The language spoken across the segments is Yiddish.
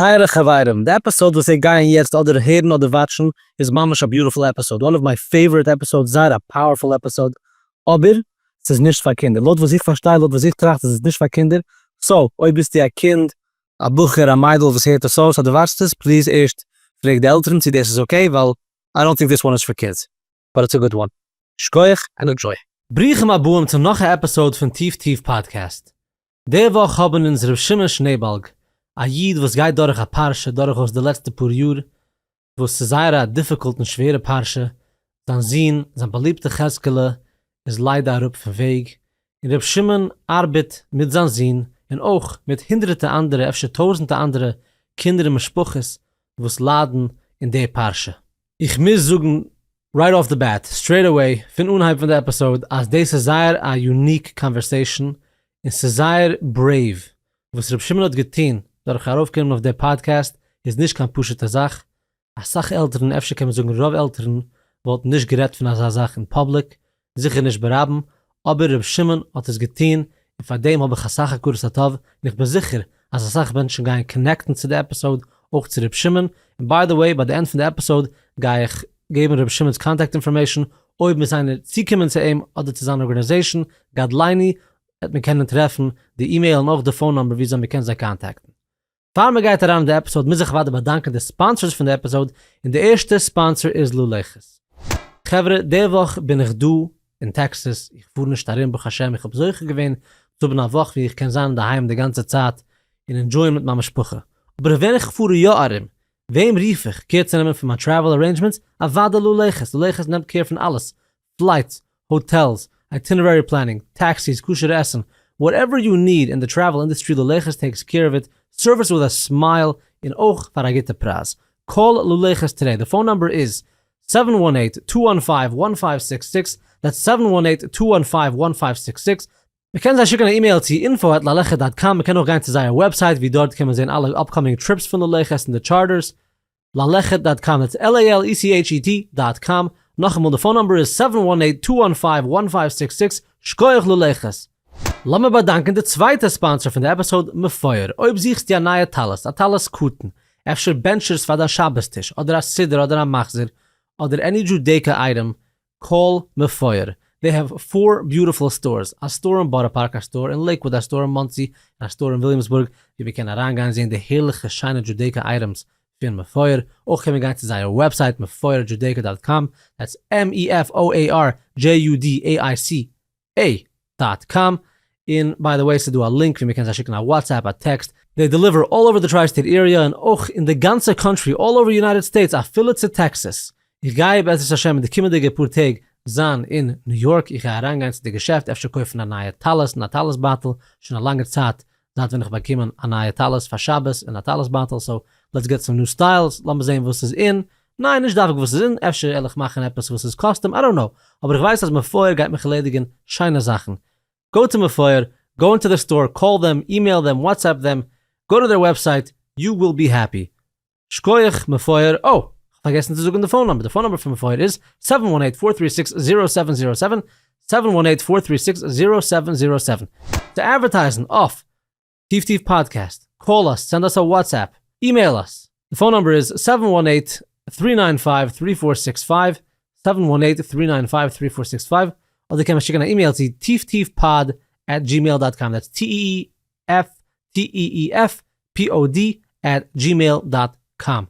טייערע חברים, די episode וואס איר גייען יעצט אדער הערן אדער watch ן איז ממש א beautiful episode, one of my favorite episodes, זייער א powerful episode, אבער ס'איז נישט פאר קינדער, לויט וואס איך פארשטיי, לויט וואס איך טראכט איז עס נישט פאר קינדער, so אויב ביסטו א קינד, א בחור, א מיידל וואס הערט עס אויס אדער watch ט עס, please ערשט פרעג די עלטערן צו דאס איז okay, ווייל I don't think this one is for kids, but it's a good one. שכוח and enjoy. ברוכים הבאים צו נאך א episode פון טיף טיף פאדקעסט. די וואך האבן אונז ר' שמעון שנעעבאלג, א איד וואס גייט דורך א פרשה דורכאויס די לעצטע פאר יאר, וואס ס'איז זייער א difficult און שווערע פרשה, זיין זון, זיין באליבטע חזקאלע, איז ליידער אראפ פון וועג, און ר' שמעון ארבעט מיט זיין זון, און אויך מיט הונדרעטע אנדערע, אפשר טויזענטע אנדערע קינדער און משפחות וואס ליידן אין די פרשה. איך מוז זאגן right off the bat, straight away, פון אנהייב פון די episode, אז דאס איז זייער א unique conversation, און ס'איז זייער brave. וואס ר' שמעון האט געטון דורך ארויפקומען אויף די פאדקעסט איז נישט קיין פשוט'ע זאך. אסאך עלטערן, אפשר קען מען זאגן רוב עלטערן, וואלטן נישט גערעדט פון אזא זאך אין public, זיכער נישט ברבים, אבער ר' שמעון האט עס געטון, און פאר דעם האב איך אסאך הכרת הטוב, און איך בין זיכער אז אסאך מענטשן גייען connect ן צו די episode, אויך צו ר' שמעון, און by the way ביי די end פון די episode גיי איך געבן ר' שמעון'ס contact information, אויב מוז איינער צוקומען צו אים אדער צו זיין organization, גדליני, וועט מען קענען טרעפן די אימעיל און אויך די phone number וויאזוי מען קען זיי contact ן. פאר מען גייט אריין אין די episode מוז איך אוודאי באדאנקען די sponsors פון די episode, און די ערשטע sponsor איז ללכת. חברה, די וואך בין איך דא אין טעקסעס, איך פאר נישט ארום ברוך השם, איך האב זוכה געווען צו האבן א וואך ווי איך קען זיין אינדערהיים די גאנצע צייט און enjoy ען מיט מיין משפחה, אבער ווען איך פאר יא ארום, וועם רוף איך care צו נעמען פון מיין travel arrangements? אוודאי ללכת, ללכת נעמט care פון אלעס, flights, hotels, itinerary planning, taxis, כשר'ע עסן, whatever you need אין די travel industry ללכת takes care of it, service with a smile, און אויך פאר א גוטע פרייז. call ללכת today, די phone number איז seven one eight, two one five, one five six six, that's seven one eight, two one five, one five six six, מ'קען זיי שיקן א אימעיל צו info at ללכת dot com, מ'קען אויך גיין צו זייער website ווי דארט קען מען זען אלע upcoming trips פון ללכת און די charters, ללכת dot com, that's L-A-L-E-C-H-E-T dot com, נאכאמאל די phone number איז seven one eight two one five one five six six, שקויעך ללכת! לאמיר באדאנקען די צווייטע sponsor פון די episode, מפואר, אויב זוכסטו א נייע טלית, א טלית קטן, אפשר בענטשערס פאר דיין שבת טיש, אדער א סידור אדער א מחזור, אדער any Judaica item, call מפואר, they have four beautiful stores, א store אין בארא פארק, א store אין לעיקוואד, א store אין מאנסי, און א store אין וויליאמסבורג, ווי מען קען אריינגיין זען די הערליכע שיינע Judaica items פון מפואר, אויך קען מען גיין צו זייער website מפואר Judaica dot com, that's M-E-F-O-A-R-J-U-D-A-I-C A dot com, און by the way ס'איז דא א link ווי מ'קען זיי שיקן א WhatsApp א טעקסט, they deliver all over די tri state area און אויך אין די גאנצע country all over United States אפילו צו טעקסעס, איך גיי בעזרת השם אין די קומענדיגע פאר טעג זיין אין ניו יארק, איך גיי אריינגיין צו די געשעפט אפשר קויפן א נייע טלית און א טלית בייטל, שוין א לאנגע צייט זייט ווען איך באקומען א נייע טלית פאר שבת און א טלית בייטל, so let's get some new styles, לאמיר זעהן וואס איז אין, ניין נישט דווקא וואס איז אין, אפשר על איך מאכן עפעס וואס איז custom, I don't know, אבער איך ווייס אז מפואר גייט מיך ערלעדיגן שיינע זאכן, go to מפואר, go into the store, call them, email them, WhatsApp them, go to their website, you will be happy. שקויעך מפואר, אה! כ'האב פארגעסן צו זאגן די phone number, די phone number פון מפואר איז, seven one eight four three six zero seven zero seven, seven one eight four three six zero seven zero seven. צו advertise ן אויף טיף טיף פאדקעסט, call us, send us a WhatsApp, email us, די phone number איז seven one eight three nine five three four six five, seven one eight three nine five three four six five, אדער קען מען שיקן א אימעיל צו טיף טיף pod at gmail dot com, that's T E E F T E E F P O D at gmail dot com.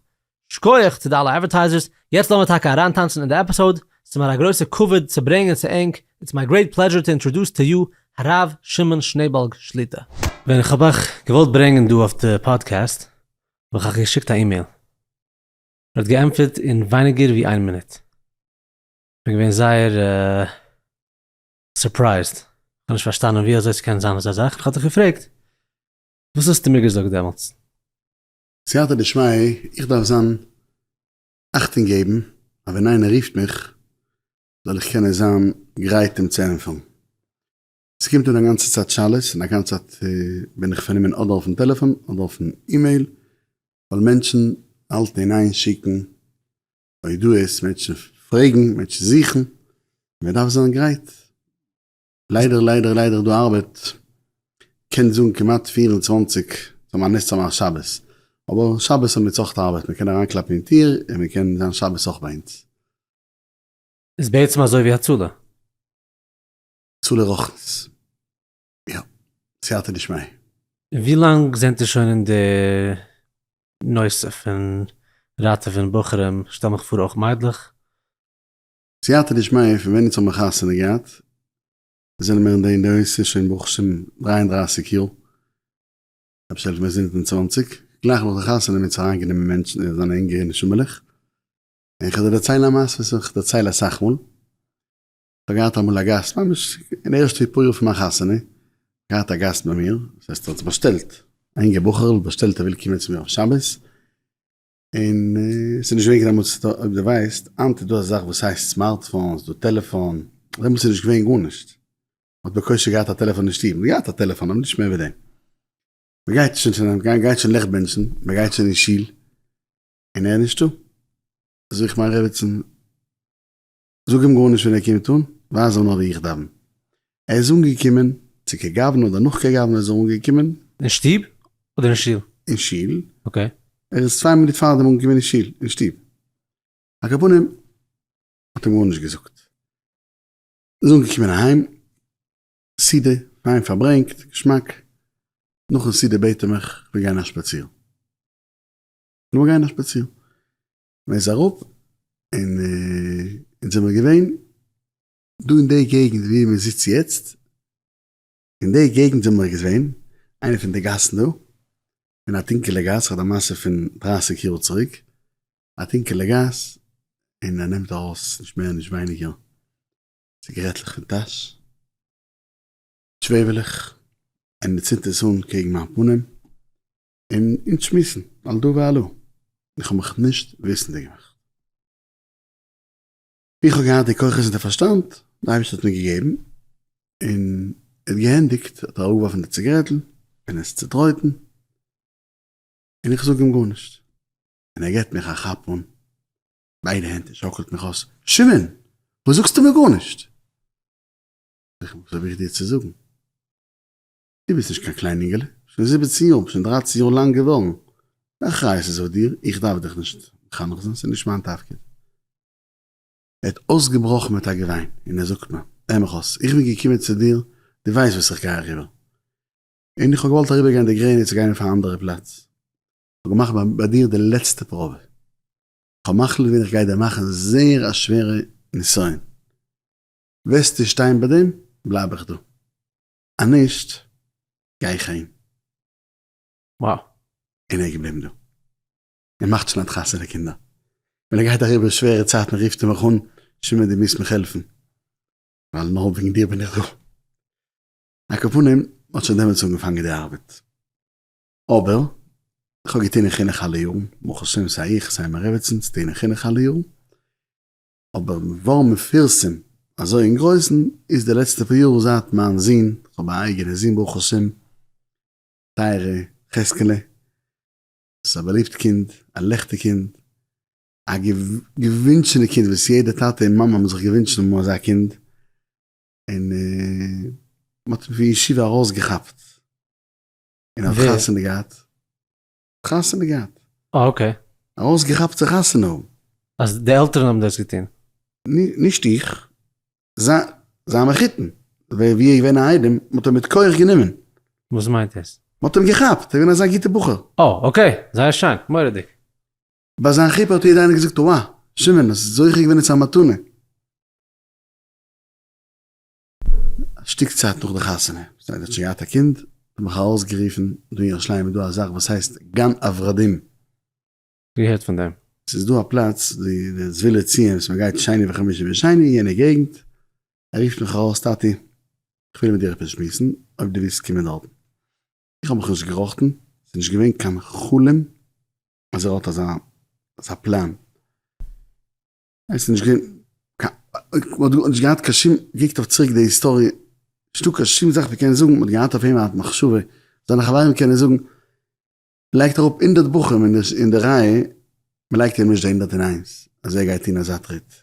שקויעך צו די אלע advertisers, יעצט לאמיר טאקע אריינטאנצן אין די episode, ס'איז מיר א גרויסע כבוד צו ברענגען צו ענק, it's my great pleasure to introduce to you הרב שמעון שנעעבאלג שליטא. ווען איך האב אייך געוואלט ברענגען דא אויף די פאדקעסט האב איך אייך געשיקט א אימעיל, איר האט געענטפערט אין ווייניגער ווי איין מינוט, כ'בין געווען זייער surprised, כ'האב נישט פארשטאנען ווי אזוי ס'קען זיין אזא זאך, כ'האב דיך געפרעגט וואס האסטו מיר געזאגט דעמאלטס? סייעתא דשמיא, איך דארף זיין אכטונג געבן אז ווען איינער רופט מיך זאל איך קענען זיין גרייט אים צו ענטפערן. ס'קומט אן א גאנצע צייט שאלות און א גאנצע צייט בין איך פארנומען אדער אויפן טעלעפאן אדער אויפן אימעיל, ווייל מענטשן האלטן אין איין שיקן הודעות, מענטשן פרעגן, מענטשן זוכן, מען דארף זיין גרייט. ליידער ליידער ליידער דא ארבעט קען זאגן כמעט 24 זאל מען נס צו מאכן שבת. אבער שבת האבן מיר אויך ארבעט, מען קען אריינקלאפן אין טיר און מען קען זיין שבת אויך ביי אונז. איז בעצם אזוי ווי הצלה. הצלה רוחנית. יא. סייעתא דשמיא. און ווי לאנג זענט איר שוין אין די נושא פון ראטעווען בחורים, שטעל מיך פאר אויך מיידלעך? סייעתא דשמיא פון ווען אונז האבן חתונה געהאט זענען מיר אין די נושא שוין ברוך השם 33 יאר, אפשר העלפט מיר 27, גלייך נאך די חתונה האבן אונז אריינגענומען מענטשן אין זיינע אינגע נשמה'לעך, און איך וועל דיר דערציילן א מעשה וואס איך דערצייל אסאך מאל, איך האב געהאט אמאל א גאסט, ממש אין די ערשטע פאר יאר פון מיין חתונה, געהאט א גאסט ביי מיר, דאס הייסט ער האט זיך באשטעלט, א אינגע בחור'ל באשטעלט ער וויל קומען צו מיר אויף שבת, און ס'איז נישט געווען קיין דעמאלטס, אויב דו ווייסט, היינט איז דא א זאך וואס הייסט smartphones, דא טעלעפאן, דעמאלטס איז נישט געווען גארנישט, מ'האט בקושי געהאט א טעלעפאן אין שטוב, מ'האט געהאט א טעלעפאן אבער נישט מער ווי דעם, מ'גייט שוין צו, מ'גייט שוין לעכט בענטשן, מ'גייט שוין אין שול, און ער איז נישטא, זאג איך מיין רעבעצן, זאג אים גארנישט ווען ער קומט אן, ווייז אים נאר ווי איך דאווען. ער איז אנגעקומען, צו כגוונא אדער נאך כגוונא איז ער אנגעקומען. אין שטוב אדער אין שול? אין שול. okay. ער איז 2 מינוט פארדעם אנגעקומען אין שול, אין שטוב. על כל פנים, האט אים גארנישט געזאגט. איז אנגעקומען אהיים, סעודה, פיין פארברענגט, געשמאק. נאכן סעודה בעט ער מיך, איך וויל גיין א שפאציר. לאמיר גיין א שפאציר. מען איז אראפ און אונז זעמיר געווען דא אין די געגנט ווי מען זיצט יעצט, אין די געגנט זעמיר געווען, איינע פון די גאסן דא, אין א טונקעלע גאס, כ'האב א מעשה פון 30 יאר צוריק, א טונקעלע גאס, און ער נעמט ארויס נישט מער נישט ווייניגער ציגערעטלעך פון טאש, שוועבעלעך, און ער צינדט עס אן קעגן מיין פנים, און אונז שמועסן על דא ועל הא, איך האב מיך נישט וויסנדיג געמאכט. איך האב געהאט די כוחות און די פארשטאנד, די אייבערשטער האט מיר געגעבן, און ער האט געענדיגט, האט ער אראפגעווארפן די ציגערעטל, און עס צוטרויטן, און איך זאג אים גארנישט, און ער געבט מיך א כאפ אן ביידע הענט און שאקלט מיך אויס, שמעון, וואס זאגסטו מיר גארנישט? זאג איך אים, וואס האב איך דיר צו זאגן? דו ביסט נישט קיין קליין אינגעלע, שוין 17 יאר, שוין 13 יאר לאנג געווארן, די אחריות איז אויף דיר, איך דארף דיך נישט מחנך זיין, ס'איז נישט מיין תפקיד. ער האט אויסגעבראכן מיט א געוויין, און ער זאגט מיר, הער מיך אויס, איך בין געקומען צו דיר, דו ווייסט וואס איך גיי אריבער, און איך האב געוואלט אריבערגיין די גרעניץ גיין אויף א אנדערע פלאץ, איך האב געמאכט ביי דיר די לעצטע פראבע, איך האב מחליט געווען איך גיי דיר מאכן זייער א שווערע נסיון, וועסטו שטיין ביי דעם, בלייב איך דא. אז נישט גיי איך אהיים. Wow. און ער איז געבליבן דא. ער מאכט שוין היינט חתונה קינדער. ווען ער גייט אריבער שווערע צייטן רופט ער מיך אן, שמעון דו מוזט מיך העלפן. ווייל נאר וועגן דיר בין איך דא. על כל פנים, מ'האט שוין דעמאלטס אנגעפאנגען די ארבעט. אבער, איך האב געטון אין חינוך אלע יארן, ברוך השם סיי איך סיי מיין רעבעצין טוען אין חינוך אלע יארן. אבער געווארן מפורסם אזוי אין גרויסן איז די לעצטע פאר יאר זייט מיין זון, כ'האב א אייגענע זון ברוך השם, טייערע חזקאלע, ס'איז א באליבט קינד, א לעכטיג קינד, א געווינטשענע קינד וואס יעדע טאטע און מאמע האבן זיך געווינטשן האבן אזא קינד, און מ'האט אים פון ישיבה ארויסגעכאפט, און ער האט חתונה געהאט. חתונה געהאט. אה okay. ארויסגעכאפט צו חתונה האבן. אז די עלטערן האבן דאס געטון? נישט איך, זיין מחותן, ווי ער איז געווען א איידעם, מ'האט אים מיט כח גענומען. וואס מיינט דאס? מ'האט אים געכאפט, ער איז געווען אזא גוטע בחור. אה okay, זייער שיין, מורא'דיג. ביי זיין חופה האט יעדער איינער געזאגט וואו, שמעון האסט זוכה געווען צו א מתנה. א שטיק צייט נאך די חתונה, זיי האט שוין געהאט א קינד, האט מיך ארויסגערופן, דא אין ירושלים איז דא א זאך וואס הייסט גן הוורדים. געהערט פון דעם. ס'איז דא א פלאץ, די זווילה ציון וואס מ'גייט שני וחמישי ושני אין יענע געגנט, ער רופט מיך ארויס, טאטי, איך וויל מיט דיר עפעס שמועסן, אויב דו ווילסט קומען דארטן. איך האב מיך נישט געראכטן, ס'איז נישט געווען קיין חלום אז ער האט אזא פלאן. עס איז נישט געווען קיין, מען האט נישט געהאט קיין שום, געקוקט אויף צוריק די היסטאריע, נישטא קיין שום זאך מען קען זאגן, מען האט געהאט אויף אים א מחשבה, זיינע חברים קענען זאגן, לייגט אראפ 100 בחורים אין די רייע, מען לייגט אים נישט די 101, אז ער גייט טון אזא טריט.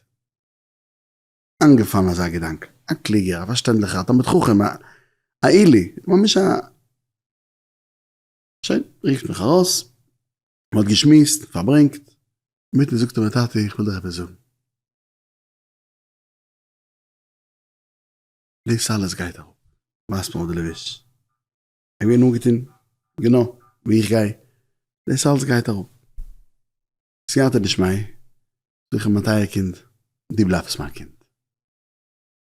איינגעפאלן אזא געדאנק, א קלוגער, א פארשטענדליכער, א תלמיד חכם, א עילוי, ממש א, שוין, רופט מיך ארויס. מען האט געשמועסט, פארברענגט, אינמיטן זאגט ער מיר טאטי איך וויל דיך עפעס זאגן. דאס אלעס גייט אראפ, ווייזט מיר אויף די לבוש, איך בין אנגעטון גענוי ווי איך גיי, דאס אלעס גייט אראפ, סייעתא דשמיא, זאג איך אים מיין טייער קינד, דו בלייבסט מיין קינד,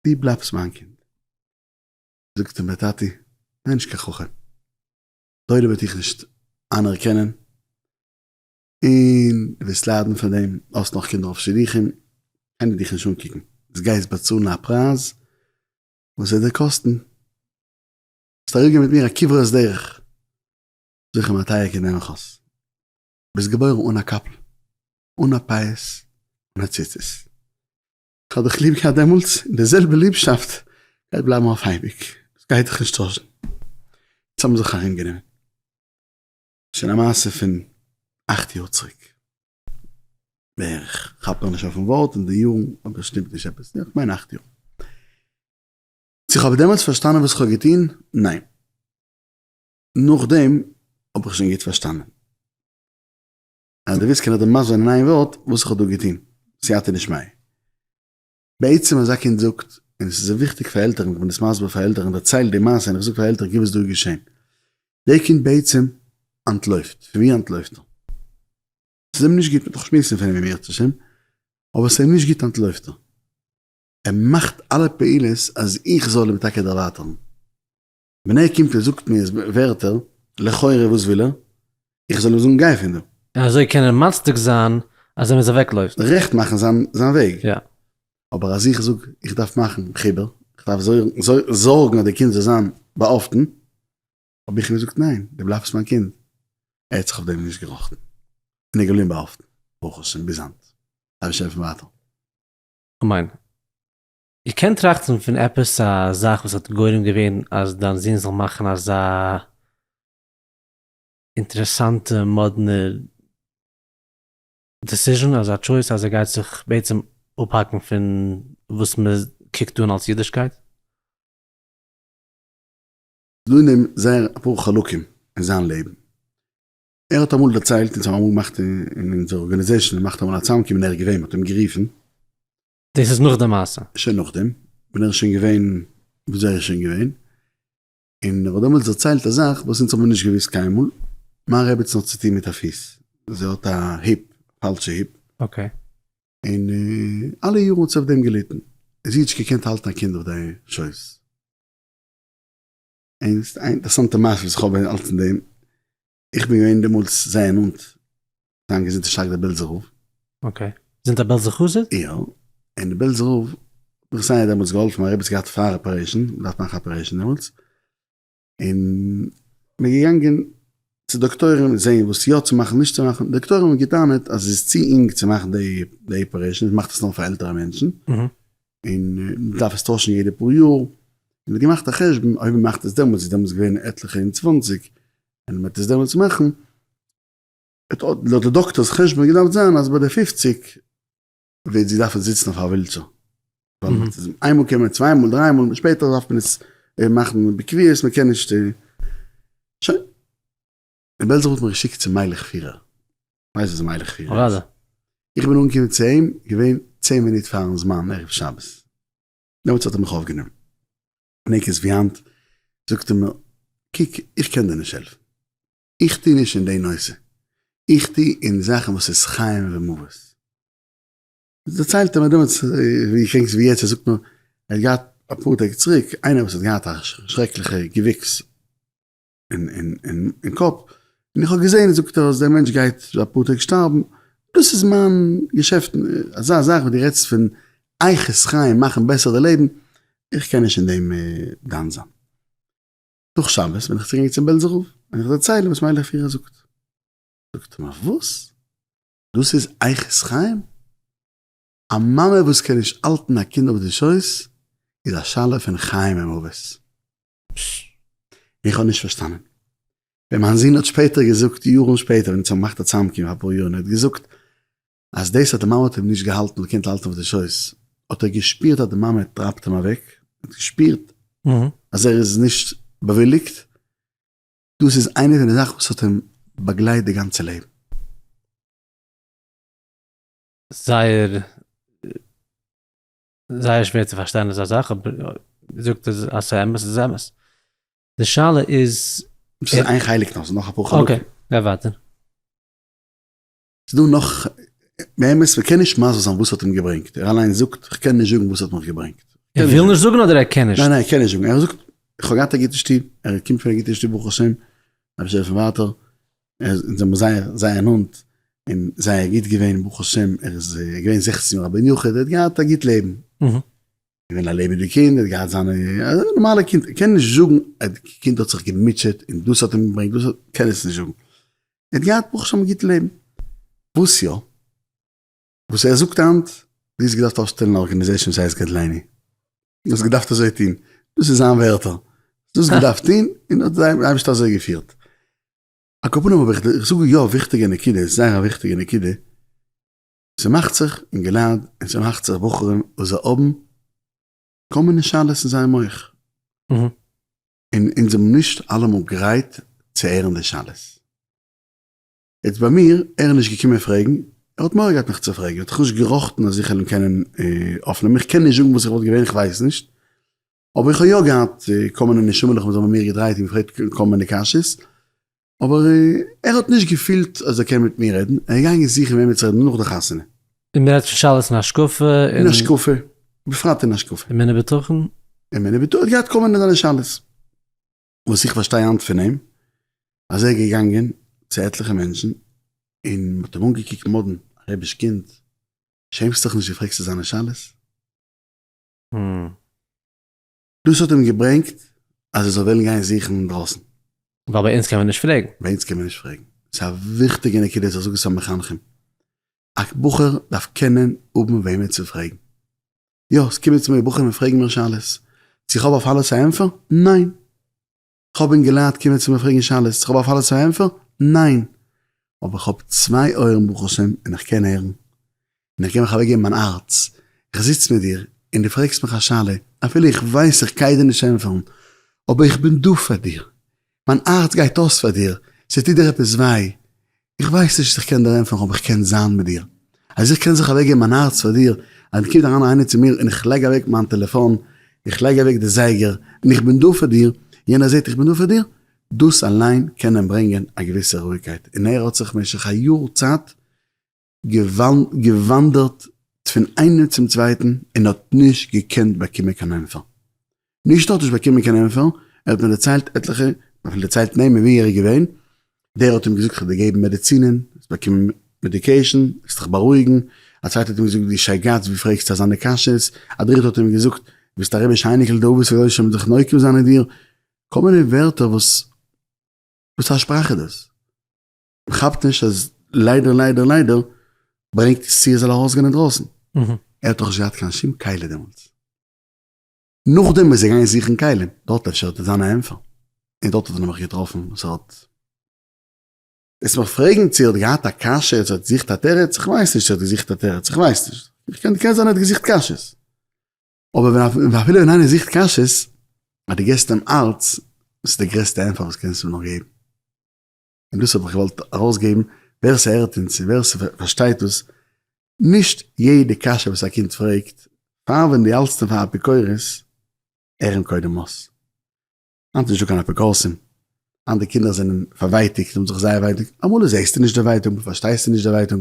דו בלייבסט מיין קינד, זאגט ער מיר טאטי, זיי נישט קיין חכם, תורה וועט דיך נישט אנערקענען, און דו וועסט ליידן פון דעם, האסט נאך קינדער אויף שידוכים, קיינער וועט דיך נישט אנקוקן, דו גייסט באצאלן א פרייז וואס וועט דיר קאסטן, וועסט אריבערגיין מיט מיר א כברת דרך, זיכער מיין טייער קינד נעם איך אויס, ביסט געבוירן אן א קאפל, אן א פאות, אן א ציצית, איך האב דיך ליב געהאט דעמאלטס, און די זעלבע ליבשאפט גייט בלייבן אויף אייביג, עס גייט דיך נישט טוישן. אונז האבן זיך ארומגענומען. שוין א מעשה פון אכט יאר צוריק בערך, כאפ מיך נישט אויפן ווארט און די יארן, אבער שטימט נישט עפעס, יא כ'מיין אכט יאר. צו כ'האב דעמאלטס פארשטאנען וואס כ'האב געטון? ניין. נאכדעם האב איך שוין גוט פארשטאנען. אז דו ווילסט קען איך דיר מסביר זיין אין איין ווארט וואס איך האב דא געטון, סייעתא דשמיא. בעצם אזא קינד זאגט, און עס איז זייער וויכטיג פאר עלטערן, איך בין עס מסביר פאר עלטערן, איך דערצייל די מעשה און איך זאג פאר עלטערן קוק וואס דא איז געשען. דער קינד בעצם אנטלויפט. פון ווי אנטלויפט ער? ס'איז אים נישט גוט, מ'וועט נאך שמועסן פון אים אם ירצה השם, אבער ס'איז אים נישט גוט אנטלויפט ער. ער מאכט אלע פעולות אז איך זאל אים טאקע דערווייטערן. ווען ער קומט און זאגט מיר ווערטער, לכאורה וואס וויל ער? איך זאל אים זאגן גיי פון דא. און אזוי קען ער מצדיק זיין אז ער מוז אוועקלויפן. רעכט מאכן זיין זיין וועג. יא. אבער אז איך זאג איך דארף מאכן חיבור, איך דארף זארגן אז די קינד זאל זיין באהאפטן, האב איך אים געזאגט ניין, דו בלייבסט מיין קינד. ער האט זיך אויף דעם נישט געראכטן. און ער איז געבליבן באהאפטן, ברוך השם, ביז היינט. אייבערשטער העלפן ווייטער. אמן. איך קען טראכטן פון עפעס א זאך וואס האט גורם געווען אז דיין זון זאל מאכן אזא אינטערעסאנטע מאדנע decision, אזא choice אז ער גייט זיך בעצם אפהאקן פון וואס מען קוקט אן אלס אידישקייט? ס'דא אין דעם זייער אפאר חלקים אין זיין לעבן. ער האט אמאל דערציילט, אונז האבן אמאל געמאכט אין אונזער organization, מ'מאכט אמאל א צאמקום און ער איז געווען, מ'האט אים גערופן. דאס איז נאך די מעשה? שוין נאכדעם, ווען ער איז שוין געווען וואס ער איז שוין געווען, און ער האט דעמאלטס דערציילט א זאך וואס אונז האבן נישט געוואוסט קיינמאל, מיין רעביצין האט צוטון מיט א פיס, זי האט א hip, פאלשע hip, okay. און אלע יארן האט זי אויף דעם געליטן, זי האט נישט געקענט האלטן א קינד אויף די שויס. און ס'איז א אינטערעסאנטע מעשה וואס איך האב אלץ אין דעם, איך בין געווען דעמאלטס זייער נאנט זיין געזונט איז שטארק דער בעלזער רב. okay. זענט א בעלזער חסיד? יא. און דער בעלזער רב האט מיך זייער דעמאלטס געהאלפן, מיין רבי האט געהאט פאר operation, מען דארף מאכן operation דעמאלטס, און מען איז געגאנגען צו דאקטוירים זעהן וואס יא צו מאכן נישט צו מאכן, די דאקטוירים האבן געטענה'ט אז עס איז צו אינג צו מאכן די operation, מען מאכט עס נאר פאר עלטערע מענטשן, און מען דארף עס טוישן יעדע פאר יאר, און מען האט געמאכט א חשבון אויב מען מאכט עס דעמאלטס, איז דעמאלטס געווען עטליכע און צוואנציג, און מען וועט עס דעמאלטס מאכן, לויט די דאקטאר'ס חשבון געדארפט זיין אז ביי די פופציג וועט זי דארפן זיצן אויף א wheelchair. ווייל איינמאל קען מען, צוויי מאל, דריי מאל, שפעטער דארף מען עס מאכן בקביעות, מען קען נישט. שוין. דער בעלזער האט מיך געשיקט צו מיילעך פירער. ווייסט וואס איז מיילעך פירער איז? איך בין אנגעקומען צו אים, געווען צען מינוט פארן זמן ערב שבת. דעמאלטס האט ער מיך אויפגענומען. נעקעס ווי היינט, זאגט ער מיר, קוק, איך קען דיר נישט העלפן. איך טו נישט אין די נושא, איך טו אין זאכן וואס איז חיים ומוות. דערציילט ער מיר דעמאלטס, ווי איך געדענק ווי יעצט, ער זאגט מיר, ער האט געהאט אפאר טעג צוריק איינער וואס האט געהאט א שרעקליכע געוויקס אין קאפ, און איך האב געזען, זאגט ער, אז דער מענטש גייט אפאר טעג שטארבן, דאס איז מיין געשעפט, אזא זאך וואס דו רעדסט פון איכות חיים, מאכן בעסער די לעבן, איך קען נישט אין דעם דן זיין. נאך שבת בין איך צוגעגאנגען צום בעלזער רב און איך דערצייל אים וואס מיילעך פירער זאגט. זאגט ער מיר, וואס? דאס איז איכות חיים? א מאמע וואס קען נישט האלטן א קינד אויף די שויס איז א שאלה פון חיים און מוות. איך האב נישט פארשטאנען. ווען מיין זון האט שפעטער געזאגט, יארן שפעטער, ווען אונז האבן געמאכט א צאמקום אפאר יאר, און ער האט געזאגט אז דאס אז די מאמע האט אים נישט געהאלטן און געקענט האלטן אויף די שויס, האט ער געשפירט אז די מאמע טרייבט אים אוועק, ער האט געשפירט אז ער איז נישט באוויליגט, דאס איז איינע פון די זאכן וואס האט אים באגלייט די גאנצע לעבן. זייער זייער שווער צו פארשטיין אזא זאך, אבער זאגט אז ס'איז אמת איז אמת. די שאלה איז. ס'איז איין חלק נאך, ס'איז נאך אפאר חלקים. okay, גיי ווייטער. ס'איז דא נאך, באמת מ'קען נישט מסביר זיין וואס האט אים געברענגט, ער אליין זאגט איך קען נישט זאגן וואס האט מיך געברענגט. ער וויל נישט זאגן אדער ער קען נישט? ניין ניין ער קען נישט זאגן, ער זאגט איך האב געהאט א גוטע שטוב, ער קומט פון א גוטע שטוב ברוך השם, אביסל פון ווייטער, אונז זעמיר זייער זייער נאנט, און זייער גוט געווען ברוך השם, ער איז געווען 16 יאר א בן יחיד, ער האט געהאט א גוט לעבן. געווען א לעבעדיג קינד, ער האט געהאט זיינע, א נארמאלע קינד, ער קען נישט זאגן אז די קינד האט זיך געמוטשעט און דאס האט אים געברענגט דאס האט, קען עס נישט זאגן. ער האט געהאט ברוך השם א גוט לעבן. וואס יא? וואס ער זאגט היינט, דו האסט געדארפט אויפשטעלן א organization וואס הייסט גדליני. דו האסט געדארפט אזוי טון. דאס איז זיין ווערטער. דו האסט געדארפט טון און האט דער אייבערשטער אזוי געפירט. על כל פנים אבער איך זאג יא וויכטיגע נקודה, זייער א וויכטיגע נקודה, ס'מאכט זיך אינגעלייט און ס'מאכט זיך בחורים וואס זיי האבן כל מיני שאלות אין זייער מח, און אונז זעמיר נישט אלעמאל גרייט צו הערן די שאלות. יעצט ביי מיר, ער איז נישט געקומען פרעגן, ער האט מורא געהאט מיך צו פרעגן, ער האט זיך נישט געראכטן אז איך וועל אים קענען אויפנעמען, איך קען נישט זאגן וואס איך וואלט געווען, איך ווייס נישט, אבער איך האב יא געהאט כל מיני נשמה'לעך וואס האבן מיר געדרייט און געפרעגט כל מיני קשיות, אבער ער האט נישט געפילט אז ער קען מיט מיר רעדן, ער איז געגאנגען זוכן וועמען צו רעדן נאך די חתונה. און מ'רעדט פון שאלות אין השקפה אין השקפה, בפרט אין השקפה. אמונה בטחון. אמונה בטחון, ער האט געהאט כל מיני זיינע שאלות. וואס איך פארשטיי היינט פון אים, אז ער איז געגאנגען צו עטליכע מענטשן, און מ'האט אים אנגעקוקט מאדנע, א רבי'ש קינד, שעמסט דיך נישט דו פרעגסט זיינע שאלות? דאס האט אים געברענגט אז ער זאל וועלן גיין זוכן אינדרויסן. ווייל ביי אונז קען מען נישט פרעגן. ביי אונז קען מען נישט פרעגן. ס'איז א וויכטיגע נקודה איך זאג עס פאר מחנכים. א בחור דארף קענען האבן וועמען צו פרעגן. יא, עס קומען צו מיר בחורים און פרעגן מיר שאלות. צו איך האב אויף אלעס א ענפער? ניין. כ'האב אינגעלייט קומען צו מיר פרעגן שאלות, כ'האב אויף אלעס א ענפער? ניין! אבער כ'האב צוויי אויערן ברוך השם און איך קען הערן, און איך קען מיך אוועקגעבן מיין הארץ, איך זיץ מיט דיר און דו פרעגסט מיך א שאלה, אפילו איך ווייס איך קיי דיר נישט ענפערן, אבער איך בין דא פאר דיר, מיין הארץ גייט אויס פאר דיר, ס'טוט דיר עפעס וויי, איך ווייס נישט צו איך קען דיר ענטפערן אבער איך קען זיין מיט דיר. אז איך קען זיך אוועקגעבן מיין הארץ פאר דיר, אז קומט אריין איינער צו מיר און איך לייג אוועק מיין טעלעפאן, איך לייג אוועק די זייגער, און איך בין דא פאר דיר, יענער זעט איך בין דא פאר דיר, דאס אליין קען אים ברענגען א געוויסע רואיגקייט. און ער האט זיך במשך א יאר צייט געוואנדערט פון איינעם צום צווייטן און האט נישט געקענט באקומען קיין ענטפער. נישט האט נישט באקומען קיין ענטפער, ער האט מיר דערציילט עטליכע, אפילו דערציילט נעמען ווי ער איז געווען, דער האט אים געזאגט כ'וועל דיר געבן מעדיצינען, וועסט באקומען medication, וועסט דיך בארואיגן, א צווייטער האט אים געזאגט דו שייגעץ ווי פרעגסטו אזאנע קשיות, א דריטער האט אים געזאגט ביסט א רבי'ש אייניקל די אבות הקדושים וועלן זיך נוקם זיין אין דיר, כל מיני ווערטער וואס, וואס א שפראך איז דאס? מ'כאפט נישט אז ליידער ליידער ליידער ברענגט עס צו ער זאל ארויסגיין אינדרויסן, ער האט דאך נישט געהאט קיין שום כלי דעמאלטס. נאכדעם איז ער געגאנגען זוכן כלים, דארט אפשר האט ער זיינע ענפער, און דארט האט ער נעבעך געטראפן וואס ער האט. וועסט מיך פרעגן צו ער האט געהאט א קשיא, צו ער האט געזוכט א תירוץ, איך ווייס נישט צו ער האט געזוכט א תירוץ, איך ווייס נישט, איך קען קען זיין ער האט געזוכט קשיות, אבער ווען אפילו ווען איינער זוכט קשיות, אז דו געסט אים אלץ, דאס איז די גרעסטע ענפער וואס קענסט אים נאר געבן. און דאס האב איך געוואלט ארויסגעבן, ווער ס'הערט אונז און ווער ס'פארשטייט דאס, נישט יעדע קשיא וואס א קינד פרעגט, פאר ווען דו האלטסט אים פאר אפיקורס, הער אים קודם אויס. היינט איז נישטא קיין אפיקורסים, היינט די קינדער זענען פארווייטיגט, האבן זיך זייער ווייטאג, אמאל זעסטו נישט די ווייטאג, פארשטייסטו נישט די ווייטאג,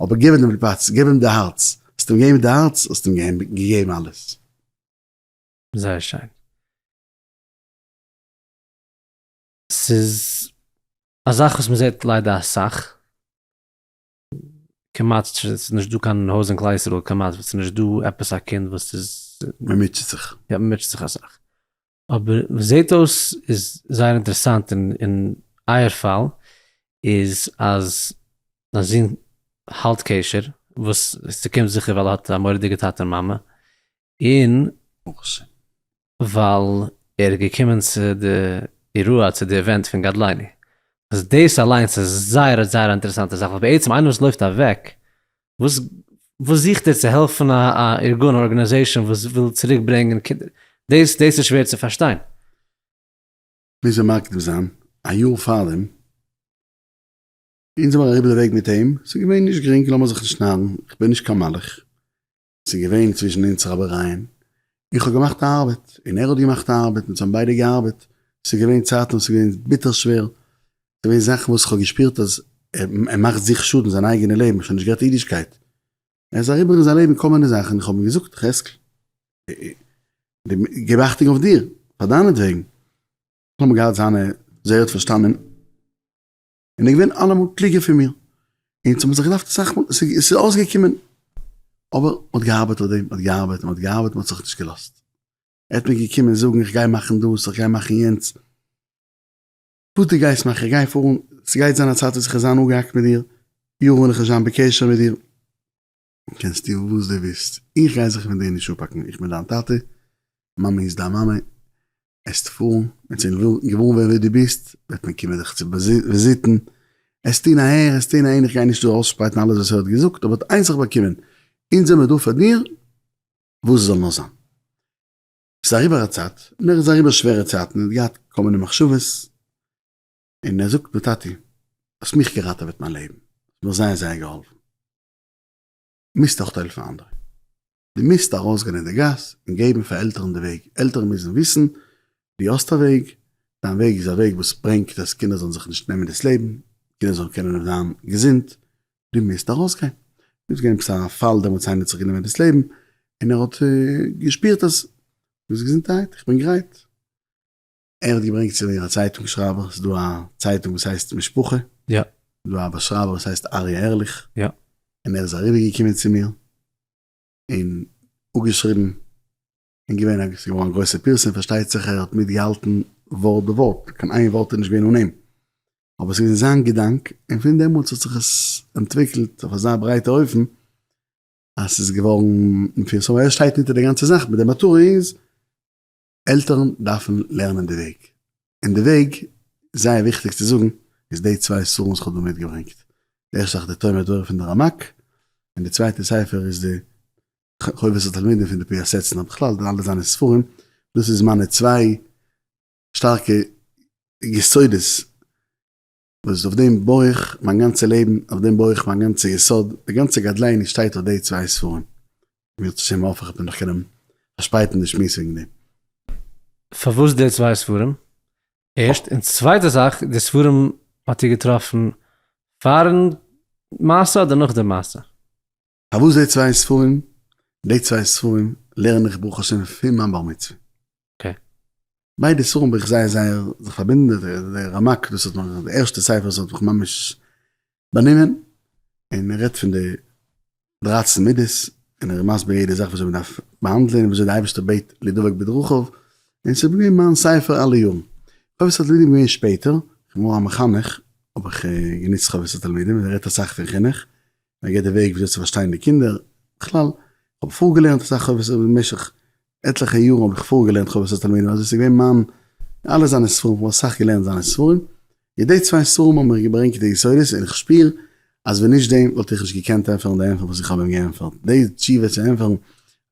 אבער גיב אים דעם פלאץ, גיב אים די הארץ, האסט אים געגעבן די הארץ, האסט אים געגעבן אלעס. זייער שיין. ס'איז א זאך וואס מ'זעט ליידער אסאך, כמעט ס'איז נישט דא קיין הויז אין כלל ישראל כמעט וואס ס'איז נישט דא עפעס א קינד וואס איז. מ'מוטשעט זיך. יא מ'מוטשעט זיך אסאך. אבער וואס זעט אויס איז זייער אינטערעסאנט אין אייער פאל איז אז דיין זון האלט קשר, וואס ס'קומט זיכער ווייל ער האט א מורא'דיגע טאטע און מאמע, און ווייל ער איז געקומען צו די אירוע צו די event פון גדליני, וואס דאס אליינס איז זייער זייער א אינטערעסאנטע זאך, ווייל בעצם איינער וואס לויפט אוועק, וואס וואס זוכט ער צו העלפן א א ארגון organization וואס וויל צוריק ברענגען קינדער, דאס דאס איז שווער צו פארשטיין. מוז מען מקדים זיין, א יאר פארדעם. אונז זעמער אריבער די וועג מיט אים, ס'איז געווען נישט גרינג, לאמיר זיך נישט נארן, איך בין נישט קיין מלאך, ס'איז געווען צווישן אונז רייבערייען, איך האב געמאכט א ארבעט, און ער האט געמאכט א ארבעט, אונז האבן ביידע געארבעט, ס'איז געווען צייטן וואס ס'איז געווען ביטער שווער, ס'איז געווען זאכן וואס איך האב געשפירט אז ער מאכט זיך שאדן זיין אייגענע לעבן, שוין נישט גערעדט אידישקייט, ער איז אריבער אין זיין לעבן כל מיני זאכן, איך האב אים געזאגט, חזקל, געב אכטונג אויף דיר, פאר דיינעטוועגן, איך האב געהאט זיינע, זייער האט פארשטאנען. און ער איז געווען אלעמאל קלוגער פון מיר, און ס'האט זיך געדארפט אסאך מאל, ס'איז אויסגעקומען, אבער מ'האט געארבעט אויף דעם, מ'האט געארבעט, מ'האט געארבעט, מ'האט זיך נישט געלאזט. ער האט מיר געקומען זאגן איך גיי מאכן דאס, איך גיי מאכן יענץ, וואס דו גייסט מאכן, איך גיי פארן, ס'גייט זיין א צייט וואס איך וועל זיין אפגעהאקט מיט דיר, יארן וועל איך נישט זיין בקשר מיט דיר, קענסט טון וואס דו ווילסט, איך גיי זיך פון דיר נישט אפהאקן, איך בין דיין טאטע, מאמי איז דיין מאמע, עסט פארן, ווען ס'איז געוואר ווערן ווער דו ביסט, וועט מען קומען דיך צו וויזיטן, עסט טון אהער, עסט טון אהין, איך גיי נישט דא אויסשפרייטן אלעס וואס ער האט געזאגט, אבער האט איינס זיך באקומען, אונז זעמיר דא פאר דיר, וואס עס זאל נאר זיין. ס'איז אריבער א צייט, און ער איז אריבער שווערע צייטן, ער האט געהאט כל מיני מחשבות, און ער זאגט מיר, טאטי, האסט מיך געראטעוועט מיין לעבן, האסט מיר זייער זייער געהאלפן, מוזט אויך העלפן אנדערע. דו מוזט ארויסגיין אין די גאס און געבן פאר עלטערן די וועג. עלטערן מוזן וויסן, דו האסט א וועג, דיין וועג איז א וועג וואס ברענגט אז קינדער זאלן זיך נישט נעמען דאס לעבן, קינדער זאלן קענען זיין געזונט, דו מוזט ארויסגיין. דא איז געווען עפעס א פאל דעמאלטס איינער האט זיך גענומען דאס לעבן, און ער האט געשפירט אז, ביסט געזונטערהייט, איך בין גרייט. ער האט געברענגט צו מיר א צייטונג שרייבער, ס'איז דא א צייטונג וואס הייסט משפחה, יא. ס'איז דא א באשרייבער וואס הייסט אריה ערליך, יא. און ער איז אריבער געקומען צו מיר, און אפגעשריבן, און געווען א, ס'איז געווארן א גרויסע פירסום, פארשטייט זיך ער האט מיטגעהאלטן ווארט בווארט, קיין איין ווארט איז נישט געווען אן אים, אבער ס'איז געווען זיין געדאנק, און פון דעמאלטס האט זיך עס אנטוויקלט אויף אזא ברייטע אופן, אז ס'איז געווארן מפורסם, אבער ער שטייט אונטער די גאנצע זאך, מיט די מטרה איז עלטערן דארפן לערנען די וועג, און די וועג, זייער וויכטיג צו זאגן, איז די צוויי ספרים וואס כ'האב דא מיטגעברענגט, די ערשטע זאך די תומר דבורה פון די רמק, און די צווייטע ספר איז די חובת התלמידים פון די פיאסעצנער, בכלל די אלע זיינע ספרים, דאס איז מיינע צוויי שטארקע יסודות וואס אויף דעם בוי איך מיין גאנצע לעבן, אויף דעם בוי איך מיין גאנצע יסוד, די גאנצע גדליני שטייט אויף די צוויי ספרים. אם ירצה השם האף איך וועט מען נאך קענען פארשפרייטן די שמועס וועגן דעם. פארוואס די צוויי ספרים? ערשט, און צווייטע זאך, די ספרים האט איר געטראפן פארן מעשה אדער נאך די מעשה? פארוואס די צוויי ספרים? די צוויי ספרים לערן איך ברוך השם פון מיין בר מצוה. okay. ביידע ספרים בין איך זייער זייער זיך פארבינדן, די רמק דאס האט מיך, די ערשטע ספר וואס האט מיך ממש באנומען, און ער רעדט פון די דרייצן מידות, און ער איז מסביר יעדע זאך וויאזוי מען דארף באהאנדלען, און וויאזוי די אייבערשטער בעט לדבק בדרכיו, און ס'איז געווען מיין ספר אלע יארן. חובת התלמידים איז געווען שפעטער, איך בין געווארן א מחנך, האב איך גענוצט חובת התלמידים, און ער רעדט אסאך פון חינוך, ער געבט די וועג וויאזוי צו פארשטיין די קינדער, בכלל, איך האב פארגעלערנט אסאך חובת במשך עטליכע יארן האב איך פארגעלערנט חובת התלמידים, אזוי ס'איז געווען מיין, אלע זיינע ספרים, איך האב אסאך געלערנט זיינע ספרים, און די צוויי ספרים האבן מיך געברענגט די יסודות, און איך שפיר אז ווען נישט דעם וואלט איך נישט געקענט ענטפערן די ענטפער וואס איך האב אים געענטפערט, די תשובה צו ענטפערן,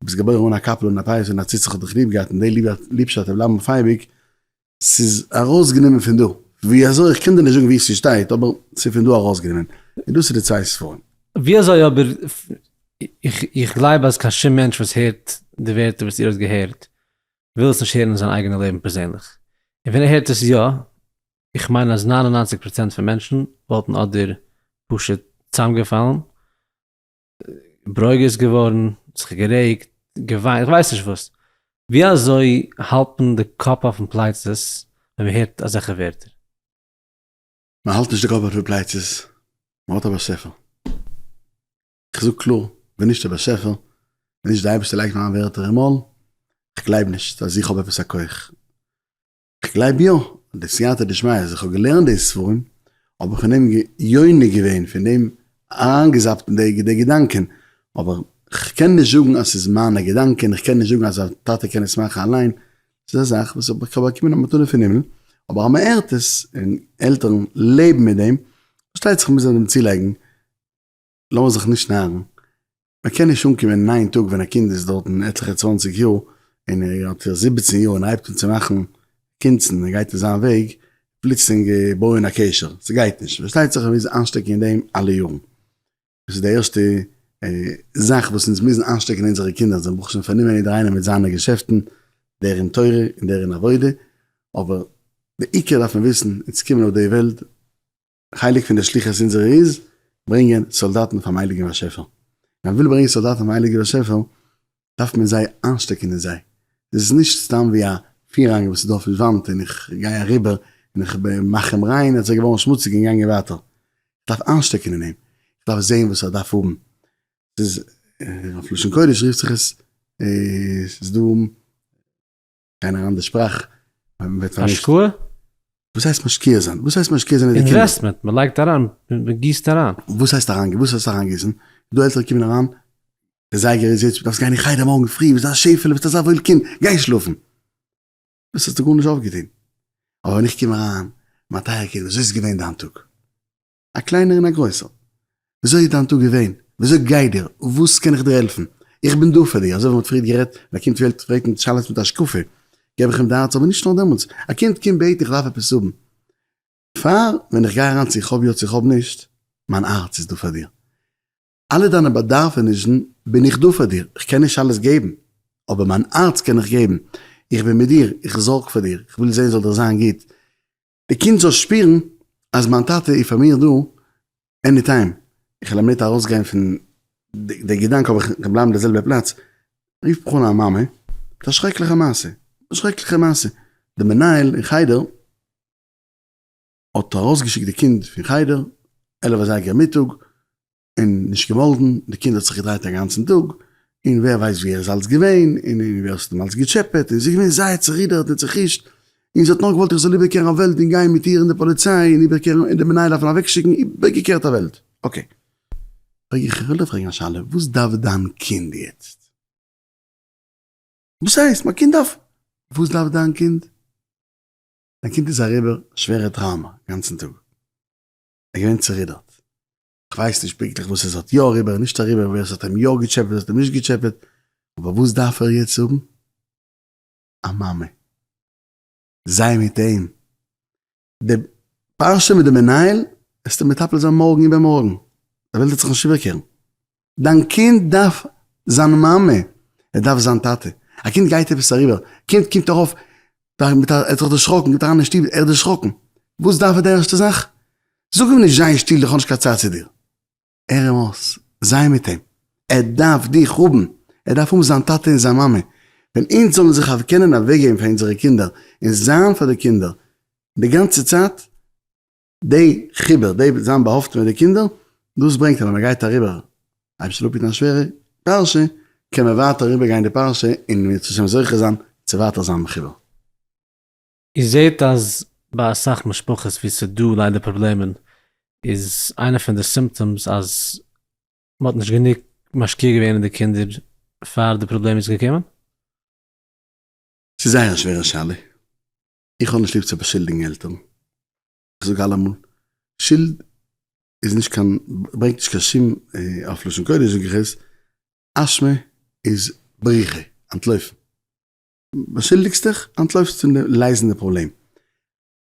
ביסט געבוירן אן א קאפל און א פאות און א ציץ איך האב דיך ליב געהאט און די ליבשאפט וועט בלייבן אויף אייביג, ס'איז ארויסגענומען פון דא, ווי אזוי איך קען דיר נישט זאגן ווי ס'שטייט אבער ס'איז פון דא ארויסגענומען, און דאס איז די צוויי ספרים. ווי אזוי אבער, איך גלייב אז קיין שום מענטש וואס הערט די ווערטער וואס איר האט געהערט וויל עס נישט הערן אין זיין אייגענע לעבן פערזענליך, און ווען ער הערט עס יא, איך מיין אז 99% פון מענטשן וואלטן אדער פשוט צוזאמגעפאלן, ברוגז געווארן, זיך גערעגט, געוויינט, איך ווייס נישט וואס. ווי אזוי האלט מען די קאפ אויפן פלייצעס ווען מען הערט אזעלכע ווערטער? מען האלט נישט די קאפ אויף די פלייצעס, מען האט א באשעפער. איך זאג קלאר, ווען נישט דער באשעפער, ווען נישט די אייבערשטער לייגט מיין ווערטער אין מויל, איך גלייב נישט אז איך האב עפעס א כח. כ'גלייב יא, די סייעתא דשמיא אז איך האב געלערנט די ספרים, האב איך פון דעם יונק געווען, פון דעם אריינגעזאפט אין די געדאנקען, אבער כ'קען נישט זאגן אז ס'איז מיינע געדאנקען, איך קען נישט זאגן אז א טאטע קען עס מאכן אליין, ס'איז א זאך וואס איך האב באקומען א מתנה פון הימל, אבער אז מ'הערט עס, און עלטערן לעבן מיט דעם, פארשטייט זיך מוז מען דעם צולייגן, לאמיר זיך נישט נארן, מען קען נישט אנקומען אין איין טאג ווען א קינד איז דארטן עטליכע צוואנציג יאר און ער האט 17 יאר און הייבט אן צו מאכן קונצן און גייט אין זיין וועג. פלוצלינג בויען א קשר, ס'גייט נישט, פארשטייט זיך מ'מוז איינשטעקן אין דעם אלע יארן, דאס איז די ערשטע זאך וואס אונז מוזן איינשטעקן אין אונזערע קינדער, זיי זענען ברוך השם פארנומען יעדער איינער מיט זיינע געשעפטן, דער אין תורה און דער אין עבודה, אבער די עיקר דארף מען וויסן, אונז קומען אויף די וועלט, חלק פון די שליחות אונזערע איז, ברענגען סאלדאטן פאר'ן הייליגן באשעפער. ווען מ'וויל ברענגען סאלדאטן פאר'ן הייליגן באשעפער, דארף מען זיי איינשטעקן אין זיי. עס איז נישט סתם ווי א פירהאנג וואס איז דא אויפן וואנט און איך גיי אריבער און איך מאך אים ריין, ער איז געווארן שמוציג און געגאנגען ווייטער. איך דארף איינשטעקן אין אים, איך דארף זען וואס ער דארף האבן. ס'איז, אויף לשון קודש רופט זיך עס, ס'איז דא. גיין אריין די שפראך, מען ווערט פארמישט. השקעה? וואס הייסט משקיע זיין? וואס הייסט משקיע זיין אין די קינדער? investment, מען לייגט אריין, מען גיסט אריין. וואס הייסט אריין, וואס הייסט אריינגיסן? דא עלטערן קומען אריין, די זייגער איז יעצט, דארפסט גיין אין חדר מארגן פרי, ביסט א שעפעלע, ביסט אזא וואויל קינד, גיי שלאפן. דאס האסטו גארנישט אויפגעטון. אבער ווען איך קום אריין, מיין טייער קינד, וויאזוי איז געווען דיין טאג? א קליינער און א גרויסער. וויאזוי איז דיין טאג געווען? וויאזוי גייט דיר? וואס קען איך דיר העלפן? איך בין דא פאר דיר. אזוי ווי מ'האט פריער גערעדט, ווען א קינד פעלט פרעגט מיט שאלות מיט השקפה, געב איך אים די עצה, אבער נישט נאר דעמאלטס. א קינד קומט בעטן איך דארף עפעס האבן. פאר ווען איך גיי אריין צו איך האב יא צו איך האב נישט, מיין הארץ איז דא פאר דיר. אלע דיינע באדארפענישן בין איך דא פאר דיר. איך קען נישט אלעס געבן, אבער מיין הארץ קען איך געבן. איך בין מיט דיר, איך זארג פאר דיר, איך וויל זען זאל דיר זיין גוט. די קינד זאל שפירן אז מיין טאטע איז פאר מיר דא any time, איך וועל א מינוט ארויסגיין פון די געדאנק אבער איך וועל בלייבן די זעלבע פלאץ, רופט מיך אן א מאמע מיט א שרעקליכע מעשה, א שרעקליכע מעשה, די מנהל אין חדר האט ארויסגעשיקט די קינד פון חדר 11 אזייגער מיטאג, און נישט געמאלדן, די קינד האט זיך געדרייט א גאנצן טאג, און ווער ווייסט ווי ער איז אלץ געווען, און ווער עס האט אים אלץ געטשעפעט, און זי איז געווען זייער צערודערט און צעחושט, און זי האט נאר געוואלט איך זאל איבערקערן א וועלט און גיין מיט איר אין די פאליציי און איבערקערן און די מנהל דארף אים אוועקשיקן, איבערגעקערט א וועלט. okay. פרעג איך, איך וויל דיר פרעגן א שאלה, וואס דארף דיין קינד יעצט? וואס הייסט? מיין קינד דארף. וואס דארף דיין קינד? דיין קינד איז אריבער שווערע טראומא גאנצן טאג, ער איז געווען צערודערט, כ'ווייס נישט פונקטליך וואס עס האט יא אריבער און נישט אריבער, ווער עס האט אים יא געטשעפעט ווער עס האט אים נישט געטשעפעט, אבער וואס דארף ער יעצט האבן? א מאמע. זיי מיט אים. די פרשה מיט די מנהל וועסטו מטפל זיין מארגן איבערמארגן, די וועלט וועט זיך נישט איבערקערן. דיין קינד דארף זיין מאמע, ער דארף זיין טאטע. א קינד גייט עפעס אריבער, קינד קומט ארויף מיט א, ער האט זיך דערשראקן, קומט אריין אין שטוב, ער איז דערשראקן. וואס דארף ער די ערשטע זאך? זאג אים נישט זיי שטיל איך האב נישט קיין צייט צו דיר. הער אים אויס, זיי מיט אים. ער דארף דיך האבן, ער דארף האבן זיין טאטע און זיין מאמע. ווען אונז זאלן זיך קענען אוועקגעבן פאר אונזערע קינדער און זיין פאר די קינדער די גאנצע צייט, די חיבור, די זיין באהאפטן מיט די קינדער, דאס ברענגט אז ווען מען גייט אריבער אייבערשטער זאל אפהיטן א שווערע פרשה, קען מען ווייטער אריבער גיין די פרשה און אם ירצה השם זוכה זיין צו ווייטער זיין מחובר. איר זעט אז ביי אסאך משפחות וואו ס'איז דא ליידער פראבלעמען איז איינע פון די symptoms אז מ'האט נישט גענוג משקיע געווען אין די קינדער פאר די פראבלעם איז געקומען? ס'איז זייער א שווערע שאלה. איך האב נישט ליב צו באשולדיגן עלטערן, איך זאג אלעמאל, שולד איז נישט קיין, ברענגט נישט קיין שום, אויף לשון קודש זאג איך עס, אשמה איז בריחה, אנטלויפן. באשולדיגסט דיך, אנטלויפסט פון לייזן די פראבלעם.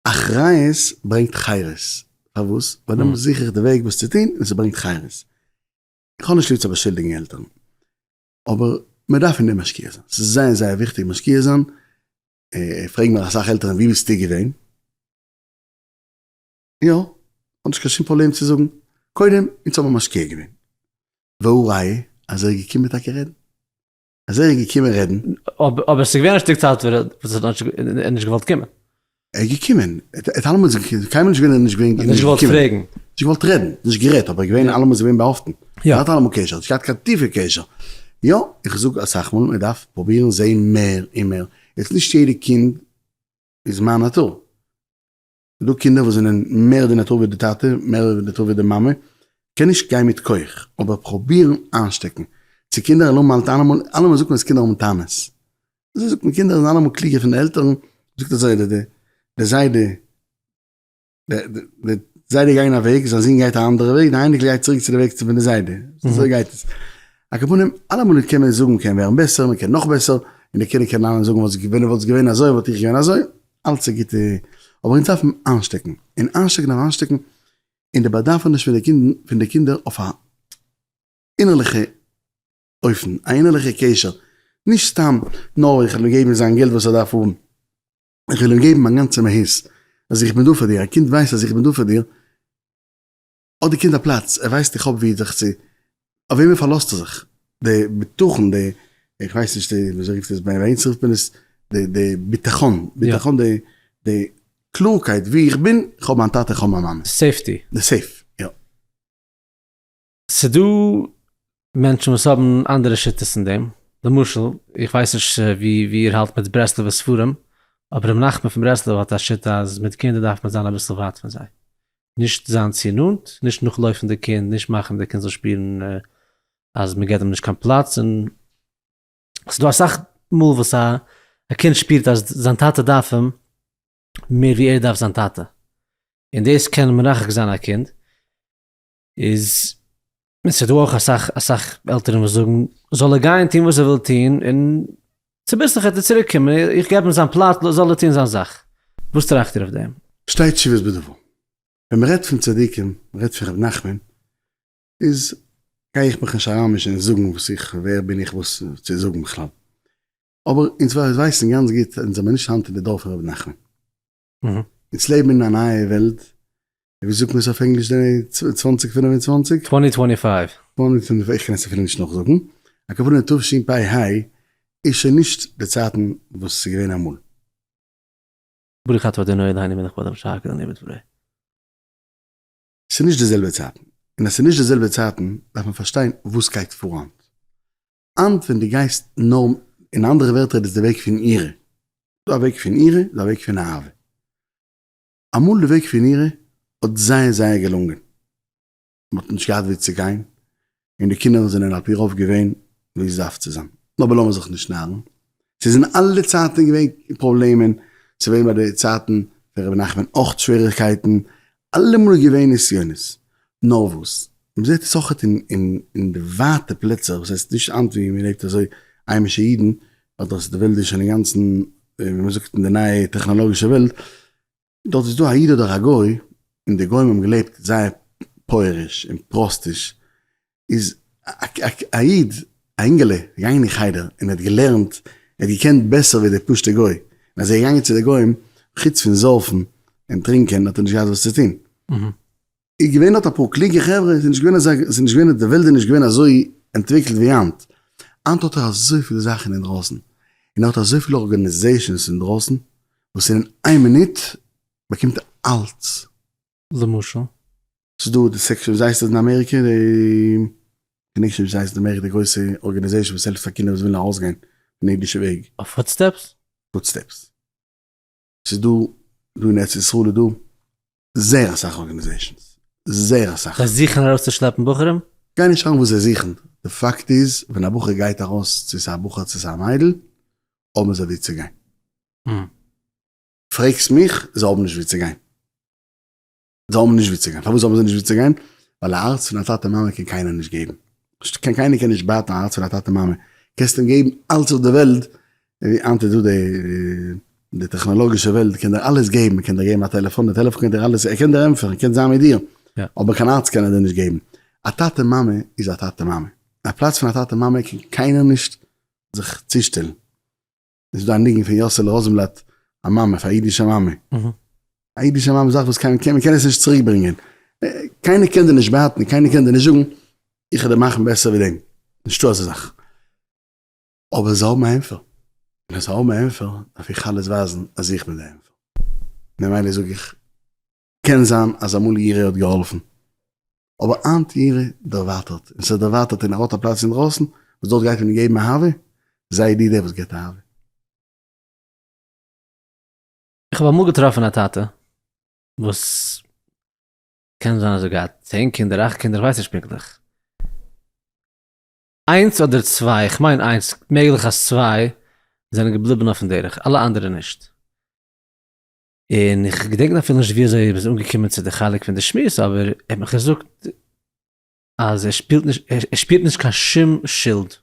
אחריות ברענגט חירות. פארוואס? ווייל דעמאלטס זוך איך די וועג וואס צו טון און ס'ברענגט חירות. איך האב נישט ליב צו באשולדיגן עלטערן, אבער מען דארף אין דעם משקיע זיין, ס'איז זייער זייער וויכטיג משקיע זיין, פרעגן מיך אסאך עלטערן ווי ביסטו געווען? יא, כ'האב נישט קיין שום פראבלעם צו זאגן, קודם אונז האבן משקיע געווען, והא ראיה אז ער איז געקומען טאקע רעדן, אז ער איז געקומען רעדן. אבער ס'איז געווען א שטיק צייט וואס ער האט נישט געוואלט קומען. ער איז געקומען, ער האט אלעמאל איז געקומען, קיינמאל נישט געווען ער איז נישט געווען. נישט געוואלט פרעגן. נישט געוואלט רעדן, נישט גערעדט, אבער געווען אלעמאל איז געווען באהאפטן. ער האט אלעמאל קשר, נישט געהאט קיין טיפע קשר. יא, איך זאג אסאך מאל, מען דארף פרובירן זעהן מער און מער. יעצט נישט יעדע קינד איז מיין נאטור. ס'דא קינדער וואס זענען מער די נאטור ווי די טאטע, מער די נאטור ווי די מאמע, קען נישט גיין מיט כח, אבער פרובירן איינשטעקן. צו קינדער אלעמאל אלעמאל אלעמאל זאגט מען אז קינדער האבן טענות. אזוי זאגט מען קינדער זענען אלעמאל קלוגער פון די עלטערן, זאגט אזוי די די זיידע די זיידע גייען א וועג, זיין זון גייט א אנדערע וועג, די אייניקל גייט צוריק צו די וועג פון די זיידע, אזוי גייט עס. על כל פנים, אלעמאל קען מען זאגן מ'קען ווערן בעסער, מ'קען נאך בעסער, און די קינדער קענען אלעמאל זאגן ווען וואלסט געווען אזוי וואלט איך געווען אזוי, אלץ א גוטע. אבער אונז דארפן איינשטעקן, און איינשטעקן דארף איינשטעקן אין די באדערפעניש פון די קינד פון די קינדער אויף א אינערליכע אופן, א אינערליכע קשר, נישט סתם נאר איך וועל אים געבן זיין געלט וואס ער דארף האבן, איך וויל אים געבן מיין גאנצע מהות, אז איך בין דא פאר דיר, א קינד ווייסט אז איך בין דא פאר דיר, האט די קינד א פלאץ, ער ווייסט איך האב ווי זיך צו, אויף וועמען פארלאזט ער זיך, די בטחון, די, איך ווייס נישט ווי אזוי רופט עס, ביי אונז רופט מען עס די די בטחון, בטחון די די קלארקייט ווי איך בין, איך האב מיין טאטע איך האב מיין מאמע. safety. די safe, יא. ס'דא מענטשן וואס האבן אנדערע שיטות אין דעם, למשל, איך ווייס נישט ווי ווי איר האלט מיט ברסלב'ע ספרים, אבער ר' נחמן פון ברסלב האט א שיטה אז מיט קינדער דארף מען זיין אביסל ווייט פון זיי, נישט זיין צו נאנט, נישט נאכלויפן די קינד, נישט מאכן די קינד זאל שפירן אז מען געבט אים נישט קיין פלאץ, און ס'דא אסאך מאל וואס א קינד שפירט אז זיין טאטע דארף אים מער ווי ער דארף זיין טאטע, און דאס קען מרחק זיין א קינד. איז ס'איז דא אויך אסאך אסאך עלטערן וואס זאגן זאל ער גיין טון וואס ער וויל טון און צוביסלעך וועט ער צוריק קומען איך געב אים זיין פלאץ זאל ער טון זיין זאך. וואס טראכט איר אויף דעם? שתי תשובות בדבר. ווען מ'רעדט פון צדיקים, מ'רעדט פון ר' נחמן, איז גיי איך מיך נישט אריינמישן און זאגן וואס איך, ווער בין איך וואס צו זאגן בכלל. אבער אונז ווייסן גאנץ גוט אז אונז זעמיר נישט היינט אין די דור פון ר' נחמן. אונז לעבן אין א נייע וועלט, ווי זאגט מען עס אויף ענגליש די 2025? 2025. 2025, איך קען עס אפילו נישט נאכזאגן, הכוונה תשפ ה איז שוין נישט די צייטן וואס עס איז געווען אמאל. ברוך אתה אדוני אלהינו מלך העולם שהכל נהיה בדברו. ס'איז נישט די זעלבע צייטן, און אז ס'איז נישט די זעלבע צייטן דארף מען פארשטיין וואס גייט פאר היינט. היינט ווען דו גייסט נאר, אין אנדערע ווערטער איז דאס די וועג פון יראה, ס'דא א וועג פון יראה, ס'דא א וועג פון אהבה. אמאל די וועג פון יראה האט זייער זייער געלונגען, מען האט נישט געהאט ווי צו גיין, און די קינדער זענען על פי רוב געווען ווי עס דארף צו זיין. אבער לאמיר זיך נישט נארן, ס'איז אין אלע צייטן געווען פראבלעמען, ס'איז געווען ביי די צייטן פון רבי נחמן אויך שוועריגקייטן, אלעמאל איז געווען נסיונות, נאר וואס, מען זעט עס אויך אין די ווייטע פלעצער, וואס הייסט נישט היינט ווי מען לעבט אזוי היימישע אידן, ווייל דאס די וועלט איז שוין אינגאנצן ווי מען זאגט אין די נייע טעכנאלאגישע וועלט, דארט איז דא א איד אדער א גוי, און די גוים האבן געלעבט זייער פויעריש און פראסטיש, איז א איד, א אינגעלע, געגאנגען אין חדר און ער האט געלערנט, ער האט געקענט בעסער ווי די פשוטע גוי, און אז ער איז געגאנגען צו די גוים, חוץ פון זויפן און טרינקען האט ער נישט געהאט וואס צו טון. איז געווען דארט אפאר קלוגע חברה, ס'איז נישט געווען אזא, ס'איז נישט געווען, די וועלט איז נישט געווען אזוי אנטוויקלט ווי היינט, היינט האט ער אזויפיל זאכן אינדרויסן, און ער האט אזויפיל organizations אינדרויסן, וואס אין איין מינוט באקומט ער אלץ. למשל? ס'איז דא די section, ווי הייסט עס אין אמעריקע, די, כ'געדענק נישט ווי ס'הייסט אין אמעריקע די גרויסע organization וואס העלפט פאר קינדער וואס ווילן ארויסגיין פון די אידישע וועג. Footsteps? Footsteps. ס'איז דא, דא אין ארץ ישראל איז דא זייער אסאך organizations, זייער אסאך. זיי זוכן ארויסצושלעפן בחורים? גיי נישט אריין וואס זיי זוכן, די פאקט איז ווען א בחור גייט ארויס צו ס'איז א בחור צו ס'איז א מיידל, האבן זיי וואו צו גיין. פרעגסט מיך, זיי האבן נישט וואו צו גיין. זיי האבן נישט וואו צו גיין. פארוואס האבן זיי נישט וואו צו גיין? ווייל א הארץ פון א טאטע מאמע קען קיינער נישט געבן. קיין קיינער קען נישט בייטן א הארץ פון א טאטע מאמע. קענסט אים געבן אלץ אויף די וועלט, ווי היינט איז דא די די טעכנאלאגישע וועלט קען דיר אלעס געבן, קען דיר געבן א טעלעפאן, די טעלעפאן קען דיר אלעס, ער קען דיר ענטפערן, ער קען זיין מיט דיר, אבער קיין הארץ קען ער דיר נישט געבן. א טאטע מאמע איז א טאטע מאמע. א פלאץ פון א טאטע מאמע קען קיינער נישט זיך צושטעלן. איז דא א ניגון פון יאסעלע ראזענבלאט א מאמע פאר א אידישע מאמע, א אידישע מאמע זאך וואס קיינער קען, מ'קען עס נישט צוריק ברענגען, קיינער קען דיר נישט בייטן, קיינער קען דיר נישט זאגן איך וועל דיר מאכן בעסער ווי דעם, נישטא אזא זאך, אבער זיי האבן א ענפער, און אז זיי האבן א ענפער דארף איך אלעס ווייזן אז איך בין דער ענפער, ממילא זאג איך, קען זיין אז אמאל יראה האט געהאלפן, אבער היינט יראה דערווייטערט, און ס'איז דערווייטערט און ער האט א פלאץ אינדרויסן וואס דארט גייט מען אים געבן אהבה, זיי דו דער וואס געבט אהבה. איך האב אמאל געטראפן א טאטע וואס קען זיין אז ער האט געהאט צען קינדער אכט קינדער איך ווייס נישט פונקטליך, איינס אדער צוויי, איך מיין איינס, מעגליך אז צוויי זענען געבליבן אויפן דרך, אלע אנדערע נישט. און איך געדענק אפילו נישט ווי אזוי מ'איז אנגעקומען צו די חלק פון די שמועס, אבער ער האט מיך געזאגט אז ער שפילט נישט, ער שפירט נישט קיין שום שולד.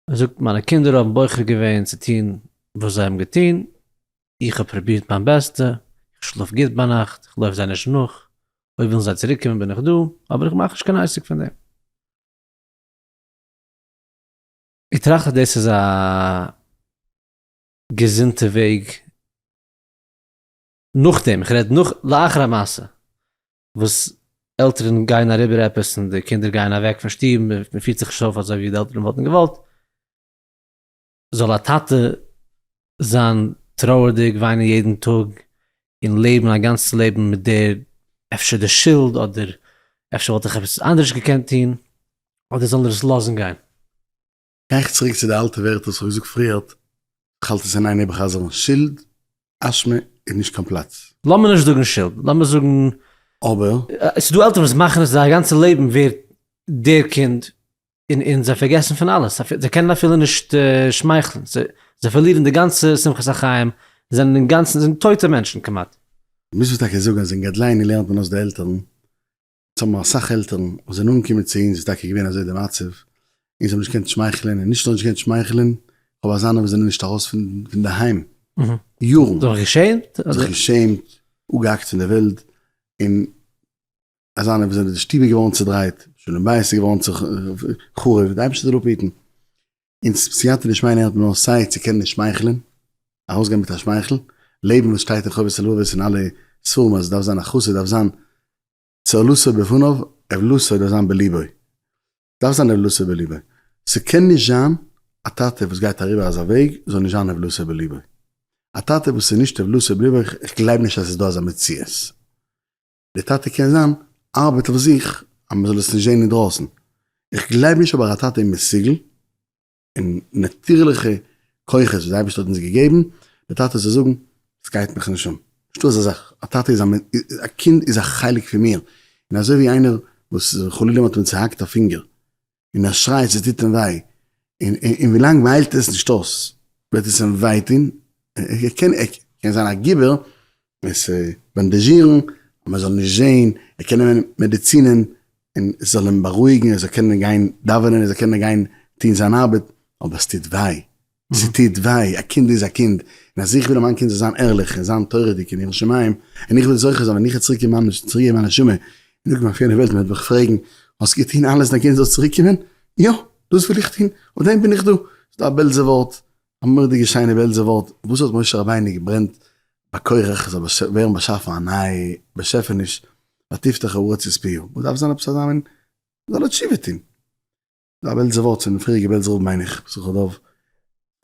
ער זאגט מיינע קינדער האבן בוחר געווען צו טון וואס זיי האבן געטון. איך האב פרובירט מיין בעסטע, איך שלאף גוט ביינאכט, איך לויף זיי נישט נאך, אויב ווילן זיי צוריק קומען בין איך דא, אבער איך מאך נישט קיין עסק פון דעם. איך טראכט אז דאס איז א געזונטע וועג נאכדעם, איך רעד נאך לאחר המעשה, וואס עלטערן גייען אריבער עפעס און די קינדער גייען אוועק פון שטוב, מען פירט זיך נישט אויף אזוי ווי די עלטערן וואלטן געוואלט, זאל א טאטע זיין טרויערדיג, וויינען יעדן טאג, און לעבן א גאנץ לעבן מיט דער אפשר די שולד, אדער אפשר וואלט איך עפעס אנדערש געקענט טון, אדער זאל ער עס לאזן גיין? גיי איך צוריק צו די אלטע ווערטער וואס איך האב געזאגט פריערט, איך האלט עס אין איין איבערחזר'ן, שולד, אשמה איז נישט קיין פלאץ. לאמיר נישט זאגן שולד, לאמיר זאגן. אבער. עס איז דא עלטערן וואס מאכן עס זייער גאנצע לעבן ווערט דער קינד און און זיי פארגעסן פון אלעס, זיי קענען אפילו נישט שמייכלען, זיי פארלירן די גאנצע שמחת החיים, זיי זענען אינגאנצן, זיי זענען טויטע מענטשן כמעט. מוז מען טאקע זאגן אז אין גדליני לערנט מען אויס די עלטערן, אונז האבן אסאך עלטערן וואס זענען אנגעקומען צו אונז איז טאקע געווען אזוי די מצב, און זיי האבן נישט געקענט שמייכלען, און נישט נאר נישט געקענט שמייכלען, כ'האב אזאנע וואס זענען נישט ארויס פון די היים יארן. זיך געשעמט? זיך געשעמט, אפגעהאקט פון די וועלט, און אזאנע וואס זענען די שטוב איז געווארן צודרייט, שלום בית איז געווארן חרוב, די אייבערשטער זאל אפהיטן. און סייעתא דשמיא לערנט מען נאר סיי צו קענען שמייכלען, ארויסגיין מיט א שמייכל, לעבן וואס שטייט אין חובת הלבבות און אלע ספרים אז עס דארף זיין א חסיד דארף זיין צהלתו בפניו, אבלתו דארף זיין בליבו. דארף זיין אבלתו בליבו. ס'קען נישט זיין א טאטע וואס גייט אריבער אזא וועג זאל נישט זיין אבלתו בליבו. א טאטע וואס איז נישט אבלתו בליבו, איך גלייב נישט אז ס'איז דא אזא מציאות. די טאטע קען זיין ארבעט אויף זיך אז מען זאל עס נישט זען אינדרויסן, איך גלייב נישט אבער א טאטע איז מסוגל און נאטירליכע כוחות וואס די אייבערשטער האט אונז געגעבן, די טאטע זאל זאגן עס גייט מיך נישט אן, נישטא אזא זאך, א טאטע איז א א קינד איז א חלק פון מיר, און אזוי ווי איינער וואס חלילה מען האט אים צוהאקט א פינגער און ער שרייט ס'טוט אים וויי, און און ווילאנג מ'היילט עס נישט אויס וועט עס אים וויי טון, ער קען ער קען זיין א גיבור עס באנדאזשירן אז מען זאל נישט זען, ער קען נעמען מעדיצינען און עס זאל אים בארואיגן ער זאל קענען גיין דאווענען ער זאל קענען גיין טון זיין ארבעט, אבער עס טוט וויי, ס'טוט וויי, א קינד איז א קינד, און אז איך וויל אז מיין קינד זאל זיין ערליך און זיין תורה'דיג און ירא שמים, און איך וויל זוכה זיין ווען איך וועל צוריק קומען צוריק געבן מיין נשמה, און נאכדעם אויף יענע וועלט מען וועט מיך פרעגן, האסט געטון אלעס דיין קינד זאל צוריק קומען? יא, דאס וויל איך טון, אויף דעם בין איך דא. ס'איז דא א בעלזער ווארט, א מורא'דיגע שיינע בעלזער ווארט, וואס האט משה רבינו געברענט ביי קרח זאל ווערן באשאפן א נייע באשעפעניש, ותפתח הארץ את פיה, וואס דארף זיין עפעס אזא מין, זאל ער תשובה טון. א בעלזער ווארט פונעם פריעריגע בעלזער רב מיין איך, זכר דוב,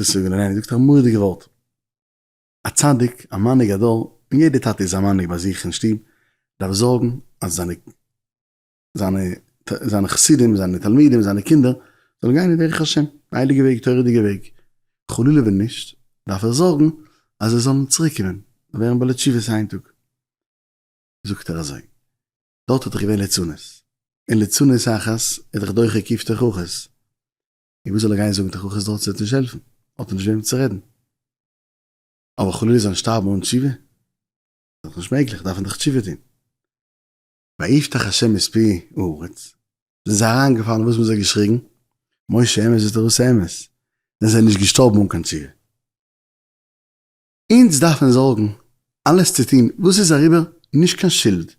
זכותו יגן עלינו, זאגט א מורא'דיגע ווארט, א צדיק, א מנהיג הדור, און יעדער טאטע איז א מנהיג ביי זיך אין שטוב, דארף זארגן אז זיינע זיינע זיינע חסידים, זיינע תלמידים, זיינע קינדער, זאלן גיין אין דרך השם, די הייליגע וועג, תורה'דיגע וועג, חלילה ווען נישט, דארף ער זארגן אז זיי זאלן צוריק קומען, ווערן בעלי תשובות איין טאג. זאגט ער אזוי, דארט האט דאך געווען ליצנות, און ליצנות אחת איז דאך דוחה ק' תוכחות, און וואס זאל ער גיין זאגן תוכחות דארט, ס'וועט נישט העלפן, האט ער נישט וועם צו רעדן. אבער חלילה זאלן שטארבן אן תשובה? איז דאך נישט מעגליך, דארף מען דאך תשובה טון. ויפתח השם את פי הארץ, זענען זיי אריינגעפאלן וואס האבן זיי געשריגן, משה אמת ותורתו אמת, זענען זיי נישט געשטארבן אן קיין תשובה. אונז דארפן זארגן אלעס צו טון וואס איז אריבער, נישט קיין שולד,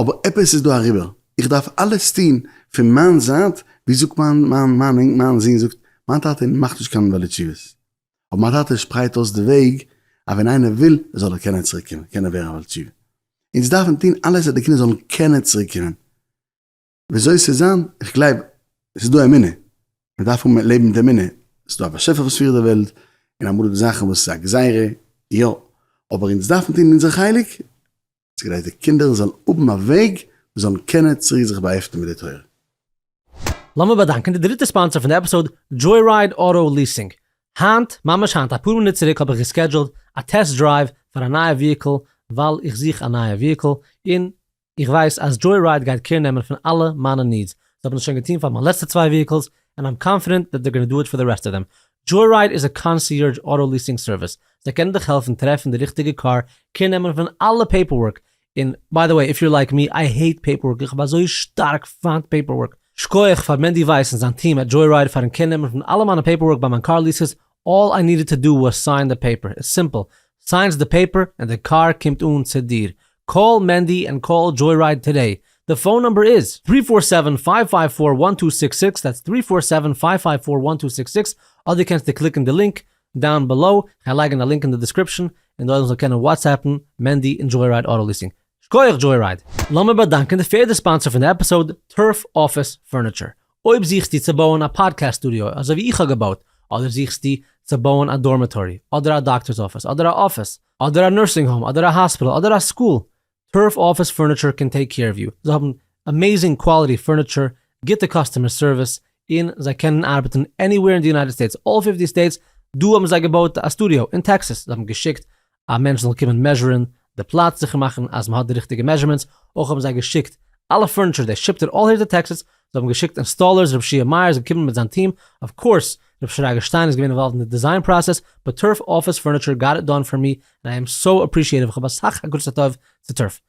אבער עפעס איז דא אריבער, איך דארף אלעס טון פון מיין זייט, ווי זאגט מיין מיין מיין מיין זון זאגט, מיין טאטע מאכט נישט קיין בעלי תשובות, אבער מיין טאטע שפרייט אויס די וועג אז ווען איינער וויל זאל ער קענען צוריק קומען, קענען ווערן א בעל תשובה, אונז דארפן טון אלעס אז די קינדער זאלן קענען צוריק קומען, וויאזוי ס'זאל זיין, איך גלייב ס'איז דא אמונה, מען דארף האבן לעבן מיט אמונה, ס'איז דא א באשעפער וואס פירט די וועלט, און אמאל איז דא זאכן וואס איז א גזירה, יא, אבער אונז דארפן טון אונזער חלק, כדי די קינדער זאלן האבן א וועג וואס זאלן קענען צוריק זיך באהעפטן מיט די תורה. לאמיר באדאנקען די דריטע sponsor פון די episode, Joyride Auto Leasing. היינט, ממש היינט אפאר מינוט צוריק האב איך גע scheduled א test drive פאר א נייע vehicle, ווייל איך זוך א נייע vehicle, און איך ווייס אז Joyride גייט care נעמען פון אלע מיינע needs, זיי האבן עס שוין געטון פאר מיין לעצטע צוויי vehicles, and I'm confident that they're gonna do it for the rest of them. Joyride איז א concierge auto leasing service, זיי קענען דיך העלפן טרעפן די ריכטיגע קאר, care נעמען פון אלע paperwork, און by the way if you're like me, I hate paperwork, איך האב אזוי שטארק פיינט paperwork, שקויעך פאר מענדי ווייס און זיין טיעם at Joyride פארן care נעמען פון אלע מיינע paperwork ביי מיין קאר leases, all I needed to do was sign the paper, it's simple. signs די paper און די קאר קומט אן צו דיר. Call מענדי and call Joyride today. די phone number איז, three four seven five five four one two six six, that's three four seven five five four one two six six, אדער קענסטו click ן די link down below, כ'גיי לייגן א link אין די description, און די עולם זאל קענען WhatsApp ן מענדי און Joyride Auto Leasing. שכוח Joyride! לאמיר באדאנקען די פערדע sponsor פון די episode, Turf Office Furniture. אויב זוכסטו צו בויען א podcast studio אזוי ווי איך האב געבויט, אדער זוכסטו צו בויען א dormitory, אדער א דאקטער'ס אפיס, אדער א אפיס, אדער א nursing home, אדער א hospital, אדער א school, Turf Office Furniture קען take care of you. זיי האבן amazing quality furniture, גוטע customer service, און זיי קענען ארבעטן anywhere אין די United States, all fifty states, דא האבן זיי געבויט א studio אין טעקסעס, זיי האבן געשיקט א מענטש זאל קומען measure ן די פלאץ זיכער מאכן אז מען האט די ריכטיגע measurements, אויך האבן זיי געשיקט אלע furniture, they shipped it all here to Texas, זיי האבן געשיקט installers, ר' שיע מאיר איז געקומען מיט זיין team, of course ר' שרגא שטיין איז געווען involved אין די design process, but Turf Office Furniture got it done for me and I am so appreciative, איך האב אסאך הכרת הטוב צו Turf.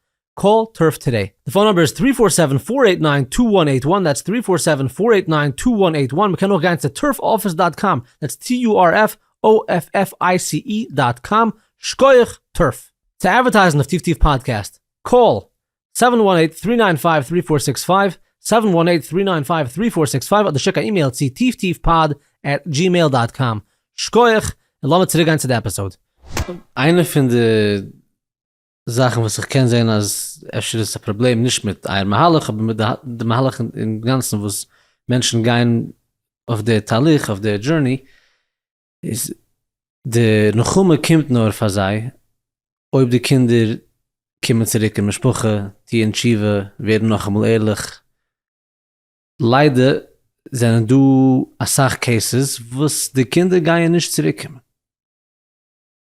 Call Turf today. די phone number איז three four seven four eight nine two one eight one, that's three four seven four eight nine two one eight one, מ'קען אויך גיין צו turf office dot com, that's T U R F O F F I C E dot com, שקויעך Turf. צו advertise ן אויף טיף טיף פאדקעסט, call seven one eight three nine five three four six five, seven one eight three nine five three four six five אדער שיק א אימעיל צו טיף טיף pod at gmail dot com. שקויעך, און לאמיר צוריק גיין צו די episode. איינע פון די זאכן וואס איך קען זען אז אפשר איז עס א פראבלעם נישט מיט אייער מהלך אבער מיט די מהלך אינגאנצן וואס מענטשן גייען אויף די תהליך אויף די journey איז די נחמה קומט נאר פאר זיי אויב די קינדער קומען צוריק אין משפחה טוען תשובה ווערן נאכאמאל ערליך ליידער זענען דא אסאך cases וואס די קינדער גייען נישט צוריק קומען.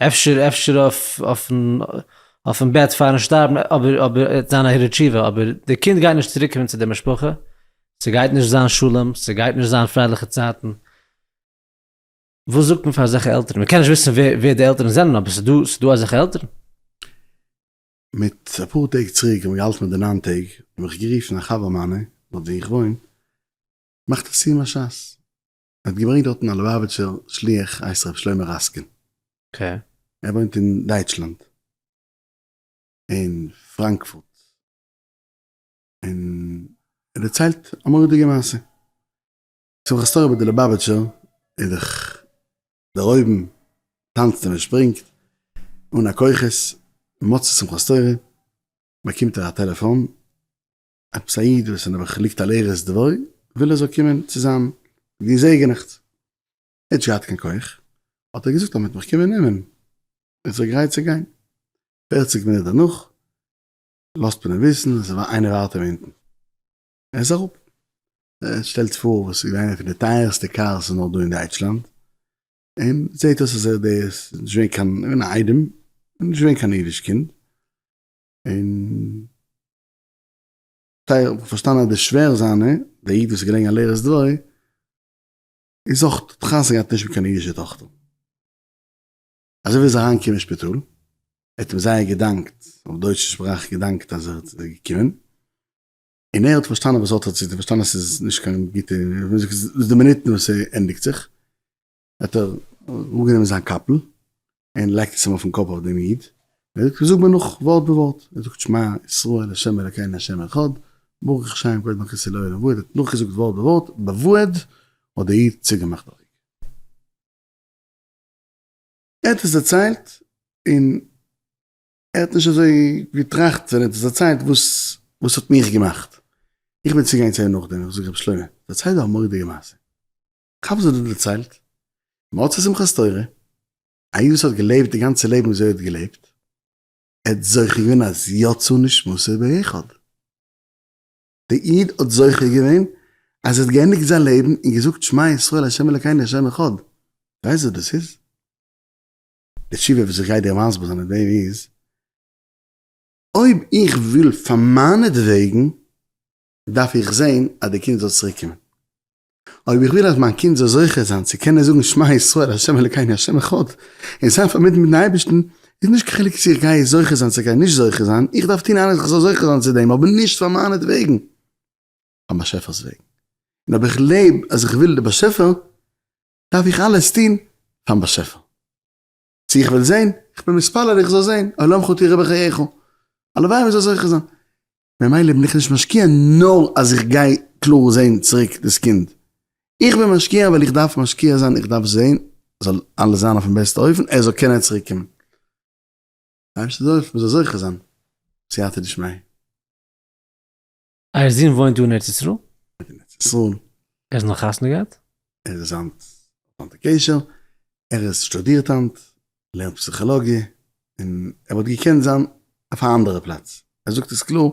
אפשר אפשר אויף אויפן אויפן בעט פארן שטארבן אבער אבער ער וועט זיין א הרהור תשובה אבער די קינד גייט נישט צוריק קומען צו די משפחה ס'גייט נישט זיין שלום ס'גייט נישט זיין פרייליכע צייטן וואס זאגט מען פאר אזעלכע עלטערן מ'קען נישט וויסן ווער ווער די עלטערן זענען אבער ס'דא ס'דא אזעלכע עלטערן. מיט אפאר טעג צוריק האב איך געהאלטן מיט די ניין טעג האב איך גערופן א חבר מיינע דארט ווי איך וואוין מאכט א סיום הש"ס ער האט געברענגט דארטן א ליובאוויטשער שליח הייסט ר' שלמה ראסקין. ער וואוינט אין דייטשלאנד אין פראנקפורט און ער דערציילט א מורא'דיגע מעשה. שמחת תורה ביי די ליובאוויטשער איז דאך דערהויבן, טאנצט און מען שפרינגט אן א כוחות, מוצאי שמחת תורה באקומט ער א טעלעפאן עפעס א איד וואס איז נעבעך ליגט על ערש דווי, וויל ער זאל קומען צו זיין געזעגענעכטס, ער האט נישט געהאט קיין כח, האט ער געזאגט אז מען וועט מיך קומען נעמען, איך זיך גרייט צו גיין, פערציג מינוט דערנאך לאזט מען אים וויסן אז איינער ווארט אים אונטן, ער איז אראפ, ער שטעלט פאר וואס איז געווען איינע פון די טייערסטע cars איז נאר דא אין דייטשלאנד, און זעט אויס אז ער דער איז נישט געווען קיין, געווען א איידעם, נישט געווען קיין אידיש קינד, און. זייער פארשטאנען אז די שווער זיינע, דער איד וואס איז געלעגן על ערש דווי, איז אויך האט חתונה געהאט נישט מיט קיין אידישע טאכטער. אזוי ווי ער איז אריין געקומען אין שפיטאל, ער האט אים זייער געדאנקט, אויף דויטשע שפראך געדאנקט אז ער איז געקומען, און ער האט פארשטאנען וואס האט ער צו טון, פארשטאנען אז ס'איז נישט קיין גוטע, ס'איז די מינוטן וואס ס'ענדיגט זיך, האט ער אראפגענומען זיין קאפל און לייגט עס אים אויפן קאפ אויף דעם איד, ער זאגט זאג מיר נאך ווארט בווארט, ער זאגט שמע ישראל ה' אלקינו ה' אחד, ברוך שם כבוד מלכותו לעולם ועד, ער האט נאכגעזאגט ווארט בווארט, בוועד האט דער איד צוגעמאכט די אויג. ער האט עס דערציילט און ער האט נישט אזוי געטראכט ווען ער האט עס דערציילט וואס וואס האט מיך געמאכט, איך בין צוגעגאנגען צו אים נאכדעם, איך זאג רבי שלמה דערצייל דא א מורא'דיגע מעשה, כ'האב זיי דא דערציילט, מוצאי שמחת תורה, א איד וואס האט געלעבט די גאנצע לעבן וויאזוי ער האט געלעבט, ער האט זוכה געווען אז יצא נשמתו באחד. דער איד האט זוכה געווען אז ער האט געענדיגט זיין לעבן און געזאגט שמע ישראל ה' אלקינו ה' אחד. ווייסט וואס דאס איז? די תשובה וואס איך גיי דיר מסביר זיין אין דעם איז, אויב איך וויל פאר מיינעטוועגן, דארף איך זען אז די קינד זאל צוריק קומען. אויב איך וויל אז מיין קינד זאל זוכה זיין צו קענען זאגן שמע ישראל ה' אלקינו ה' אחד, און זיין פארבינדן מיטן אייבערשטן, איז נישט קיין חילוק צו איך גיי זוכה זיין צו איך גיי נישט זוכה זיין, איך דארף טון אלעס איך זאל זוכה זיין צו דעם, אבער נישט פאר מיינעטוועגן, פארן באשעפער'ס וועגן. און אויב איך לעב אז איך וויל די באשעפער, דארף איך אלעס טון פארן באשעפער. צו איך וועל זען, איך בין מתפלל איך זאל זען, עולמך תראה בחייך, הלוואי מען זאל זוכה זיין. ממילא בין איך נישט משקיע נאר אז איך גיי קלאר זען צוריק דאס קינד, איך בין משקיע ווייל איך דארף משקיע זיין, איך דארף זען זאל אלעס זיין אויפן בעסטע אופן, ער זאל קענען צוריק קומען. אייבערשטער זאל העלפן מען זאל זוכה זיין, סייעתא דשמיא. אייער זון וואוינט דא אין ארץ ישראל? וואוינט אין ארץ ישראל. ער איז נאך חתונה געהאט? ער איז היינט אן די קשר, ער איז שטודירט היינט, לערנט פסיכאלאגיע, און ער וואלט געקענט זיין אויף א אנדערע פלאץ, ער זאגט עס קלאר,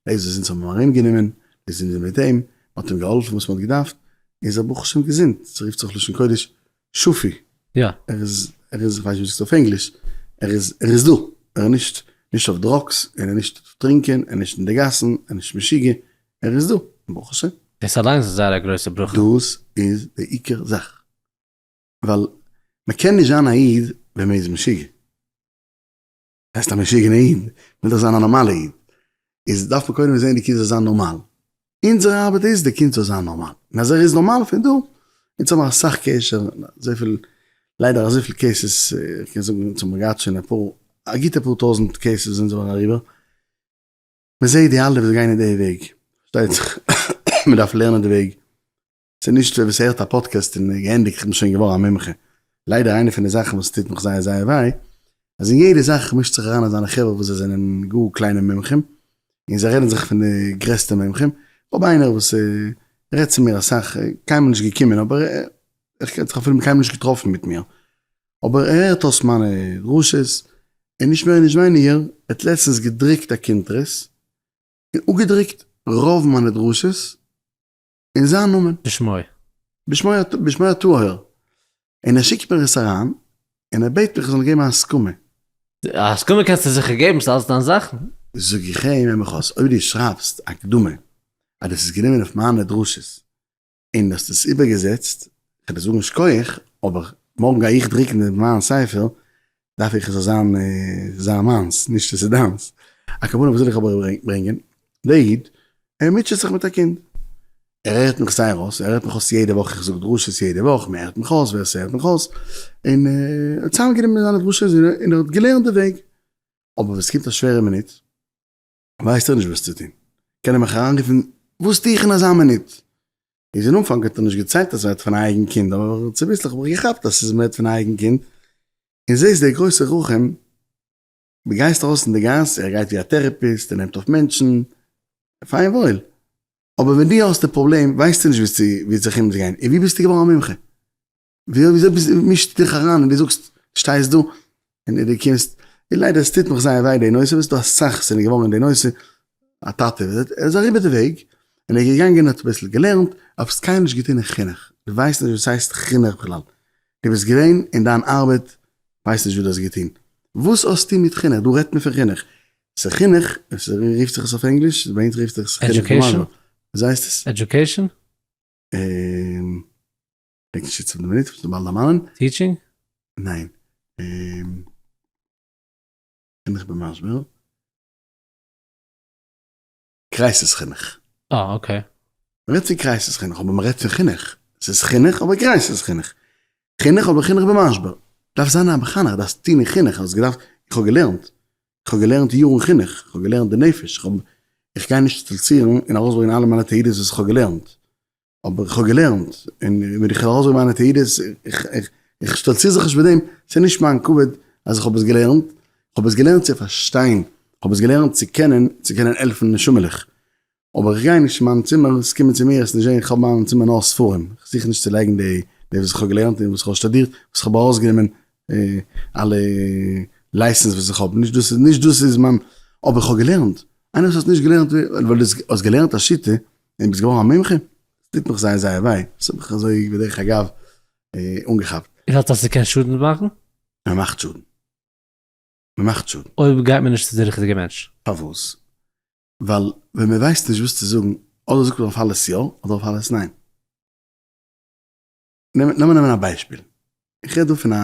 דאס וואס אונז האבן אים ארום גענומען, דאס זענען מיר מיט אים, מען האט אים געהאלפן וואס מען האט געדארפט, איז ער ברוך השם געזונט, ס'רופט זיך לשון קודש שפוי, יא. ער איז, ער איז, כ'ווייס נישט ווי מ'זאגט אויף ענגליש, ער איז, ער איז דא, ער איז נישט, נישט אויף drugs, ער איז נישט אויף טרינקען, ער איז נישט אין די גאסן, ער איז נישט משוגע, ער איז דא, ברוך השם. דאס אליינס איז זייער א גרויסע ברכה. דאס איז די עיקר זאך, ווייל מ'קען נישט זיין א איד ווען מ'איז משוגע. הייסט א משוגענע איד, מ'וויל דאך זיין א נארמאלע איד, איז דארף מען קודם זען די קינד זאל זיין נארמאל, אונזער ארבעט איז די קינד זאל זיין נארמאל, און אז ער איז נארמאל פון דא, אונז האבן אסאך קשר, אזויפיל, ליידער אזויפיל cases, איך קען זאגן אונז האבן געהאט שוין אפאר, א גוטע פאר טויזנט cases אונז זענען אריבער, מען זעט די אלע וואס גייען אין די וועג, פארשטייט זיך מען דארף לערנען די וועג, ס'איז נישט ווער ס'הערט א פאדקעסט און געענדיגט איך בין שוין געווארן א מומחה. ליידער איינע פון די זאכן וואס טוט מיך זייער זייער וויי, אז אין יעדע זאך מישט זיך אריין אזאנע חברה וואס זיי זענען גאר קליינע מומחים, און זיי רעדן זיך פון די גרעסטע מומחים, כ'האב איינער וואס רעדט צו מיר אסאך, קיינמאל נישט געקומען אבער ער האט זיך אפילו קיינמאל נישט געטראפן מיט מיר, אבער ער הערט אויס מיינע דרשות, און נישט מער און נישט ווייניגער, ער האט לעצטענס געדרוקט א קונטרס, און אפגעדרוקט רוב מיינע דרשות, אין זיין נאמען. בשמו. בשמו הטהור. און ער שיקט מיר עס אריין, און ער בעט מיך איך זאל אים געבן א הסכמה. א הסכמה קענסטו זיכער געבן, ס'איז אלס דיין זאכן. זאג איך אים, הער מיך אויס, אויב דו שרייבסט א הקדמה אז דאס איז גענומען אויף מיינע דרשות, און דו האסט עס איבערגעזעצט, כ'וועל דיר זאגן שכוח, אבער מארגן גיי איך דרוקן אין מיין ספר, דארף איך עס זאל זיין זיין מיינס, נישט עס איז דיינס. א כוונה וואס וויל איך אבער ברענגען, דער איד, ער מוטשעט זיך מיט א קינד, ער הערט מיך זייער אויס, ער הערט מיך אויס יעדע וואך, איך זאג דרשות יעדע וואך, מען הערט מיך אויס, ווער ס'הערט מיך אויס, און ער האט צוזאמגענומען זיינע דרשות און ער האט געלערנט די וועג, אבער ווען ס'קומט א שווערע מינוט, ווייסט ער נישט וואס צו טון, קען ער מיך אריינרופן, וואס טו איך אין אזא מינוט? איז אין אנפאנג האט ער נישט געציילט אז ס'רעדט פון א אייגן קינד, אבער צוביסלעך האב איך געכאפט אז ס'איז מ'רעדט פון א אייגן קינד, און זעסט דער גרויסער חכם, דו גייסט ארויס אין די גאס, ער גייט ווי א therapist, ער נעמט אויף מענטשן, פיין וואויל, אבער ווען דו האסט די פראבלעם ווייסטו נישט ווי צו ווי זיך אומצוגיין, און ווי ביסטו געווארן א מומחה? וויאזוי ביסטו מישסטו דיך אריין און דו זאגסט שטייסט דא און דו קומסט, און ליידער עס טוט מיך זייער וויי די נושא, ווייסט דא אסאך זענען געווארן אין די נושא, א טאטע ער איז אריבער די וועג און ער איז געגאנגען האט אביסל געלערנט, אבער האסט קיינמאל נישט געטון אין חינוך, דו ווייסט נישט וואס הייסט חינוך בכלל, דו ביסט געווען אין דיין ארבעט, ווייסט נישט וואס דו האסט געטון, וואס האסטו מיט חינוך, דא רעדט מען פון חינוך, ס'איז חינוך, עס רופט זיך עס אויף ענגליש, ביי אונז רופט זיך עס חינוך Education? וויאזוי הייסט עס? Education? דענק נישט יעצט אויף די מינוט, כ'מוז באלד דערמאנען. Teaching? ניין. חינוך במשבר. Crisis חינוך. אה, okay. מ'רעדט פון crisis חינוך, אבער מ'רעדט פון חינוך. ס'איז חינוך, אבער crisis חינוך. חינוך, אבער חינוך במשבר. דארף זיין א מחנך, דארפסט טון אין חינוך, האסט געדארפט, איך האב געלערנט. איך האב געלערנט יארן חינוך, איך האב געלערנט די נפש, איך האב, איך גיי נישט שטאלצירן און ארויסברענגען אלע מיינע תעודות וואס איך האב געלערנט. אבער איך האב געלערנט, און ווען איך ארויסברענג מיינע תעודות, איך שטאלציר זיך נישט מיט דעם, ס'איז נישט מיין כבוד אז איך האב עס געלערנט, איך האב עס געלערנט צו פארשטיין, איך האב עס געלערנט צו קענען, צו קענען העלפן נשמה'לעך, אבער איך גיי נישט אין מיין צימער, עס קומען צו מיר, עס נישט זען, איך האב מיין צימער נאר ספרים, איך זוך נישט צו לייגן די וואס איך האב געלערנט און וואס איך האב שטודירט, וואס איך האב ארויסגענומען אלע license וואס איך האב, נישט דאס איז, נישט דאס איז מיין, אבער איך האב געלערנט, איינער וואס האט נישט געלערנט, ווייל דו האסט געלערנט א שיטה, און ביסט געווארן א מומחה, עס טוט מיך זייער זייער וויי, עס האט מיך אזוי בדרך אגב אנגעכאפט. איר האלט אז ס'קען שאדן מאכן? מען מאכט שאדן. מען מאכט שאדן. אויב גייט מען נישט צו די ריכטיגע מענטש. פארוואס? ווייל ווען מען ווייסט נישט וואס צו זאגן, אדער זאגט מען אויף אלעס יא, אדער אויף אלעס ניין. לאמיר נעמען א ביישפיל, איך רעד דא פון א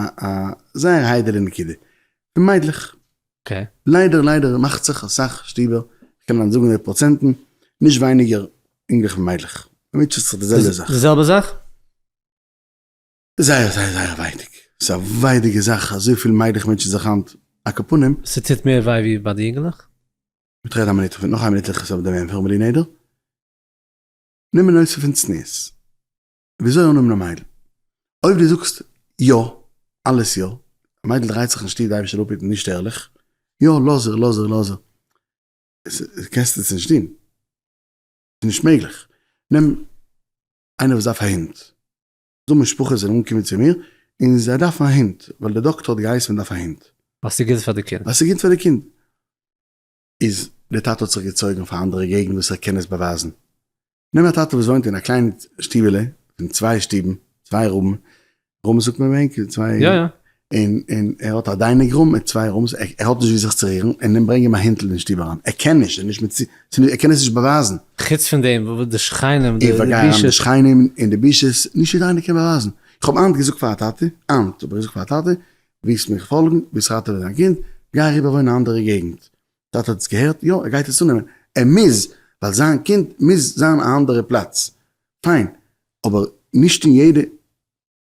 זייער איידעלע נקודה, פון מיידלעך. ליידער ליידער מאכט זיך אסאך שטיבער, איך קען היינט זאגן די פראצענטן, נישט ווייניגער אינגלעך ווי מיידלעך, מען מוטשעט זיך די זעלבע זאך. די זעלבע זאך? זייער זייער זייער ווייטיג, ס'איז א ווייטיגע זאך אזויפיל מיידלעך מוטשען זיך היינט, על כל פנים. ס'טוט מער וויי ווי ביי די יונגעלעך? מ'טרעט א מינוט, נאך א מינוט איך עס אויף דעם ענטפער בלי נדר. נעם א נושא פון צניעות, וויאזוי אננעמען א מיידל? אויב דו זאגסט יא, אלעס יא, א מיידל דרייט זיך אין שטוב די אייבערשטער זאל אפהיטן נישט ערליך, יא לאז איר לאז איר לאז איר, קענסט עס נישט טון, ס'איז נישט מעגליך. נעם איינער וואס דארף א הונט, דא משפחות זענען אנגעקומען צו מיר און זיי דארפן א הונט ווייל די דאקטער האט געהייסן מען דארף א הונט. ווייל ס'איז גוט פאר די קינד. ווייל ס'איז גוט פאר די קינד. איז די טאטע האט זיך געצויגן אויף א אנדערע געגנט וואס ער קען עס באווייזן. נעם א טאטע וואס וואוינט אין א קליין שטיבעלע פון צוויי שטיבן, צוויי room, rooms זאגט מען ביי ענק? צוויי, יא יא. און און ער האט א dining room מיט צוויי rooms, ער האט נישט ווי זיך צו רירן, און אים ברענג אים א הינטל אין שטוב אריין, ער קען נישט, ער איז נישט מיט, ער קען עס נישט באווייזן. חוץ פון דעם וואס די שכנים, די בושות. די שכנים און די בושות, נישט יעדער איינער קען באווייזן. איך האב היינט געזאגט פאר א טאטע, היינט האב איך געזאגט פאר א טאטע, ווילסט מיך פאלגן, ווילסט ראטעווען דיין קינד, גיי אריבער וואוינען א אנדערע געגנט. טאטע האט עס געהערט, יא, ער גייט עס אננעמען, ער מוז, ווייל זיין קינד מוז זיין א אנדערע פלאץ. פיין, אבער נישט אין יעדע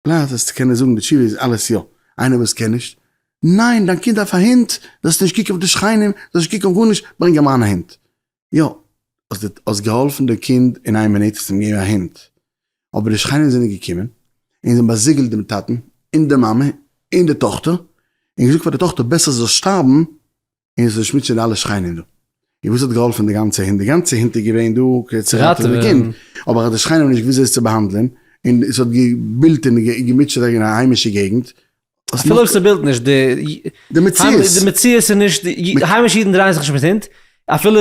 פלאץ וועסטו קענען זאגן די תשובה איז אלעס יא. איינער וואס קען נישט, ניין, דיין קינד דארף א הונט, זאלסט נישט קוקן אויף די שכנים, זאלסט נישט קוקן אויף גארנישט, ברענג אים אריין א הונט. יא, האסט געהאלפן די קינד אין איין מינוט, האסט אים געגעבן א הונט, אבער די שכנים זענען געקומען און זיי האבן באזיגלט דעם טאטן און די מאמע און די טאכטער, און געזאגט פאר די טאכטער בעסער זי זאל שטארבן און זי זאל נישט מוטשען די אלע שכנים דא. און וואס האט געהאלפן די גאנצע הונט? די גאנצע הונט איז געווען דא כדי צו ראטעווען די קינד, אבער אז די שכנים האבן נישט געוואוסט ווי עס צו באהאנדלען, און עס האט געבילט און געמוטשעט אין א היימישע געגנט, אפילו אויב ס'בילט נישט, די די מציאות, די מציאות איז נישט, היימישע אידן דרייען זיך נישט מיט הינט, אפילו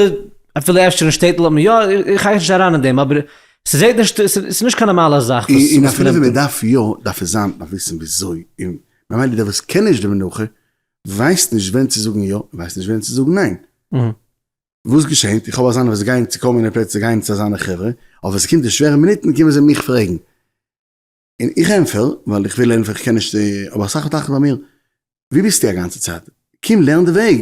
אפילו אפשר אין שטעטל האט מען יא, איך גיי נישט אריין אין דעם, אבער ס'זעט נישט, ס'איז נישט קיין נארמאלע זאך וואס און אפילו ווען מ'דארף יא, דארף עס זיין, מ'דארף וויסן וויאזוי, און ממילא דער וואס קען נישט די מנוחה, ווייסט נישט ווען צו זאגן יא, ווייסט נישט ווען צו זאגן ניין. וואס געשענט? איך האב אזאנע וואס גייען צו כל מיני פלעצער, גייען צו אזאנע חברה, אבער ווען ס'קומט די שווערע מינוטן קומען זיי מיך פרעגן. און איך ענטפער, ווייל איך וויל ענטפערן, איך קען נישט, אבער אסאך מאל טראכט איך ביי מיר, ווי ביסטו א גאנצע צייט? קום לערן די וועג!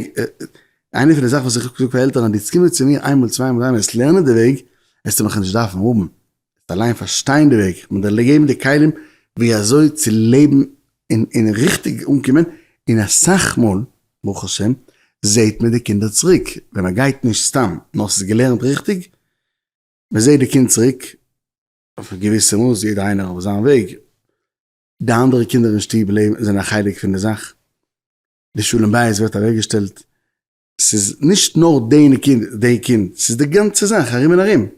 איינע פון די זאכן וואס איך האב געזאגט פאר עלטערן, אז דו קומסט צו מיר איינמאל, צוויי מאל, דריי מאל, וועסט לערנען די וועג, וועסטו מיך נישט דארפן האבן, וועסט אליין פארשטיין די וועג, איך וועל דיר געבן די כלים ווי אזוי צו לעבן און און ריכטיג אנקומען, און אסאך מאל, ברוך השם, זעט מען די קינדער צוריק, ווען מען גייט נישט סתם, נאר ס'איז געלערנט ריכטיג, מען זעט די קינד צוריק, אויף א געוויסע מאס, יעדער איינער אויף זיין וועג, די אנדערע קינדער אין שטוב לעבן זענען א חלק פון די זאך, די שלום בית ווערט אוועקגעשטעלט, ס'איז נישט נאר די קינד, די קינד, ס'איז די גאנצע זאך ארום און ארום, ווען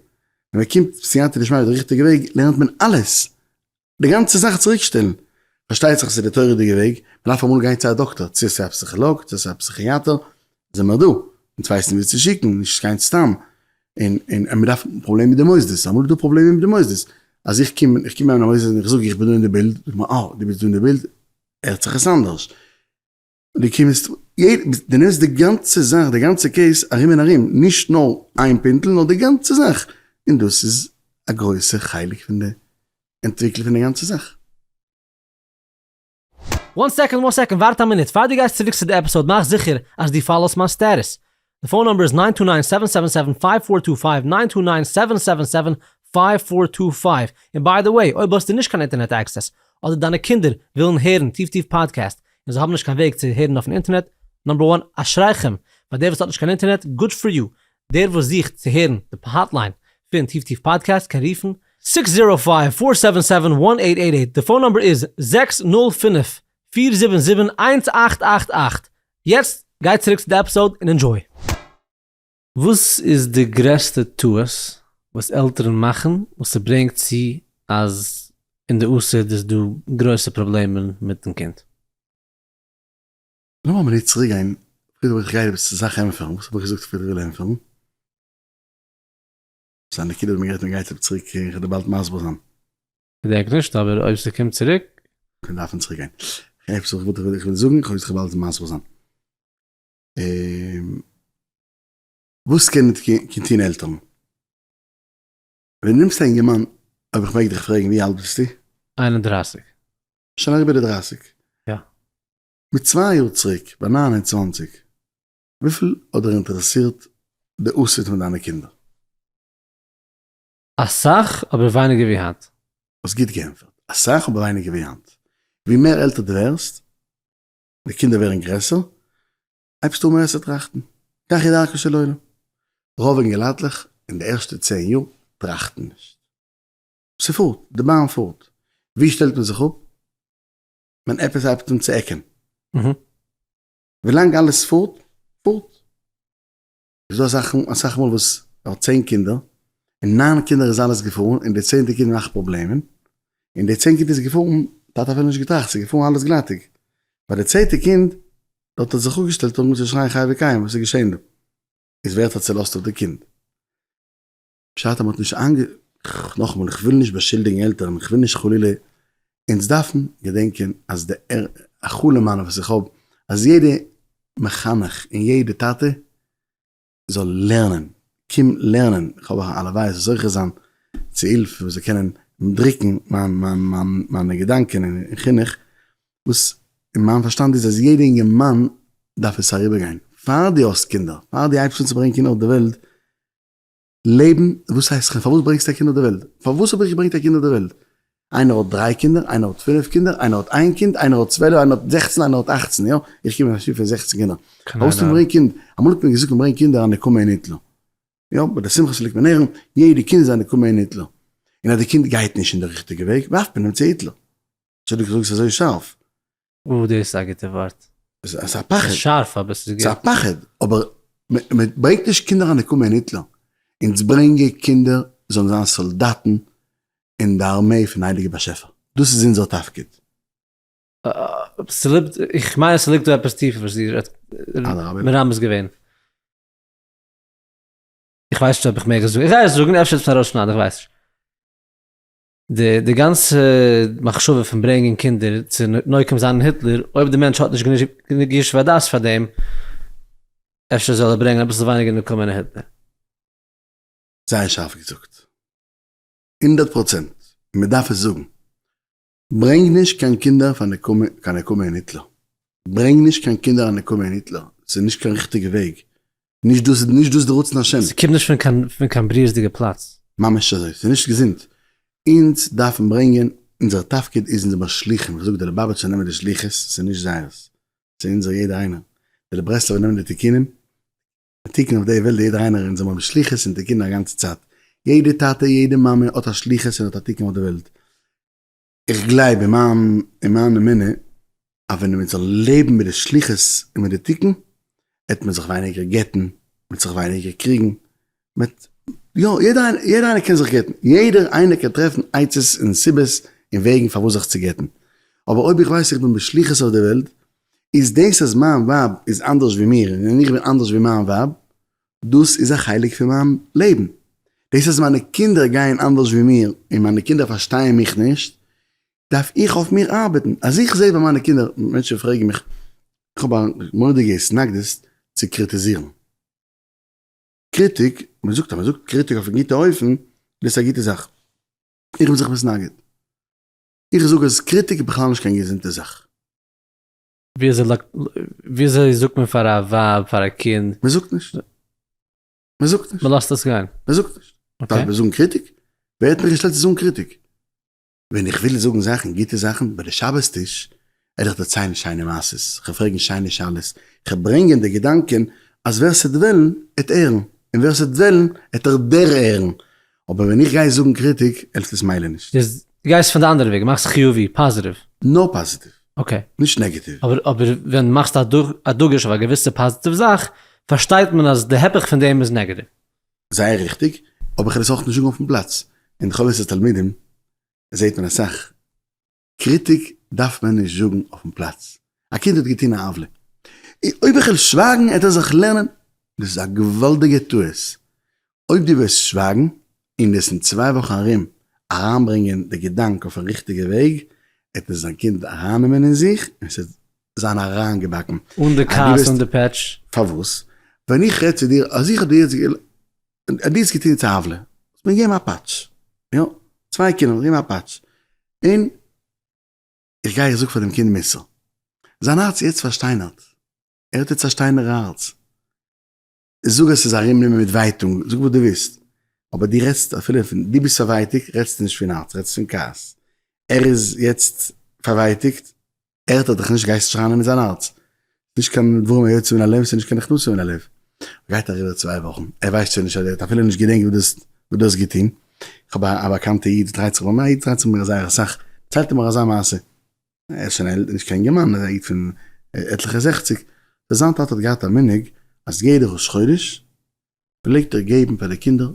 מען קומט סייעתא דשמיא אויף די ריכטיגע וועג לערנט מען אלעס, די גאנצע זאך צוריקשטעלן, פארשטייט זיך ס'איז די תורה'דיגע וועג, מען דארף אמאל גיין צו א דאקטער, צו עס איז א פסיכילאג, צו עס איז א פסיכיאטער, זעמער דא, אונז ווייסן ווי צו שיקן, נישט גיין סתם, און און מען דארף פראבלעם מיט די מוסדות, אמאל איז דא פראבלעמען מיט די מוסדות, אז איך קום איך קום אין א מוסד און איך זאג איך בין דא אין די בילד, זאגט מען אה דו ביסט דא אין די בילד, הערט זיך עס אנדערש, דו קומסט, דו נעמסט די גאנצע זאך, די גאנצע case ארום און ארום, נישט נאר איין פינטל, נאר די גאנצע זאך, און דאס איז א גרויסע חלק פון די אנטוויקלונג פון די גאנצע זאך. one second one second ווארט א מינוט פאר דו גייסט צוריק צו די episode מאך זיכער אז דו follow סט מיין status די phone number איז nine two nine seven seven seven five four two five nine two nine seven seven seven five four two five און by the way אויב האסטו נישט קיין אינטערנעט access אדער דיינע קינדער ווילן הערן טיף טיף פאדקעסט און זיי האבן נישט קיין וועג צו הערן אויפן אינטערנעט number one אשריכם פאר דער וואס האט נישט קיין אינטערנעט good for you דער וואס זוכט צו הערן די hotline פון טיף טיף פאדקעסט קען רופן six zero five four seven seven one eight eight eight, די phone number איז 605 477 1888, יעצט גיי צוריק צו די episode און enjoy. וואס איז די גרעסטע טעות וואס עלטערן מאכן וואס ס'ברענגט צו אז אין די עתיד איז דא גרויסע פראבלעמען מיטן קינד? לאמיר א מינוט צוריק גיין, פריער האב איך גיי עפעס צו סאך ענטפערן, וואס האב איך געזאגט פריער איך וויל ענטפערן? ס'איז א נקודה וואס מ'גייט מ'גייט צוריק איך וועל דיר באלד מסביר זיין. כ'געדענק נישט אבער אויב ס'קומט צוריק. מיר דארפן צוריק גיין. עפעס וואס איך וויל זאגן, כ'וועל זיך באלד מסביר זיין. וואס קענען טון עלטערן? ווען דו נעמסט א אינגערמאן, אויב איך מעג דיך פרעגן ווי אלט ביסטו? 31. שוין אריבער די דרייסיג? יא. מיט צוויי יאר צוריק, ביי 29, וויפיל האט דיר אינטערעסירט די עתיד פון דיינע קינדער? אסאך, אבער ווייניגער ווי היינט. האסט גוט געענטפערט. אסאך, אבער ווייניגער ווי היינט. ווי מער עלטער דו ווערסט, די קינדער ווערן גרעסער, הייבסטו אן מער צו טראכטן, כך היא דרכו של עולם. רוב אינגעלייטלעך אין די ערשטע 10 יאר טראכטן נישט. ס'פארט, די באן פארט. ווי שטעלט מען זיך אפ? ווען עפעס הייבט אן צו עקען. ווילאנג אלעס פארט, פארט. איז דא אסאך אסאך מאל וואס ער האט 10 קינדער, און ניין קינדער איז אלעס געפארן, און די צענטע קינד מאכט פראבלעמען, און די 10 קינד איז געפארן, טאטע אפילו נישט געטראכט, ס'איז געפארן אלעס גלאטיג. ביי די צענטע קינד, דארט האט זיך אפגעשטעלט און אנגעהויבן צו שרייען חי וקיים, וואס איז געשען דא? איז ווערט א צעלאזט אויף די קינד. פשט אז מ'האט נישט איינגע. נאכאמאל, איך וויל נישט באשולדיגן עלטערן, איך וויל נישט חלילה, אונז דארפן געדענקען אז די א חלום מיינע וואס איך האב, אז יעדע מחנך און יעדע טאטע זאל לערנען, קום לערנען, איך האב א הלוואי זאל זוכה זיין צו הילף וואס זיי קענען דרוקן מיין מיין מיין מיינע געדאנקען און חינוך, וואס אין מיין פארשטאנד איז אז יעדע אינגערמאן דארף עס אריבערגיין, פאר דו האסט קינדער, פאר דו הייבסט אן צו ברענגען קינדער אויף די וועלט, לעבן, וואס הייסט חינוך? פארוואס ברענגסטו א קינד אויף די וועלט? פארוואס האב איך געברענגט א קינד אויף די וועלט? איינער האט דריי קינדער, איינער האט פינף קינדער, איינער האט איין קינד, איינער האט 12, איינער האט 16, איינער האט 18, יא? איך קום פון א שטוב פון 16 קינדער. פארוואס האט מען געברענגט קינד? אמאל האט מען געזאגט מען ברענגט קינדער א נקמה אין היטלער. יא, ביי די שמחה ליגט מען נערן, יעדע קינד איז א נקמה אין היטלער. און אז די קינד גייט נישט אין די ריכטיגע וועג, ווארפט מען אים צו היטלער. אנטשולדיגט איך זאג עס אזוי שארף. אוי דאס איז א גוטע ווארט. עס איז א פחד. ס'איז שארף אבער ס'איז גוט. ס'איז א פחד, אבער מען ברענגט נישט קינדער א נקמה אין היטלער. אונז ברענגען קינדער זאלן זיין סאלדאטן אין די ארמעי פון הייליגע באשעפער. דאס איז אונזער תפקיד. ס'ליגט, איך מיין אז ס'ליגט דא עפעס טיפער וואס איר האט מרמז געווען. איך ווייס נישט אויב איך מעג עס זאגן. איך גיי עס זאגן, אפשר וועט מען ארויסשניידן, איך ווייס נישט. די די גאנצע מחשבה פון ברענגען קינדער צו נוקם זיין אין היטלער, אויב די מענטש האט נישט גענוג ישוב הדעת פאר דעם, אפשר זאל ער ברענגען אביסל ווייניגער נקמה אין היטלער. זייער שארף געזאגט. 100%. מען דארף עס זאגן. ברענג נישט קיין קינדער פאר נקמה, קיין נקמה אין היטלער. ברענג נישט קיין קינדער א נקמה אין היטלער. ס'איז נישט קיין ריכטיגע וועג. נישט דאס איז נישט דאס די רצון השם. ס'קומט נישט פון קיין פון קיין בריאות'דיגע פלאץ. ממש אזוי. ס'איז נישט געזונט. אונז דארפן ברענגען, אונזער תפקיד איז אונזער משליחים. איך זאג די ליובאוויטשער נעמען די שליחות, ס'איז נישט זייערס. ס'איז אונזער יעדער איינער. די ברסלב'ער נעמען די תיקונים. די תיקון אויף די וועלט יעדער איינער אונז האבן שליחות און תיקון א גאנצע צייט. יעדע טאטע יעדע מאמע האט א שליחות און האט א תיקון אויף די וועלט. איך גלייב אין מיין אין מיין אמונה אז ווען מען זאל לעבן מיט די שליחות און מיט די תיקון העט מען זיך ווייניגער גט'ן, מען וועט זיך ווייניגער קריגן, מען וועט יא יעדער איינער יעדער איינער קען זיך גט'ן, יעדער איינער קען טרעפן עצות און סיבות און וועגן פארוואס זיך צו גט'ן, אבער אויב איך ווייס איך בין בשליחות אויף די וועלט, איז דאס אז מיין ווייב איז אנדערש ווי מיר און איך בין אנדערש ווי מיין ווייב, דאס איז א חלק פון מיין לעבן. דאס אז מיינע קינדער גייען אנדערש ווי מיר און מיינע קינדער פארשטייען מיך נישט, דארף איך אויף מיר ארבעטן. אז איך זע ביי מיינע קינדער, מענטשן פרעגן מיך, איך האב א מורא'דיגע התנגדות צו קריטיזירן. קריטיק, מען זאגט אז מען זאגט קריטיק אויף א גוטע אופן, דאס איז א גוטע זאך. איך בין זיך מתנגד. איך זאג אז קריטיק איז בכלל נישט קיין געזונטע זאך. וויאזוי זאגט מען פאר א ווייב, פאר א קינד? מען זאגט נישט. מען זאגט נישט. מען לאזט עס גיין. מען זאגט נישט. דארף מען זאגן קריטיק? ווער האט מיך געשטעלט צו זאגן קריטיק? ווען איך וויל זאגן זאכן, גוטע זאכן, ביי די שבת טיש, וועל איך דערציילן שיינע מעשות, כ'וועל פרעגן שיינע שאלות, כ'וועל ברענגען די געדאנקען אז ווער ס'וועט וועלן, עט הערן, און ווער ס'וועט וועלן, עט ער דערהערן. אבער ווען איך גיי זאגן קריטיק, העלפט עס מילא נישט. דו גייסט פון די אנדערע וועג, מאכסט חיובי, פאזיטיוו. נאר פאזיטיוו. okay. נישט נעגאטיוו. אבער אבער ווען מאכסט א דגוש אויף א געוויסע פאזיטיוו זאך, פארשטייט מען אז די הפך פון דעם איז נעגאטיוו. זייער ריכטיג, אבער כ'וועל עס אויך נישט זאגן אויפן פלאץ. אין די חובת התלמידים זעהט מען אסאך קריטיק דארף מען נישט זאגן אויפן פלאץ. א קינד האט געטון א עוולה. אויב איך וועל שווייגן עט ער זיך לערנען. דאס איז א געוואלדיגע טעות. אויב דו וועסט שווייגן און עס אין צוויי וואכן ארום אריינברענגען די געדאנק אויפן ריכטיגע וועג, עט עס דיין קינד ארייננעמען אין זיך און עס וועט זיין אריינגעבאקן. אן די כעס אן די פעטש. פארוואס ווען איך רעד צו דיר אז איך האב דיר יעצט אז דו האסט געטון צו עוולה, האסט מיר געגעבן א פאטש, יא, צוויי קינדער, געגעבן א פאטש, און איך גיי איך זאג פאר דעם קינד מוסר, זיין הארץ איז יעצט פארשטיינערט, ער האט יעצט א שטיינערע הארץ, זאג אז ס'איז ארומנומען מיט ווייטונג, זאג וואס דו ווילסט, אבער דו רעדסט אפילו פון, דו ביסט פארווייטיגט, רעדסטו נישט פון הארץ, רעדסט פון כעס, ער איז יעצט. פארווייטיגט, הערט ער דיך נישט, גייסט נישט אריין אין זיין הארץ, נישט קיין דברים היוצאים מן הלב, ס'איז נישט קיין נכנסים מן הלב. גייט אריבער צוויי וואכן, ער ווייסט שוין נישט, ער האט אפילו נישט געדענקט וואס דו האסט געטון. איך האב א באקאנטע איד וואס דרייט זיך ביי מיר, א איד דרייט זיך ביי מיר זייער אסאך, דערציילט ער מיר אזא מעשה, ער איז שוין עלטער, נישט קיין אינגערמאן, ער איז א איד פון עטליכע זעכציג, זיין טאטע האט געהאט א מנהג אז יעדע ראש חודש פלעגט ער געבן פאר די קינדער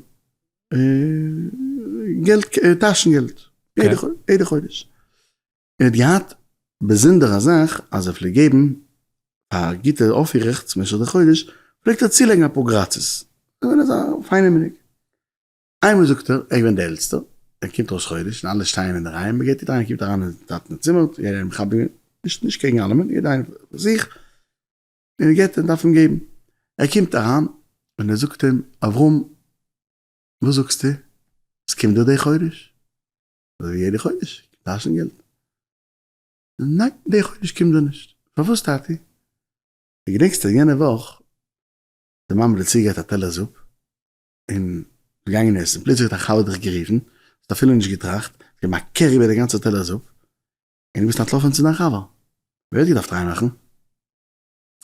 געלט, טאשן געלט, יעדע חודש. ער האט געהאט באזונדער א זאך אז ער פלעגט געבן פאר גוטע אויפפירעכץ במשך די חודש פלעגט ער צולייגן אפאר גראצעס, געווען אזא פיינע מנהג. איינמאל זאגט ער, ער איז געווען די עלטסטער, ער קומט ראש חודש און אלע שטייען אין די רייע, מען געבט יעדער איינער קומט אריין אין טאטן אין צימער, יעדער איינער מכבד געווען, נישט נישט קעגן אלעמען, יעדער איינער פאר זיך, און ער געבט און דארף אים געבן. ער קומט אריין און ער זאגט אים, אברהם, וואס זאגסטו, עס קומט דיר די חודש? אזוי ווי יעדע חודש, טאשן געלט. ניין, די חודש קומט דיר נישט. פארוואס טאטי? דו געדענקסט אז יענע וואך די מאמע האט דיר צוגעגרייט א טעלער זופ, און געגאנגען עסן, פלוצלינג האט א חבר דיך גערופן, האסט אפילו נישט געטראכט, געגעבן א קער איבער די גאנצע טעלער זופ, און דו ביסט אנטלאפן צו דיין חבר. ווער האט געדארפט ריין מאכן?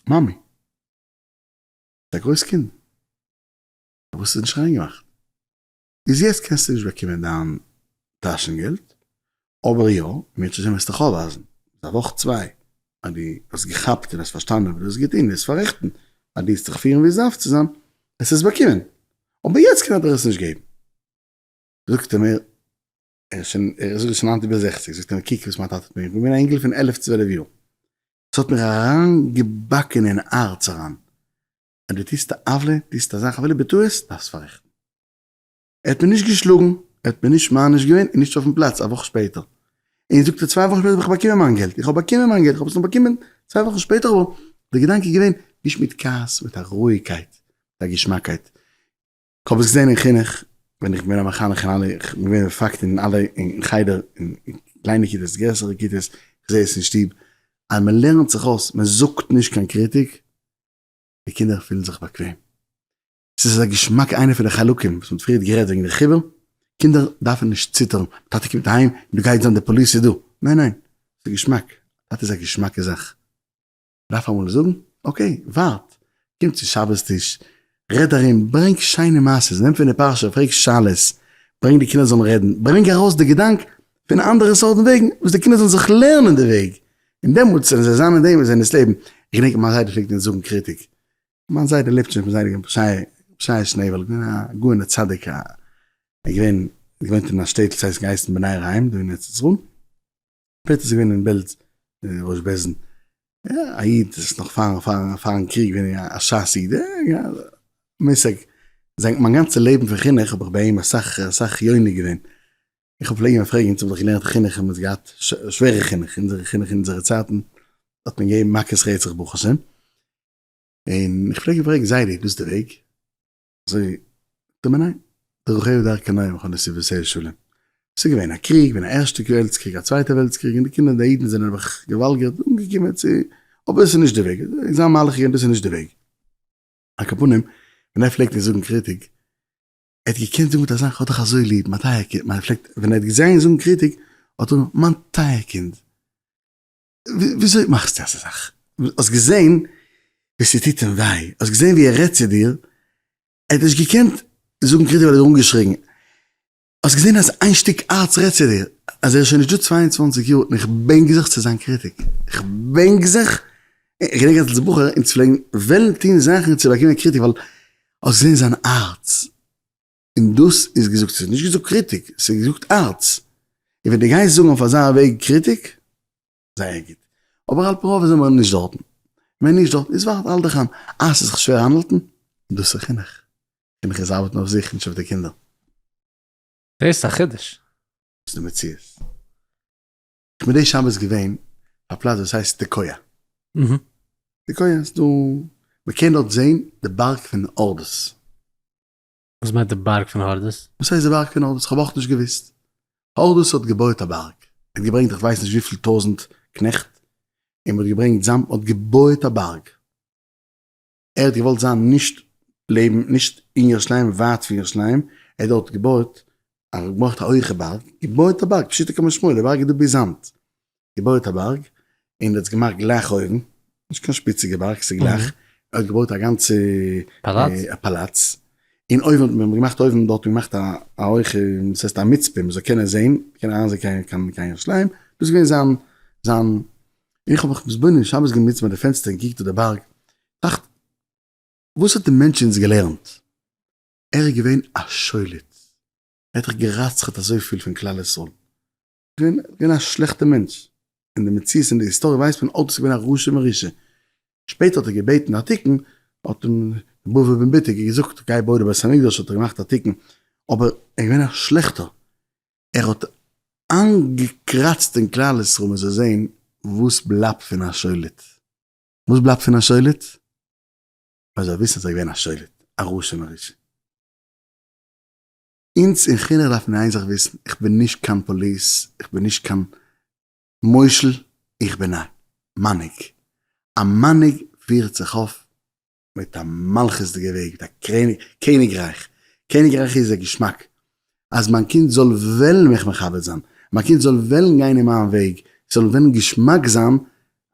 מאמי. ביסט א גרויס קינד, פארוואס האסטו נישט ריין געמאכט? איז יעצט קענסטו נישט באקומען דיין טאשן געלט, אבער יא, אם ירצה השם וועסטו דיך אויפווייזן, ביז א וואך צוויי, אז דו האסט געכאפט און האסט פארשטאנען וואס דו האסט געטון, וועסט פאררעכטן, אז דו וועסט זיך פירן ווי עס דארף צו זיין, וועסטו עס באקומען, אבער יעצט קען איך דיר עס נישט געבן. זאגט ער מיר, ער איז שוין, ער איז שוין היינט איבער זעכציג, זאגט ער מיר, קוק וואס מיין טאטע האט מיר, איך בין געווען א אינגל פון עלף צוועלף יאר, עס האט מיר אריינגעבאקן אין הארץ אריין, אז דו טוסט א עוולה, טוסט א זאך אפילו בטעות, דארפסט פאררעכטן. ער האט מיר נישט געשלאגן, ער האט מיר נישט מעניש געווען, און נישט אויפן פלאץ, א וואך שפעטער. און זאגט ער צוויי וואכן שפעטער האב איך באקומען מיין געלט, איך האב באקומען מיין געלט, איך האב עס נאר באקומען צוויי וואכן שפעטער, אבער די געדאנק איז געווען, נישט מיט כעס, מיט א רואיגקייט, מיט א געשמאקייט. איך האב עס געזען אין חינוך, ווען איך בין געווען א מחנך אין אלע, איך בין געווען אין פאקט אין אלע, אין חדר, אין קליינע כיתות, גרעסערע כיתות, איך זע עס אין שטוב, אז מען לערנט זיך אויס, מען זאגט נישט קיין קריטיק, די קינדער פילן זיך באקוועם. ס'איז אזא געשמאק איינע פון די חלקים וואס מ'האט פריערט גערעדט וועגן די חיבור, קינדער דארפן נישט ציטערן, טאטע קומט אהיים און דא גייט זיין די פאליס איז דא, ניין ניין, ס'איז געשמאק, טאטע איז א געשמאקע זאך, מ'דארף אמאל זאגן, okay, ווארט, קום צו שבת טיש, רעד ארום, ברענג שיינע מעשות, נעם פון די פרשה, פרעג שאלות, ברענג די קינדער זאלן רעדן, ברענג ארויס די געדאנק פון אנדערע סארטן וועגן, וואס די קינדער זאלן זיך לערנען די וועג, און דעמאלטס וועלן זיי זיין אין דעם און זיי וועלן עס לעבן, איך געדענק מיין זיידע פלעגט אונז זאגן קריטיק, מיין זיידע לעבט שוין פון זייענדיג ר' שייע שנעוועל, געווען א גאון א צדיק, א ער איז געווען געוואוינט אין א שטעטל ס'הייסט געהייסן בני רעים דא אין ארץ ישראל, שפעטער איז ער געווען אין בעלז ראש בית דין, א איד איז נאך פארן פארן פארן קריג געווען א שס איד, מושג, זיין מיין גאנצע לעבן פון חינוך האב איך ביי אים אסאך אסאך יונק געווען, איך האב פלעג אים פרעגן אונז האבן דאך געלערנט חינוך און מ'האט געהאט שווערע חינוך, אונזערע חינוך אין אונזערע צייטן האט מען געגעבן מכות רצח ברוך השם, און איך פלעג אים פרעגן זיידי דאס איז די וועג? אזוי זאגט ער מיר ניין, דרכיה דרכי נועם וכל נתיבותיה שלום. ס'איז געווען א קריג, געווען א ערשטע וועלטס קריג, א צווייטע וועלטס קריג, און די קינדער די אידן זענען נעבעך געוואלגערט אנגעקומען צו, אבער דאס איז נישט די וועג, זיין מהלך איז געווען דאס איז נישט די וועג. על כל פנים, ווען ער פלעגט מיר זאגן קריטיק, ער האט געקענט זאגן מיט אזא כ'האב דיך אזוי ליב, מיין טייער קינד, מען פלעגט, ווען ער האט געזען זאגן קריטיק, האט ער געזאגט, מיין טייער קינד, וויאזוי מאכסטו אזא זאך? האסט געזען ווי ס'טוט אים וויי, האסט געזען ווי ער רעדט צו דיר, ער האט נישט געקענט זאגן קריטיק ווייל ער האט אנגעשריגן, האסט געזען אז איין שטיק הארץ רעדט צו דיר, אז ער איז שוין נישט דא 22 יאר און איך בענק זיך צו זיין קריטיק, איך בענק זיך, איך געדענק אז אלס בחור אונז פלעגן וועלן טון זאכן צו באקומען קריטיק ווייל האסט געזען זיין הארץ, און דאס איז געזאגט, ס'איז נישט געזאגט קריטיק, ס'איז געזאגט הארץ, און ווען דו גייסט זאגן אויף אזא וועג קריטיק, זייער גוט, אבער על פי רוב זענען מיר נישט דארטן, ווען נישט דארטן איז ווארט האלט דיך איין, אה ס'איז זיך שווער איינהאלטן, דאס איז חינוך, חינוך איז ארבעטן אויף זיך נישט אויף די קינדער. דאס איז א חידוש. דאס איז די מציאות. איך בין די שבת געווען אויף א פלאץ וואס הייסט תקוע. תקוע איז דא, מ'קען דארט זען די בארג פון הורדוס. וואס מיינט די בארג פון הורדוס? וואס הייסט די בארג פון הורדוס? כ'האב אויך נישט געוואוסט. הורדוס האט געבויעט א בארג. ער האט געברענגט איך ווייס נישט וויפיל טויזענט קנעכט, און מ'האט געברענגט זאמד, מ'האט געבויעט א בארג. ער האט געוואלט זיין נישט לעבן נישט אין ירושלים ווייט פון ירושלים, ער האט דארט געבויעט א געמאכט א הויכע בארג, געבויעט א בארג פשוטו כמשמעו, די בארג איז דא ביז היינט. געבויעט א בארג, און ער האט עס געמאכט גלייך אויבן, נישט קיין שפיציגע בארג, ס'איז גלייך, ער האט געבויט א גאנצע פאלאץ, און אויבן האט מען געמאכט אויבן דארט האט מען געמאכט א הויכע, דאס הייסט א מצפה, מען זאל קענען זען, קענען אריינזען קיין קיין ירושלים, דאס איז געווען זיין זיין, און איך האב מיך מתבונן שבת געזיצן ביי די פענסטער און געקוקט אויף די בארג, טראכט, וואס האט די מענטש אונז געלערנט? ער איז געווען א שולט, ער האט דאך גערצח'עט אזויפיל פון כלל ישראל, געווען געווען א שלעכטע מענטש, אין די מציאות אין די היסטאריע ווייסט מען אויך איז געווען א רשע מרושע, שפעטער האט ער געבעטן א תיקון, האט אים בבא בן בוטא געזאגט גיי בוי די בית המקדש האט ער געמאכט א תיקון, אבער ער איז געווען א שלעכטער, ער האט איינגעקראצט אין כלל ישראל מען זאל זען וואס בלייבט פון א שולט, וואס בלייבט פון א שולט? מען זאל וויסן אז ער איז געווען א שולט, א רשע מרושע. אונז אין חינוך דארף מען איין זאך וויסן, איך בין נישט קיין פאליס, איך בין נישט קיין מושל, איך בין א מנהיג. א מנהיג פירט זיך אויף מיט א מלכות'דיגע וועג, מיט א קעניגרייך. קעניגרייך איז א געשמאק, אז מיין קינד זאל וועלן מיך מכבד זיין, מיין קינד זאל וועלן גיין אין מיין וועג, ס'זאל וועלן געשמאק זיין,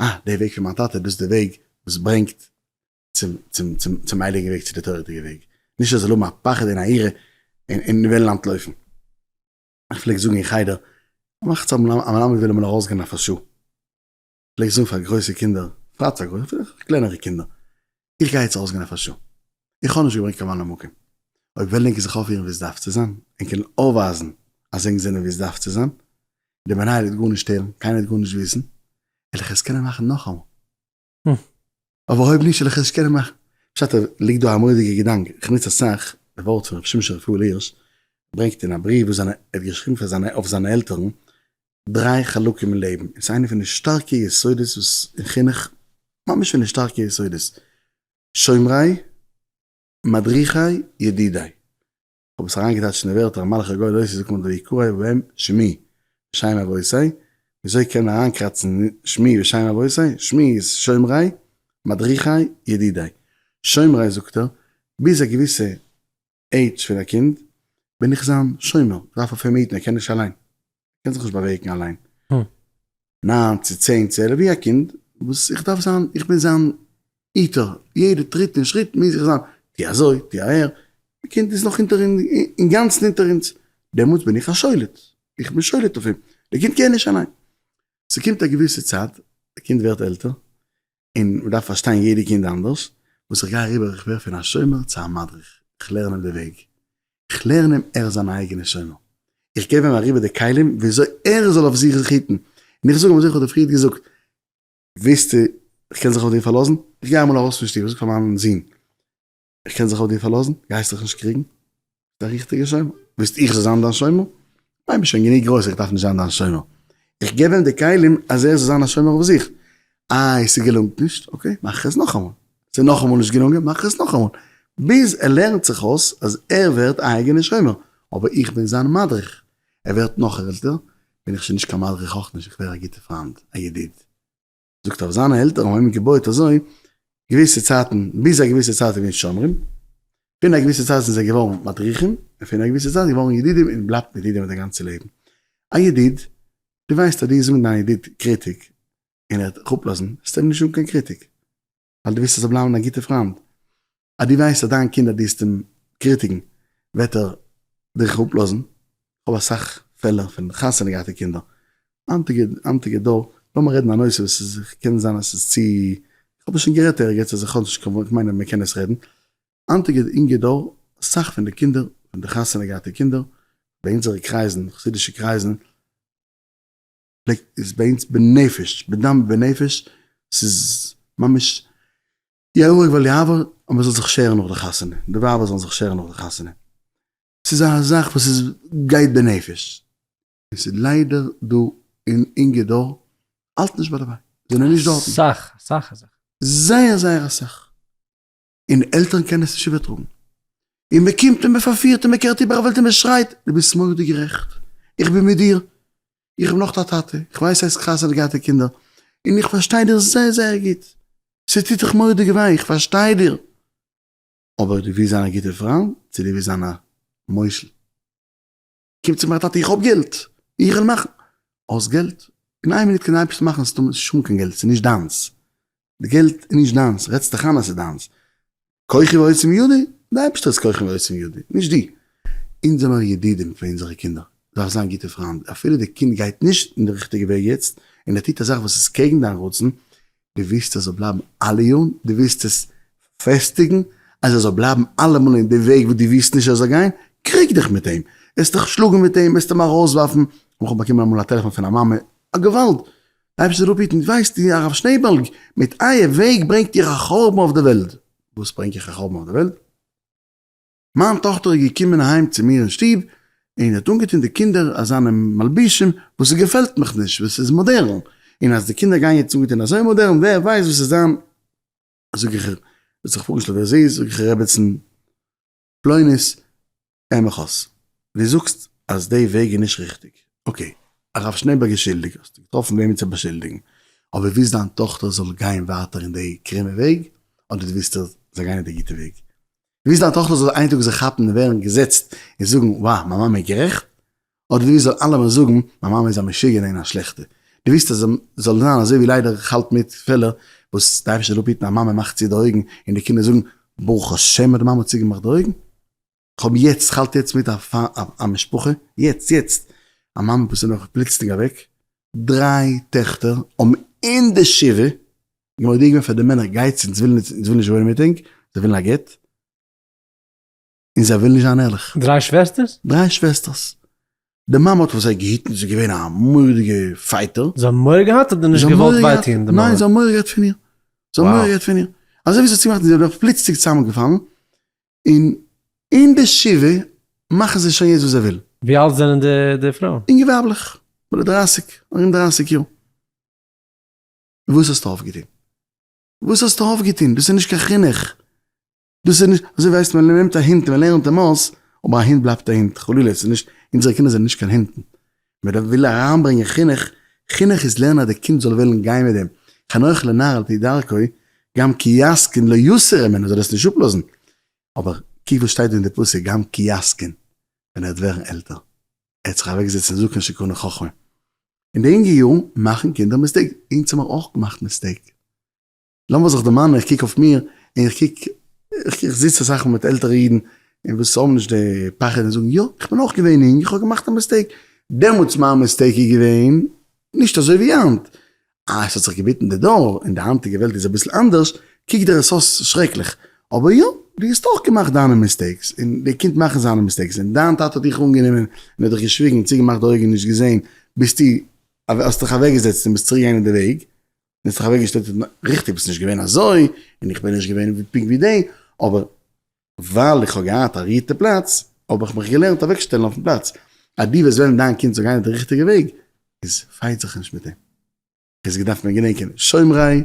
אה, די וועג פון מיין טאטע, דאס איז די וועג וואס ברענגט צום צום צום צום הייליגן וועג צו די תורה'דיגע וועג, נישט ער זאל האבן א פחד און א יראה און און וועלן אנטלויפן. איך פלעג זאגן אין חדר, מאכט זיך א מלמד וויל אמאל ארויסגיין אויף א שעה, פלעג איך זאגן פאר גרויסע קינדער, בפרט פאר גרויסע, אפילו קלענערע קינדער, איך גיי יעצט ארויסגיין אויף א שעה, איך האב נישט געברענגט קיין ממלא מקום, אויב וועלן ענק זיך אויפפירן ווי עס דארף צו זיין, ענק קענען אויפווייזן אז ענק זענען ווי עס דארף צו זיין, דער מנהל וועט גארנישט הערן, קיינער וועט גארנישט וויסן, וועל איך עס קענען מאכן נאכאמאל. אבער אויב נישט וועל איך עס נישט קענען מאכן. פשט ליגט דא א מורא'דיגע געדאנק, איך נוץ אסאך די ווארט פון רבי שמשון רפאל הירש, ברענגט אין א בריוו וואס זיינע ער האט געשריבן פאר זיינע אויף זיינע עלטערן, דריי חלקים אין לעבן, און ס'איז איינע פון די שטארקע יסודות וואס אין חינוך, ממש פון די שטארקע יסודות, שומרי, מדריכי, ידידי. כ'האב עס אריינגעטייטשט אין די ווערטער המלאך הגואל אותי זאגט מען ויקרא בהם שמי ושם אבותי, וויאזוי קען מען אריינקראצן שמי ושם אבותי, שמי איז שומרי, מדריכי, ידידי. שומרי זאגט ער, ביז א געוויסע עידזש פון א קינד בין איך זיין שומר, כ'דארף אויף אים היטן, ער קען נישט אליין. קען זיך נישט באוועגן אליין. ניין צו צען צו 11 ווי א קינד וואס איך דארף זיין, איך בין זיין היטער, יעדע טריט און שריט מוז איך זיין, טו אזוי, טו אהער, די קינד איז נאך אונטער אינגאנצן אונטער אונז, דעמאלטס בין איך א שולט, איך בין שולט אויף אים, די קינד קען נישט אליין. ס'קומט א געוויסע צייט, די קינד ווערט עלטער, און מ'דארף פארשטיין יעדע קינד אנדערש, וואס איך גיי אריבער, איך ווער פון א שומר צו א מדריך, איך לערן אים די וועג, איך לערן אים ער איז זיין אייגענע שומר, איך געב אים אריבער די כלים וויאזוי ער זאל אויף זיך זיך היטן, און איך זאג אים אזוי איך האב דיר פריערט געזאגט, וויסטו איך קען זיך אויף דיר פארלאזן, איך גיי אמאל ארויס פון שטוב, איך זאג פאר מיין זון, איך קען זיך אויף דיר פארלאזן? גייסט זיך נישט קריגן? ביסט א ריכטיגער שומר? ווילסט איך זאל זיין דיין שומר? ניין, ביסט שוין גענוג גרויס, איך דארף נישט זיין דיין שומר. איך געב אים די כלים אז ער זאל זיין א שומר אויף זיך. איי, ס'געלונגט נישט? okay, מאך איך עס נאכאמאל. ס'איז נאכאמאל נישט געלונגען? מאך איך עס נאכאמאל. ביז ער לערנט זיך אויס אז ער ווערט א אייגענער שומר. אבער איך בין זיין מדריך. ער ווערט נאך עלטער, בין איך שוין נישט קיין מדריך אויך נישט, איך ווער א גוטער פריינד, א ידיד. זאגט אויף זיינע עלטערן האבן אים געבויעט אזוי געוויסע צייטן ביז א געוויסע צייט איז געווען שומרים, פון א געוויסע צייט זענען זיי געווארן מדריכים, און פון א געוויסע צייט געווארן ידידים און בלייבט ידידים די גאנצע לעבן. א ידיד, דו ווייסט אז דו זאגן דיין ידיד קריטיק און ער וועט דיך אפלאזן, וועסטו אים נישט זאגן קיין קריטיק, ווייל דו ווילסט ער זאל בלייבן דיין גוטע פריינד. אז דו ווייסט אז דיין קינד אז דו וועסט אים קריטיקן וועט ער דיך אפלאזן, איך האב אסאך פעלער פון חתונה געהאטע קינדער, היינטיגע היינטיגע דור, לאמיר רעדן א נושא וואס איז קען זיין אז ס'איז צו, איך האב עס שוין גערעדט ערגעץ אז איך האב נישט קיין, איך מיין אז מען קען עס רעדן, היינטיגע אינגע דור, אסאך פון די קינדער, פון די חתונה געהאטע קינדער, ביי אונזערע קרייזן, חסידישע קרייזן, פלעגט איז ביי אונז בנפש, בדם ובנפש, ס'איז ממש יהרג ואל יעבור אז מען זאל זיך שערן נאך די חתונה, די ווייבער זאלן זיך שערן נאך די חתונה, ס'איז א זאך וואס איז גייט בנפש, און ס'איז ליידער דא אין אינגע דור האלט נישט ביי דערביי, זענען נישט דארטן. אסאך, אסאך אסאך. זייער זייער אסאך. און עלטערן קענען עס נישט איבערטראגן. און מען קומט און מען פארפירט און מען קערט איבער א וועלט און מען שרייט, דו ביסט מורא'דיג גערעכט, איך בין מיט דיר, איך בין אויך א טאטע, איך ווייס ס'הייסט חתונה געהאטע קינדער, און איך פארשטיי דיר זייער זייער גוט, ס'טוט דיך מורא'דיג וויי, איך פארשטיי דיר, אבער דו ווילסט זיין א גוטער פריינד, צו דו ווילסט זיין א מושל? קומט צו מיר א טאטע, איך האב געלט, איך וועל מאכן, האסט געלט? אין איין מינוט קען די אייבערשטער מאכן אז ס'איז נישט קיין געלט, ס'איז נישט דיינס, די געלט איז נישט דיינס, רעדסט דיך איין אז ס'איז דיינס, כוחי ועוצם ידי, די אייבערשטער איז כוחי ועוצם ידי, נישט דו. אונז זעמער ידידים פון אונזערע קינדער, דארף זיין גוטע פריינד, אפילו די קינד גייט נישט אין די ריכטיגע וועג יעצט, און ער טוט א זאך וואס איז קעגן דיין רצון, דו ווילסט ער זאל בלייבן אלע יארן, דו ווילסט עס פעסטיגן אז ער זאל בלייבן אלעמאל אין די וועג וואס דו ווילסט נישט ער זאל גיין, קריג דיך מיט אים, וועסט דיך שלאגן מיט אים, וועסט אים ארויסווארפן, איך האב באקומען אמאל א טעלעפאן פון א מאמע, א געוואלד, די אייבערשטער זאל אפהיטן, ווייסט איר הרב שנעעבאלג, מיט אייער וועג ברענגט איר א חורבן אויף די וועלט, וואס ברענג איך א חורבן אויף די וועלט? מיין טאכטער איז געקומען אהיים צו מיר אין שטוב און האט אנגעטון די קינדער אזאנע מלבושים וואס עס געפעלט מיך נישט, וואס איז מאדערן, און אז די קינדער גייען יעצט אנגעטון אזוי מאדערן, ווער ווייסט וואס איז זיין, זאג איך איר, האט זיך פארגעשטעלט ווער זי איז, זאג איך איר רעבעצן פלונית, הער מיך אויס, דו זאגסט אז די וועג איז נישט ריכטיג, okay, הרב שנעבערג איז שולדיג, האסטו געטראפן וועמען צו באשולדיגן, אבער ווילסט דיין טאכטער זאל גיין ווייטער אין די קרומע וועג, אדער דו ווילסט זאל גיין אין די גוטע וועג? דו ווילסט דיין טאכטער זאל איין טאג זיך כאפן און ווערן געזעצט און זאגן וואו מיין מאמע איז גערעכט? אדער דו ווילסט זאל אלעמען זאגן מיין מאמע איז א משוגענע און א שלעכטע? דו ווילסט אז זאל זיין אזוי ווי ליידער איך האלט מיט פעלער וואס די אייבערשטער זאל אפהיטן א מאמע מאכט צו די אויגן און די קינדער זאגן ברוך השם אז די מאמע האט צוגעמאכט די אויגן? כ'האב יעצט, כ'האלט יעצט מיט א משפחה, יעצט יעצט, א מאמע וואס איז נאך פלוצלינג אוועק, דריי טעכטער האבן אין די שבעה מודיע געווען פאר די מענער גייטס אונז ווילן אונז ווילן נישט וואוינען מיט ענק, זיי ווילן א גט, און זיי ווילן נישט זיין ערליך. דריי שוועסטערס? דריי שוועסטערס. די מאמע האט פאר זיי געהיטן, זי איז געווען א מורא'דיגע fighter. זיי האבן מורא געהאט אדער נישט געוואלט וויי טון די מאמע? ניין זיי האבן מורא געהאט פון איר. זיי האבן מורא געהאט פון איר. אזוי ווי זי האט צוגעמאכט איז זי אבער פלוצלינג צוזאמענגעפאלן, און אין די שבעה מאכן זיי שוין יעצט וואס זיי ווילן. ווי אלט זענען די פרויען? אינגע ווייבלעך, ביי די דרייסיג, ארום דרייסיג יאר. וואס האסטו אויפגעטון? וואס האסטו אויפגעטון? דאס איז נישט קיין חינוך. דאס איז נישט, אזוי ווייסט מען, מען נעמט א הונט און מען לערנט אים אויס, אבער א הונט בלייבט א הונט, חלילה, עס איז נישט, אונזערע קינדער זענען נישט קיין הונטן. מען דארף וויל אריינברענגען חינוך, חינוך איז לערנען אז די קינד זאל וועלן גיין מיט דעם, חנוך לנער על פי דרכו, גם כי יזקין לא יסור ממנו, זאל עס נישט אפלאזן. אבער קוק וואס שטייט דא אין די פסוק, גם כי יזקין, ווען ער וועט ווערן עלטער, ער האט זיך אוועקגעזעצט אין זקן שקנה חכמה. אין די אינגע יארן מאכן קינדער mistake, אונז האמיר אויך געמאכט mistake. לאמיר זיך דערמאנען, איך קוק אויף מיר, און איך קוק, איך זיץ אסאך מאל מיט עלטערע אידן, און וואס האבן נישט די פחד און זאגן, יא, איך בין אויך געווען אינג, איך האב געמאכט א mistake. דעמאלטס מיין mistake איז געווען נישט אזוי ווי היינט. אה, עס האט זיך געביטן די דור, און די היינטיגע וועלט איז אביסל אנדערש, קוקט דיר עס אויס שרעקליך. אבער יא, דו האסט אויך געמאכט דיינע mistakes, און די קינד מאכן זיינע mistakes, און דיין טאטע האט דיך אנגענומען און האט דיך געשוויגן און צוגעמאכט די אויגן און נישט געזען, ביסטו, האסט דיך אוועקגעזעצט און ביסט צוריקגעגאנגען אין די וועג, און האסט דיך אוועקגעשטעלט און ריכטיג ביסט נישט געווען אזוי, און איך בין נישט געווען פונקט ווי די, אבער ווייל איך האב געהאט א ריהטע פלאץ, האב איך מיך געלערנט אוועקשטעלן אויפן פלאץ, אז דו וועסט וועלן דיין קינד זאל גיין די ריכטיגע וועג, איז fight זיך נישט מיט אים. עס געדארפט מען געדענקען, שומרי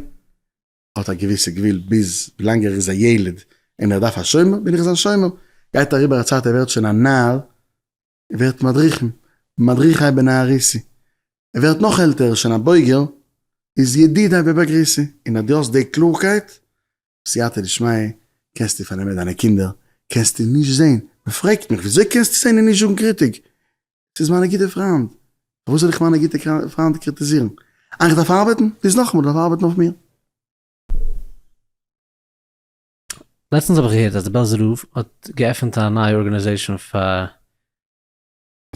האט א געוויסע גבול ביז ווילאנג ער איז א ילד און ער דארף א שומר, בין איך זיין שומר, גייט אריבער א צייט ער ווערט שוין א נער, ווערט מדריכים, מדריכי בנערותי, ער ווערט נאך עלטער, ער איז שוין א בוגר, איז ידידי בבגרותי, און אז דו האסט די קלארקייט, סייעתא דשמיא, קענסטו פארנעמען דיינע קינדער, קענסטו נישט זען, מען פרעגט מיך וויאזוי קענסטו זען און נישט זאגן קריטיק, ס'איז מיינע גוטע פריינד, פארוואס זאל איך מיינע גוטע פריינד קריטיזירן? אה איך דארף ארבעטן? ביז נאכאמאל איך דארף ארבעטן אויף מיר. לעצטנס האב איך געהערט אז די בעלזער רב האט געעפענט א נייע organization פאר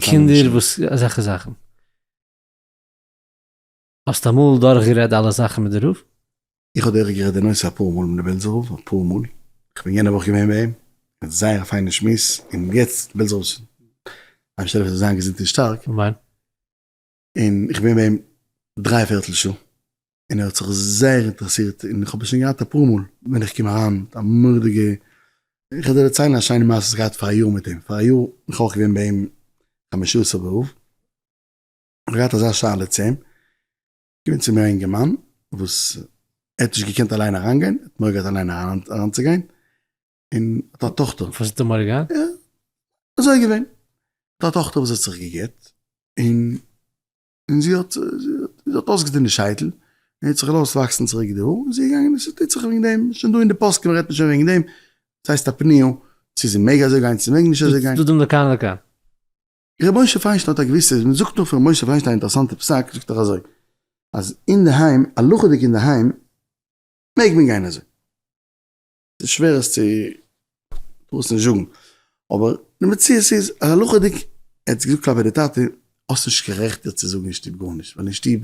קינדער וואס אזעלכע זאכן. האסט אמאל דורך גערעדט אלע זאכן מיט די רב? איך האב דורך גערעדט די נושא אפאר מאל מיט די בעלזער רב, אפאר מאל, איך בין יענע וואך געווען ביי אים, געהאט זייער א פיינע שמועס, און יעצט בעלזער רב אייבערשטער זאל זיין געזונט און שטארק, אמן. און איך בין ביי אים דריי פערטל שעה, און ער האט זיך זייער אינטערעסירט, און איך האב עס שוין געהאט אפאר מאל, ווען איך קום אריין מיט א מורא'דיגע, איך וועל דיר דערציילן א שיינע מעשה וואס איך געהאט פאר א יאר מיט אים, פאר א יאר בין איך אויך געווען ביי אים חמשה עשר באב, איך האב געהאט אזא שאלה צו אים, געווען צו מיר א אינגערמאן וואס ער האט נישט געקענט אליין אריינגיין, ער האט מורא געהאט אליין אריינצוגיין, און האט א טאכטער. וואס האט ער מורא געהאט? יא, אזוי איז געווען. האט א טאכטער וואס האט זיך גע'גט, און און זי האט זי האט אויסגעטון די שייטל, און האט זיך געלאזט וואקסן צוריק די האר, און זי איז געגאנגען און ס'טוט זיך וועגן דעם, שוין דא אין די פוסקים רעדט מען שוין וועגן דעם, ס'הייסט א פניה, צו זי מעג אזוי גיין צו זי מעג נישט אזוי גיין. צדדים לכאן ולכאן. ר' משה פיינשטיין האט א געוויסע, מען זאגט נאך פון ר' משה פיינשטיין א אינטערעסאנטע פסק, זאגט ער אזוי. אז אינדערהיים, הלכה'דיג אינדערהיים, מעג מען גיין אזוי. ס'איז שווער עס צו, טאר עס נישט זאגן, אבער די מציאות איז אז הלכה'דיג, ער האט געזאגט כלפי די טאטע, האסט נישט קיין רעכט איר צו זאגן אין שטוב גארנישט, ווייל אין שטוב,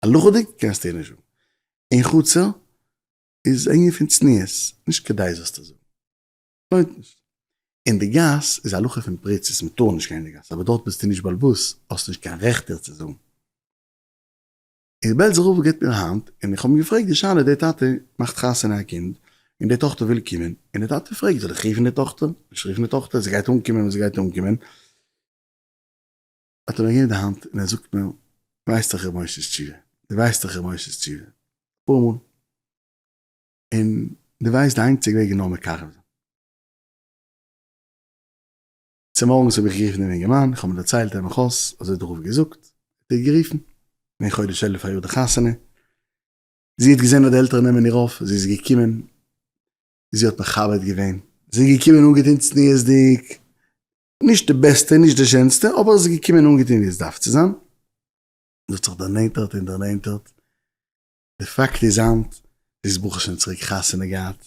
הלכה'דיג קענסטו איר נישט זאגן. אין חצר איז ענין פון צניעות, נישט כדאי זאלסטו זאגן. לוינט נישט. אין די גאס איז הלכה פון פריצות, מען טאר נישט גיין אין די גאס, אבער דארט ביסטו נישט בעל הבית, האסט נישט קיין רעכט איר צו זאגן. און בעלזער רב גיבט מיר א האנט, און איך האב אים געפרעגט די שאלה, די טאטע מאכט חתונה א קינד, און די טאכטער וויל קומען, און די טאטע פרעגט זאל איך רופן די טאכטער, נישט רופן די טאכטער, זי גייט אנקומען ווען זי גייט אנקומען, האט ער מיר געגעבן די האנט און ער זאגט מיר, ווייסט דאך ר' משה'ס תשובה, דו ווייסט דאך ר' משה'ס תשובה, אפאר מאל, און דו ווייסט די איינציגע וועג איז נאר מקרב זיין. צומארגנס האב איך גערופן דעם אינגערמאן, איך האב אים דערציילט דעם מחאות, אזוי האט דער רב געזאגט, האט ער גערופן, געווען חודש אלול פאריאר די חתונה, זי האט געזען אז די עלטערן נעמען איר אויף, זי איז געקומען, זי האט מכבד געווען, זי איז געקומען אנגעטון צניעות'דיג, נישט די בעסטע, נישט די שענסטע, אבער זי איז געקומען אנגעטון ווי עס דארף צו זיין, זי האט זיך דערנענטערט און דערנענטערט, די פאקט איז היינט, זי איז ברוך השם צוריק חתונה געהאט,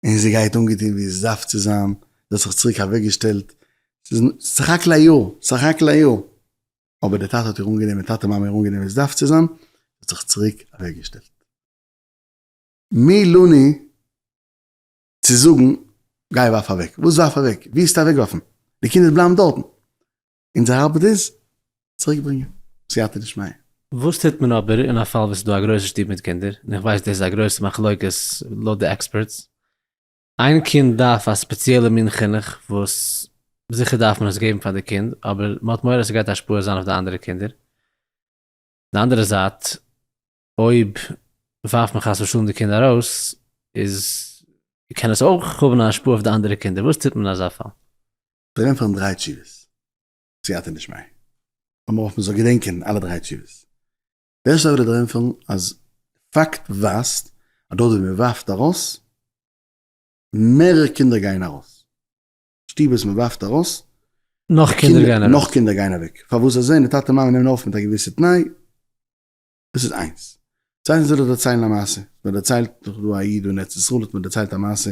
און זי גייט אנגעטון ווי עס דארף צו זיין, זי האט זיך צוריק אוועקגעשטעלט, ס'איז סך הכל א יאר, סך הכל א יאר, אבער די טאטע האט איר אנגענומען, טאטע מאמע איר אנגענומען ווי עס דארף צו זיין, זי האט זיך צוריק אוועקגעשטעלט. מי לנו צו זאגן גיי ווארף אוועק, וואס ווארף אוועק? ווי וועסטו אוועקווארפן? די קינדער בלייבן דארטן, אונזער ארבעט איז צוריקברענגען סייעתא דשמיא. וואס טוט מען אבער אין א פאל וואס ס'איז דא א גרויסע שטוב מיט קינדער, און איך ווייס דאס איז א גרויסע מחלוקת לויט די experts, איין קינד דארף א ספעציעלע מין חינוך וואס זיכער דארף מען עס געבן פאר די קינד, אבער מ'האט מורא ס'גייט השפעה זיין אויף די אנדערע קינדער. די אנדערע זייט אויב ווארפט מען חס ושלום די קינד ארויס איז קען עס אויך האבן א השפעה אויף די אנדערע קינדער, וואס טוט מען אין אזא פאל? זיי ענטפערן דריי תשובות, סייעתא דשמיא. לאמיר האפן מ'זאל געדענקען אלע דריי תשובות. די ערשטע וועל איך דיר ענטפערן אז פאקט ווייזט אז דארט ווי מ'ווארפט ארויס, מערער קינדער גייען ארויס. שטוב וואס מ'ווארפט ארויס, נאך קינדער גייען ארויס. נאך קינדער גייען אוועק. פארוואס? זיי זעען די טאטע מאמע נעמען אויף מיט א געוויסע תנאי, דאס איז איינס. צווייטנס וויל איך דערציילן א מעשה. מען דערציילט נאך דא א איד אין ארץ ישראל האט מיר דערציילט א מעשה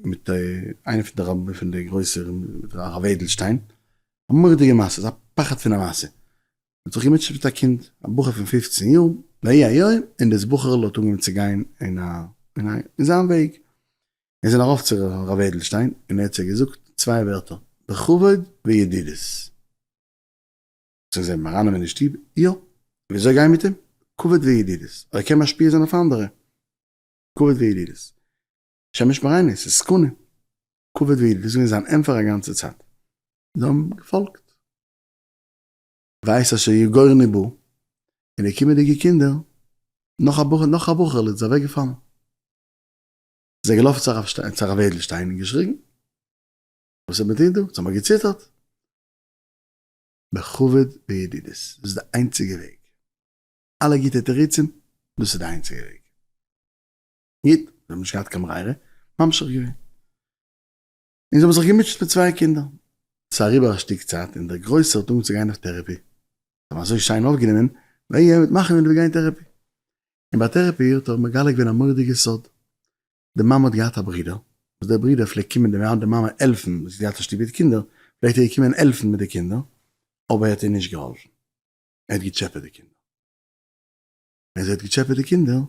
מיט איינער פון די רבי פון די גרויסע הרב אדלשטיין, א מורא'דיגע מעשה, ס'איז א פחד פון א מעשה. מען האט זיך געמוטשעט מיט א קינד, א בחור פון 15 יאר, ויהי היום, און דאס בחור'ל האט אנגעהויבן צו גיין אין א אין זיין וועג. ער איז ארויף צו הרב אדלשטיין און ער האט צו געזאגט צוויי ווערטער, בכבוד וידידות. זאל זיי אים ארייננעמען אין שטוב? יא. וויאזוי גיין מיט אים? כבוד וידידות. ער קען משפיע זיין אויף אנדערע. כבוד וידידות. שמש מרינו, ס'איז סכנה. כבוד וידידות איז געווען זיין ענטפער א גאנצע צייט. זיי האבן געפאלגט. ווייס אשר יגורני בו, און די קומענדיגע קינדער, נאך א בחור, נאך א בחור'ל איז אוועקגעפאלן. איז ער געלאפן צו הרב אדלשטיין און געשריגן, וואס האט מען טון דא? אונז האמיר געציטערט. בכבוד וידידות, דאס איז די איינציגע וועג. אלע גוטע תירוצים, דאס איז די איינציגע וועג. גוט, זיי האבן נישט געהאט קיין ברירה, ממשיך געווען. און זיי האבן זיך געמוטשעט מיט צוויי קינדער. ס'איז אריבער א שטיק צייט און דער גרויסער האט אנגעהויבן צו גיין אויף therapy. זיי האבן אזוי שיין אויפגענומען, ויהי היום מאכן ווען דו גיין therapy. און ביי therapy האט ער מגלה געווען א מורא'דיגע סוד. די מאמע האט געהאט א ברודער, וואס דער ברודער פלעגט קומען די מאמע העלפן, זי האט געהאט א שטוב מיט קינדער, פלעגט ער איר קומען העלפן מיט די קינדער, אבער ער האט איר נישט געהאלפן, ער האט געטשעפעט די קינדער. ווען זי האט געטשעפעט די קינדער,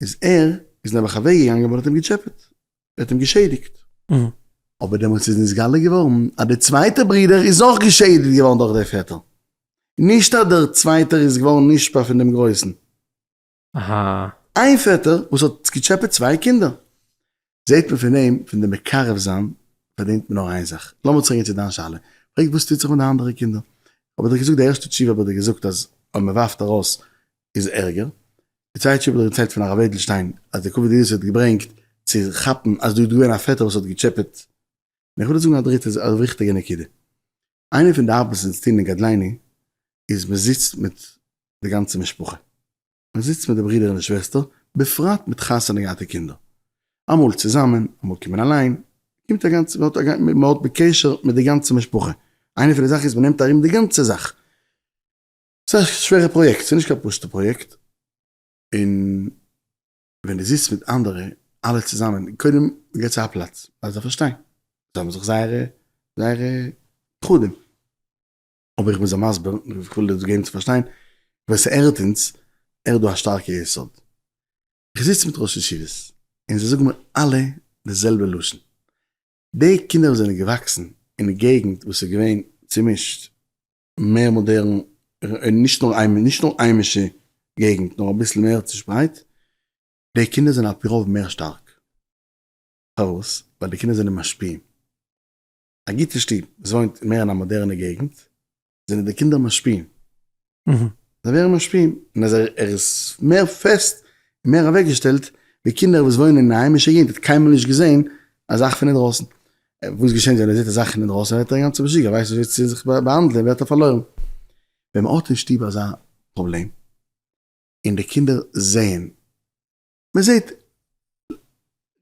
איז ער איז נעבעך אוועק געגאנגען ווייל ער האט אים געטשעפעט, ער האט אים געשעדיגט. אבער דעמאלטס איז נתגלה געווארן אז דער צווייטער ברודער איז אויך געשעדיגט געווארן דורך דער פעטער, נישט אז דער צווייטער איז געווארן נשפע פון דעם גרויסן. אהא. איין פעטער וואס האט געטשעפעט צוויי קינדער. זעהט מען פון דעם, פון די מקרב זיין פארדינט מען נאר איין זאך. לאמיר צוריק גיין צו דיין שאלה. פרעג וואס טוט זיך מיט די אנדערע קינדער. האב איך דיר געזאגט די ערשטע תשובה האב איך דיר געזאגט אז אויב מען ווארפט ארויס איז ערגער. די צווייטע תשובה האב איך דיר דערציילט פון הרב אדלשטיין אז די כבוד ידידות האט געברענגט צו כאפן אז דא איז געווען א פעטער וואס האט געטשעפעט. און איך וויל דיר זאגן א דריטע א וויכטיגע נקודה. איינע פון די ארבעט וואס אונז טוען אין גדליני איז מען זיצט מיט די גאנצע משפחה. מען זיצט מיט די ברידער און די שוועסטער, בפרט מיט חתונה געהאטע קינדער, אמאל צוזאמען, אמאל קומען אליין, קומט א גאנצע, מען האט מען האט בקשר מיט די גאנצע משפחה, איינע פון די זאכן איז מען נעמט ארום די גאנצע זאך. ס'איז א שווערע פראיעקט, ס'איז נישט קיין פשוט'ע פראיעקט, און ווען דו זיצט מיט אנדערע, אלע צוזאמען, קודם מ'געט זיי א פלאץ, אז זיי פארשטיין, זיי האבן זיך זייערע זייערע פחדים, אבער איך בין זיי מסביר, איך וויל דיר דאס געבן צו פארשטיין, ווער ס'הערט אונז, ער האט דא א שטארקע יסוד. איך זיץ מיט ראש ישיבות, און זיי זאגן מיר אלע די זעלבע לשון, די קינדער וואס זענען געוואקסן אין די געגנט וואס איז געווען צומישט, מער מאדערן, נישט נאר נישט נאר היימישע געגנט נאר אביסל מער צושפרייט, די קינדער זענען על פי רוב מער שטארק. פארוואס? ווייל די קינדער זענען משפיעים. א גוטע שטוב וואס וואוינט מער אין א מאדערנע געגנט, זענען די קינדער משפיעים. זיי ווערן משפיעים, און אז ער איז מער פעסט און מער אוועקגעשטעלט ווי קינדער וואס וואוינען אין א היימישע געגנט האט קיינמאל נישט געזען א זאך פון אינדרויסן. וואס געשענט ווען ער זעט א זאך פון אינדרויסן ווערט ער אינגאנצן משוגע, ווייסט נישט ווי צו זיך באהאנדלען ווערט ער פארלוירן. ווען מען האט אין שטוב אזא פראבלעם און די קינדער זעען, מען זעט,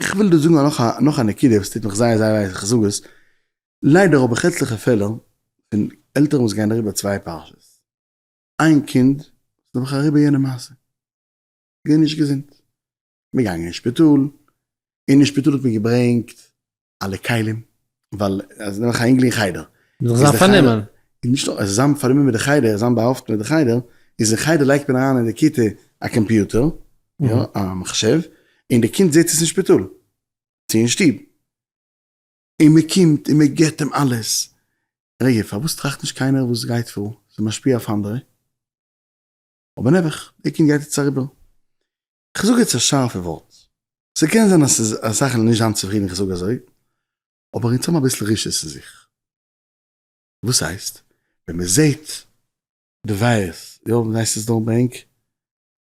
איך וויל דא זאגן נאך א נאך א נקודה וואס טוט מיך זייער זייער וויי אז איך זאג עס, ליידער האב איך עטליכע פעלער פון עלטערן וואס גייען אריבער צוויי פרשות, איין קינד איז נעבעך אריבער יענע מעשה, געווען נישט געזונט, מען געגאנגען אין שפיטאל, און אין שפיטאל האט מען געברענגט אלע כלים, ווייל אז נעבעך א אינגל אין חדר, מ'זאל זיין פארנומען. נישט נאר, עס איז זיין פארנומען מיט די חדר, זיין באהאפטן מיט די חדר, איז אין חדר לייגט מען אריין אין די כיתה א קאמפיוטער, יא, א מחשב, און די קינד זעט עס אין שפיטאל, צו אין שטוב, און מען קומט און מען געבט אים אלעס, רגע, פארוואס טראכט נישט קיינער וואס גייט פאר, ס'איז משפיע אויף אנדערע? אבער נעבעך, די קינד גייט יעצט אריבער. כ'זאג יעצט א שארפע ווארט, ס'קען זיין אז ס'איז אסאך וועלן נישט זיין צופרידן איך זאג אזוי, אבער אונז האבן אביסל רשעות אין זיך. וואס הייסט? ווען מ'זעהט די ווייערס, יא ווי הייסט עס דארט ביי ענק?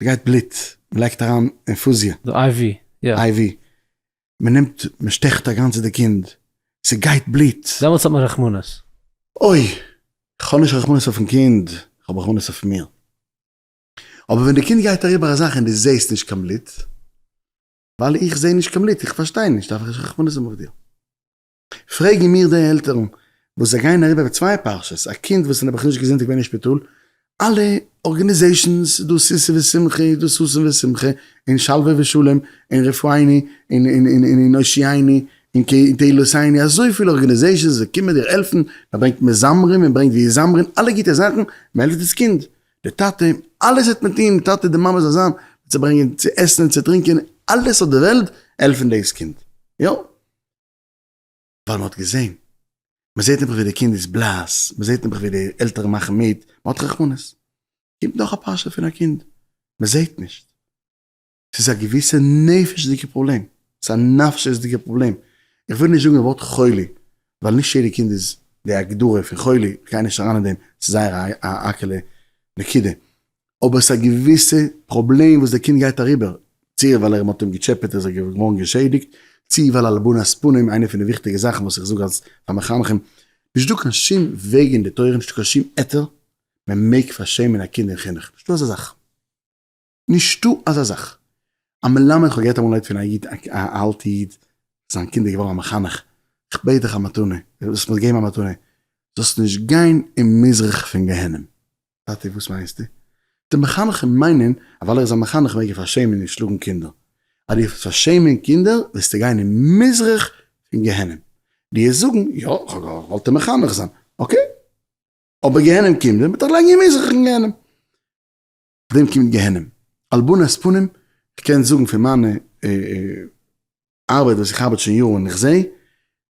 ס'גייט בלוט, מ'לייגט אריין אינפוזיע. די IV, יא. IV. מ'נעמט מ'שטעכט א גאנצע די קינד, ס'גייט בלוט. דעמאלטס האט מען רחמנות. אוי! כ'האב נישט רחמנות אויפן קינד, כ'האב רחמנות אויף מיר. אבער ווען די קינד גייט אריבער א זאך און דו זעסט נישט קיין בלוט, ווייל איך זע נישט קיין בלוט, איך פארשטיי נישט, דארף איך נישט רחמנות האבן אויף דיר. פרעגן מיר די עלטערן וואס זיי גייען אריבער צוויי פרשות, א קינד וואס איז נעבעך נישט געזונט געווען אין שפיטאל, אלע organizations, דא שישי ושמחה, דא ששון ושמחה, און שלווה ושלום, און רפאיני, און און און און הושיעני, און תהילותיני, אזויפיל organizations וואס קומען דיר העלפן, מען ברענגט מזמרים, מען ברענגט ויזמרון, אלע גוטע זאכן, מען העלפט דאס קינד, די טאטע, אלעס וועט מען טון, די טאטע די מאמע זאל זיין, צו ברענגען צו עסן און צו טרינקען, אלעס אויף די וועלט, העלפן דאס קינד, יא, ווייל מען האט געזען, מען זעט נעבעך ווי די קינד איז בלאס, מען זעט נעבעך ווי די עלטערן מאכן מיט, מען האט רחמנות, קומט נאך א פרשה פון א קינד, מען זעט נישט. ס'איז א געוויסע נפש'דיגע פראבלעם, ס'איז א נפשיות'דיגע פראבלעם, איך וויל נישט זאגן די ווארט חולי, ווייל נישט יעדע קינד איז די הגדרה פון חולי, איך גיי נישט אריין אין דעם, ס'איז זייער א האקעלע נקודה, אבער ס'איז א געוויסע פראבלעם וואס די קינד גייט אריבער, צו ווייל ער מ'האט אים געטשעפעט איז ער געווארן געשעדיגט, צו ווייל הלבנת פנים, איינע פון די וויכטיגע זאכן וואס איך זאג אלס פאר מחנכים, נישט דא קיין שום וועג אין די תורה, נישטא קיין שום היתר, מען מעג פארשעמען א קינד אין חינוך, נישטא אזא זאך. נישטא אזא זאך. א מלמד, כ'האב געהערט אמאל לייד פון א איד, א אלטע איד, זיין קינד איז געווארן א מחנך, כ'בעט דיך א מתנה, זאלסט מיר געבן א מתנה, זאלסט נישט גיין אין מזרח פון גיהנום. טאטי וואס מיינסטו? די מחנכים מיינען אז ווייל ער איז א מחנך מעג ער פארשעמען און שלאגן קינדער. אז דו וועסט פארשעמען קינדער וועסטו גיין אין מזרח פון גיהנום. דו וועסט זאגן, יא, כ'האב געוואלט אים מחנך זיין. okay. אבער גיהנום קומט, ווען מ'וועט דיך לייגן אין מזרח פון גיהנום. פאר דעם קומט גיהנום. הלבנת פנים, איך קען זאגן פון מיינע ארבעט וואס איך ארבעט שוין יארן און איך זע,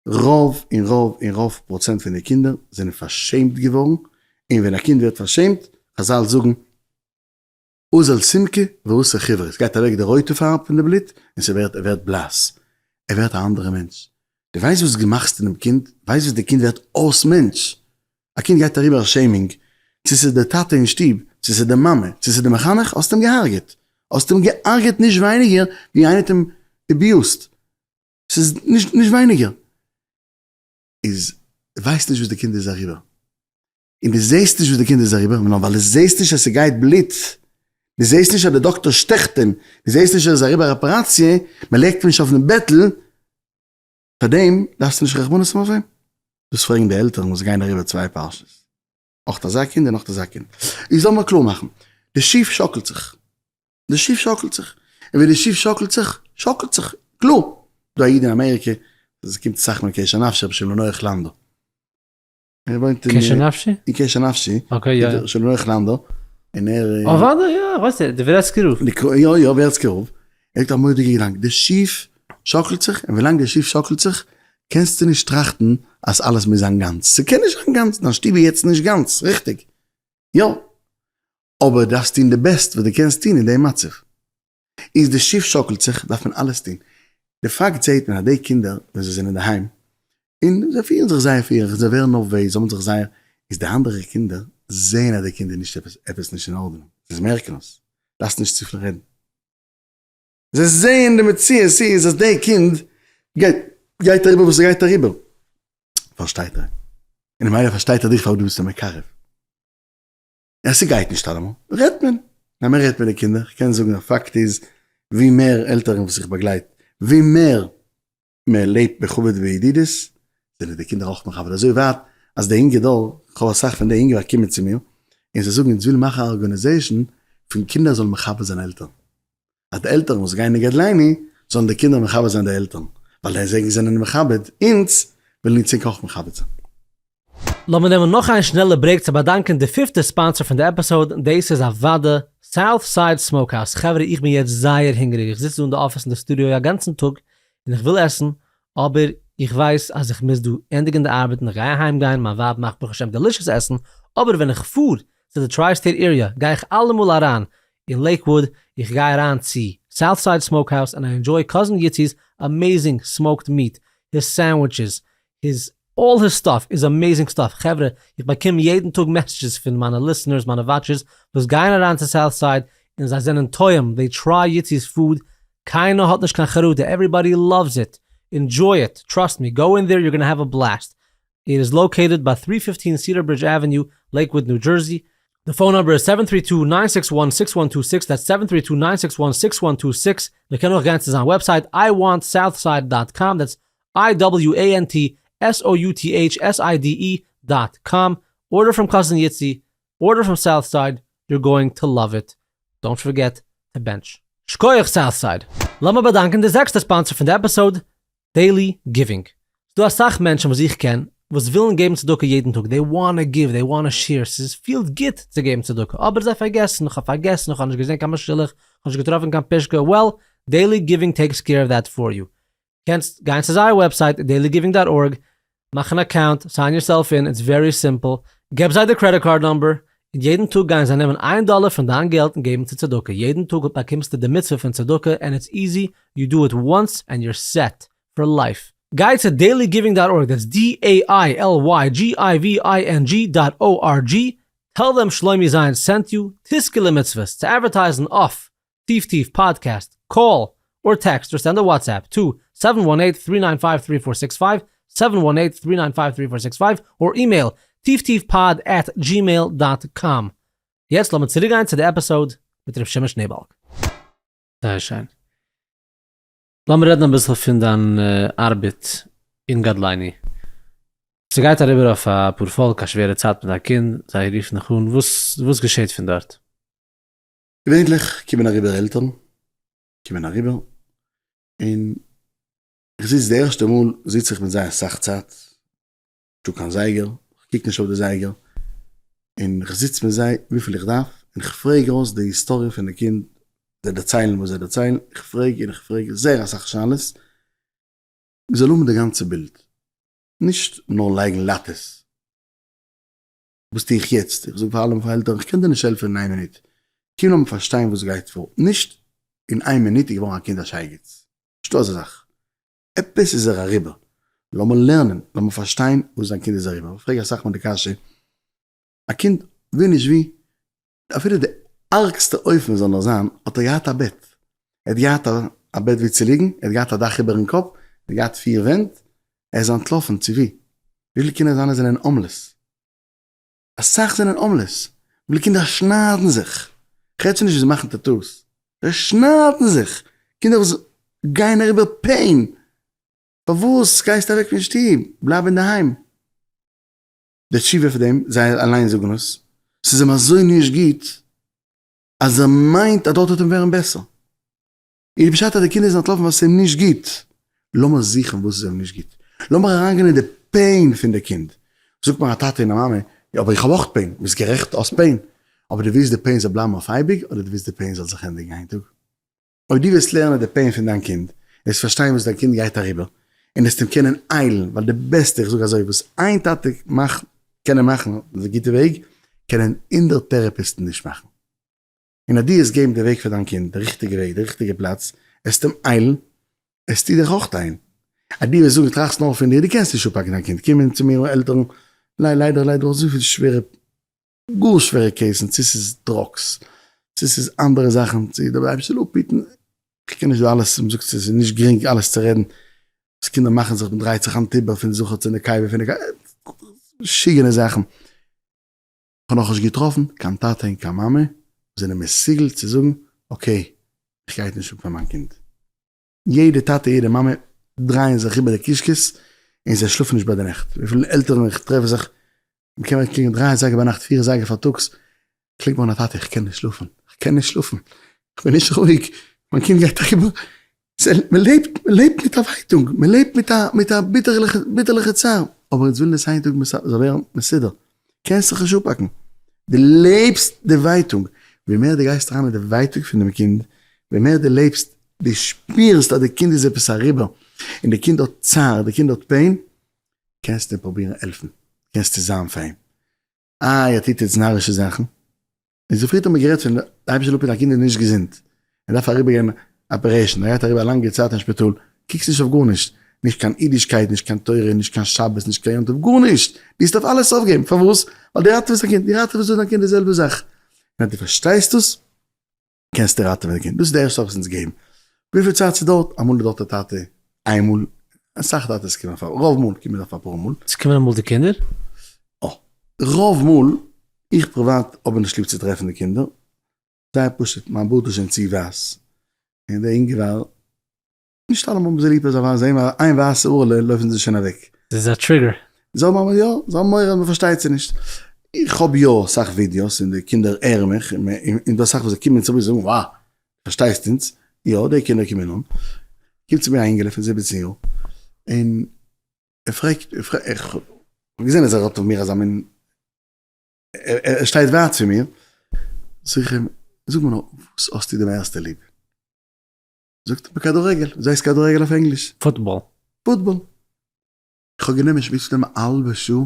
רוב און רוב און רוב פראצענט פון די קינדער זענען פארשעמט געווארן, און ווען א קינד ווערט פארשעמט, חזל זאגן, אזל סומקא ואתא חיורא, עס גייט אוועק די רויטע פארב פון די בלוט און ס'ווערט ער ווערט בלאס, ער ווערט א אנדערע מענטש. דו ווייסט וואס דו מאכסט אינעם קינד? ווייסט וואס די קינד ווערט אויס מענטש? א קינד גייט אריבער א shaming, צו ס'איז די טאטע אין שטוב, צו ס'איז די מאמע, צו ס'איז די מחנך, האסט אים געהארגעט. האסט אים געהארגעט נישט ווייניגער ווי איינער האט אים abused. ס'איז נישט נישט ווייניגער. איז ווייסט נישט וואס די קינד איז אריבער. און דו זעסט נישט וואס די קינד איז אריבער, נאר ווייל דו זעסט נישט אז ס'גייט בלוט, דו זעסט נישט אז די דאקטאר שטעכט אים, דו זעסט נישט אז ער איז אריבער אפעראציע, מ'לייגט אים נישט אויפן בעטל, פאר דעם דארפסטו נישט רחמנות האבן אויף אים? דאס פרעגן די עלטערן וואס גייען אריבער צוויי פרשות. אויך אזא קינד און אויך אזא קינד. איז לאמיר קלאר מאכן, די שיף שאקלט זיך. די שיף שאקלט זיך. און ווען די שיף שאקלט זיך, שאקלט זיך. קלאר. דא א איד אין אמעריקע, עס קומט אסאך מאל קשר נפשי, רבי שמעון נח לאנדא. ער וואוינט אין קשר נפשי? אין קשר נפשי. okay, יא יא. שלום נח לאנדא. און ער. אוודאי יא, איך ווייס די ווערעצקער רב. יא יא ווערעצקער רב. ער זאגט א מורא'דיגע געדאנק, די שיף שאקלט זיך, און ווילאנג די שיף שאקלט זיך, קענסטו נישט טראכטן אז אלעס מוז זיין גאנץ. ס'קען נישט זיין גאנץ, דיין שטוב איז יעצט נישט גאנץ, ריכטיג? יא. אבער דארפסט טון די best וואס דו קענסט טון אין די מצב. איז די שיף שאקלט זיך דארף מען אלעס טון. די פאקט זעהט מען אז די קינדער ווען זיי זענען אינדערהיים און זיי פירן זיך זייער פירעך זיי ווערן נערוועז זיי האבן זיך זייער איז די אנדערע קינדער זעהן אז די קינד איז נישט עפעס עפעס נישט אין ארדענונג זיי מערקן עס דארפסט נישט צופיל רעדן זיי זעהן די מציאות איז אז די קינד גייט גייט אריבער וואס ס'גייט אריבער פארשטייט ער און ממילא פארשטייט ער דיך פארוואס דו ביסט אים מקרב. און ס'גייט נישט אלעמאל, רעדט מען. ניין מען רעדט מיט די קינדער, כ'קען זאגן א פאקט איז, ווי מער עלטערן וואס איך באגלייט, ווי מער מען לעבט בכבוד ובידידות, זענען די קינדער אויך מכבד, אזוי ווייט אז די אינגע דור, כ'האב אסאך פון די אינגעלייט קומען צו מיר, און זיי זאגן אונז ווילן מאכן א organization פון קינדער זאלן מכבד זיין עלטערן. אז די עלטערן וואס גייען אין גדליני, זאלן די קינדער מכבד זיין די עלטערן, ווייל די זיי זענען מכבד אונז, ווילן אונז ענק אויך מכבד זיין. לאמיר נעמען נאך איין שנעלע break צו באדאנקען די פיפטע sponsor פון די episode, דאס איז אוואדע South Side Smokehouse, חברה איך בין יעצט זייער הונגעריג, איך זיץ דא אין די אפיס אין די סטודיאו א גאנצן טאג און איך וויל עסן, אבער איך ווייס אז איך מוז דא ענדיגן די ארבעט און איך גיי אהיים גיין, מיין ווייב מאכט ברוך השם delicious עסן, אבער ווען איך פאר צו די tri-state area גיי איך אלעמאל אריין אין לעיקוואוד, איך גיי אריין צו South Side Smokehouse and I enjoy cousin יצי'ס amazing smoked meat, his sandwiches, his all his stuff is amazing stuff, חברה איך באקום יעדן טאג messages פון מיינע listeners מיינע watchers וואס גייען אריין צו South Side און זיי זענען טועם, they try יצי'ס food, קיינער האט נישט קיין חרטה, everybody loves it, enjoy it, trust me, go in there you're gonna have a blast, it is located ביי three fifteen Cedar Bridge Avenue, לעיקוואוד ניו דזשערסי. די phone number איז seven three two nine six one six one two six, that's seven three two nine six one six one two six, מען קען אויך גיין צו זיין website I want South Side dot com, that's I W A N T S O U T H S I D E dot com, order from cousin יצי, order from South Side, you're going to love it, don't forget to bench. שקויעך South Side! לאמיר באדאנקען די זעקסטע sponsor פון די episode, Daily Giving. ס'דא אסאך מענטשן וואס איך קען וואס ווילן געבן צדקה יעדן טאג, they wanna give, they wanna share, ס'איז פילט גוט צו געבן צדקה, אבער זיי פארגעסן, כ'האב פארגעסן, כ'האב נישט געזען קיין משולח, כ'האב נישט געטראפן קיין פושקע, well, Daily Giving takes care of that for you. קענסט גיין צו זייער website daily giving dot org, מאך אן account, sign yourself in, it's very simple, געב זיי די credit card number, און יעדן טאג גייען זיי נעמען איין דאלער פון דיין געלט און געבן צו צדקה, יעדן טאג באקומסטו די מצוה פון צדקה and it's easy, you do it once and you're set for life. גיי צו daily giving dot org, that's D-A-I-L-Y-G-I-V-I-N-G dot O-R-G, tell them שלומי זיין sent you, תזכה למצוות, צו advertise ן אויף טיף טיף podcast, call or text or send a WhatsApp to seven one eight three nine five three four six five, seven one eight three nine five three four six five, or email טיף טיף pod at gmail dot com. יעצט לאמיר צוריקגיין צו די episode מיט ר' שמעון שנעעבאלג. זייער שיין. לאמיר רעדן אביסל פון דיין ארבעט אין גדליני. ס'גייט אריבער אויף א פארפאלק א שווערע צייט מיט א קינד, זיי רופן דיך אן, וואס וואס געשעט פון דארט? געווענליך קומען אריבער עלטערן, קומען אריבער, און איך זיץ די ערשטע מאל זיץ איך מיט זיי אסאך צייט, נישטא קיין זייגער, איך קוק נישט אויף די זייגער, און איך זיץ מיט זיי וויפיל איך דארף, און איך פרעג אויס די היסטאריע פון די קינד, זיי דערציילן וואס זיי דערציילן, איך פרעג און איך פרעג זייער אסאך שאלות, מען זאל האבן די גאנצע בילד, נישט נאר לייגן לאטעס. וואס טו איך יעצט? איך זאג פאר אלע עלטערן, איך קען דיר נישט העלפן אין איין מינוט, קום לאמיר פארשטיין וואס גייט פאר, נישט אין איין מינוט איז געווארן א קינד א שייגעץ, נישטא אזא זאך, עפעס איז ער אריבער, לאמיר לערנען, לאמיר פארשטיין וואס זיין קינד איז אריבער, איך פרעג אסאך מאל די קשיא, א קינד ווי נישט ווי, אפילו די ארגסטע אופן זאל נאר זיין, האט ער געהאט א בעט, ער האט געהאט א בעט ווי צו ליגן, ער האט געהאט א דאך איבערן קאפ, ער האט געהאט פיר ווענט, ער איז אנטלאפן צו ווי? וויפיל קינדער זיינע זענען homeless? אסאך זענען homeless, וויפיל קינדער שניידן זיך, כ'רעד שוין נישט וואס מאכן tattoos, זיי שניידן זיך, קינדער וואס גייען אריבער pain, פארוואס גייסטו אוועק פון שטוב, בלייב אינדערהיים. די תשובה פון דעם, זיי אליין זאגן עס, ס'איז אים אזוי נישט גוט, אז ער מיינט אז דארט וועט אים ווערן בעסער. איז פשט אז די קינדער זענען אנטלאפן ווייל ס'איז אים נישט גוט. לאמיר זוכן וואס איז אים נישט גוט. לאמיר אריינגיין אין די pain פון די קינד. זאגט מיר א טאטע און א מאמע, יא אבער איך האב אויך pain. ביסט גערעכט האסט pain. אבער דו ווילסט די pain זאל בלייבן אויף אייביג אדער דו ווילסט די pain זאל זיך ענדיגן איין טאג? אויב דו וועסט לערנען די pain פון דיין קינד, וועסט פארשטיין וואס דיין קינד גייט אריבער, און וועסט אים קענען היילן, ווייל די בעסטע, איך זאג אזוי, וואס איין טאטע מאכט, קענען מאכן די גוטע וועג, קענען הונדערט טערעפיסטן נישט מאכן. און אז דו וועסט געבן די וועג פאר דיין קינד, די ריכטיגע וועג, די ריכטיגע פלאץ, וועסטו אים היילן, וועסטו דיך אויך היילן. אז דו וועסט זאגן, טראכסט נאר פון דיר, דו קענסט נישט אפהאקן דיין קינד, קומען צו מיר עלטערן, ליידער ליידער אזויפיל שווערע גאר שווערע case ן, צו ס'איז drugs, צו ס'איז אנדערע זאכן, צו דער אייבערשטער זאל אפהיטן, כ'קען נישט דא אלעס, מ'זאגט ס'איז נישט גרינג אלעס צו רעדן, וואס קינדער מאכן זיך, מ'דרייט זיך האנט איבער פון זכר צו נקבה, פון נקבה, משוגענע זאכן. כ'האב נאכנישט געטראפן קיין טאטע און קיין מאמע וואס זענען מסוגל צו זאגן, okay, איך גיי נישט אפ פאר מיין קינד. יעדע טאטע יעדע מאמע דרייען זיך איבער די קישקעס און זיי שלאפן נישט ביי די נעכט, וויפיל עלטערן איך טרעף זיך, מען קען מיר קלינגען דריי אזייגער ביינאכט פיר אזייגער פארטאגס, קלינגט מיר אן א טאטע איך קען נישט שלאפן, איך קען נישט שלאפן, איך בין נישט רואיג, מיין קינד גייט אריבער, מען לעבט, מען לעבט מיט א ווייטאג, מען לעבט מיט א מיט א ביטערליכע ביטערליכע צער, אבער אונז ווילן עס איין טאג זאל ווערן מסודר, קענסט זיך נישט אפהאקן, דו לעבסט די ווייטאג, ווי מער דו גייסט אריין אין די ווייטאג פון דעם קינד, ווי מער דו לעבסט, דו שפירסט אז די קינד איז עפעס אריבער, און די קינד האט צער, די קינד האט pain, קענסטו אים פרובירן העלפן, קענסטו זיין פאר אים. איי ער טוט יעצט נארישע זאכן? און צופרי האט מען גערעדט פון די אייבערשטער זאל אפהיטן א קינד איז נישט געזונט, ער דארף אריבערגיין operation, ער גייט אריבער א לאנגע צייט אין שפיטאל, קוקסט נישט אויף גארנישט, נישט קיין אידישקייט, נישט קיין תורה, נישט קיין שבת, נישט קיין יום טוב, גארנישט! דו האסט אויף אלעס אויפגעגעבן, פארוואס? ווייל דו ראטעוועסט א קינד, דו ראטעוועסט דא דיין קינד די זעלבע זאך, און אז דו פארשטייסט דאס, קענסטו ראטעווען די קינד, דאס איז די ערשטע זאך וואס אונז געבן, וויפיל צייט ס'דויערט, אמאל איז דארט א טאטע איינמאל, אסאך טאטעס קומען פאר, רוב מאל קומען זיי פאר אפאר מאל. ס'קומען אמאל די קינדער? אה, רוב מאל, איך פריוואט האב נישט ליב צו טרעפן די קינדער, זייער פשוט, מיין בארד איז שוין צו ווייס, און די אינגעוואר, נישט אלעמאל האבן זיי ליב אז זיי זעהן איין ווייסע הארעלע לויפן זיי שוין אוועק. ס'איז א trigger. זיי האבן יא, זיי האבן מורא אז מ'פארשטייט זיי נישט. איך האב יא אסאך ווידיאוס און די קינדער הערן מיך, און דא אסאך וואס זיי קומען צו מיר זאגן וואו, פארשטייסט אונז? יא, די קינדער קומען אן. קומט צו מיר א אינגעלע פון 17 יאר, און ער פרעגט, איך האב געזען אז ער האט אויף מיר אזא מין, ער שטייט ווייט פון מיר, זאג איך אים, זאג מיר נאר, וואס האסטו די מערסטע ליב? זאגט ער מיר כדורגל, ווי הייסט כדורגל אויף ענגליש? פוטבאל. פוטבאל. איך האב גענומען שמועס מיט אים א האלבע שעה,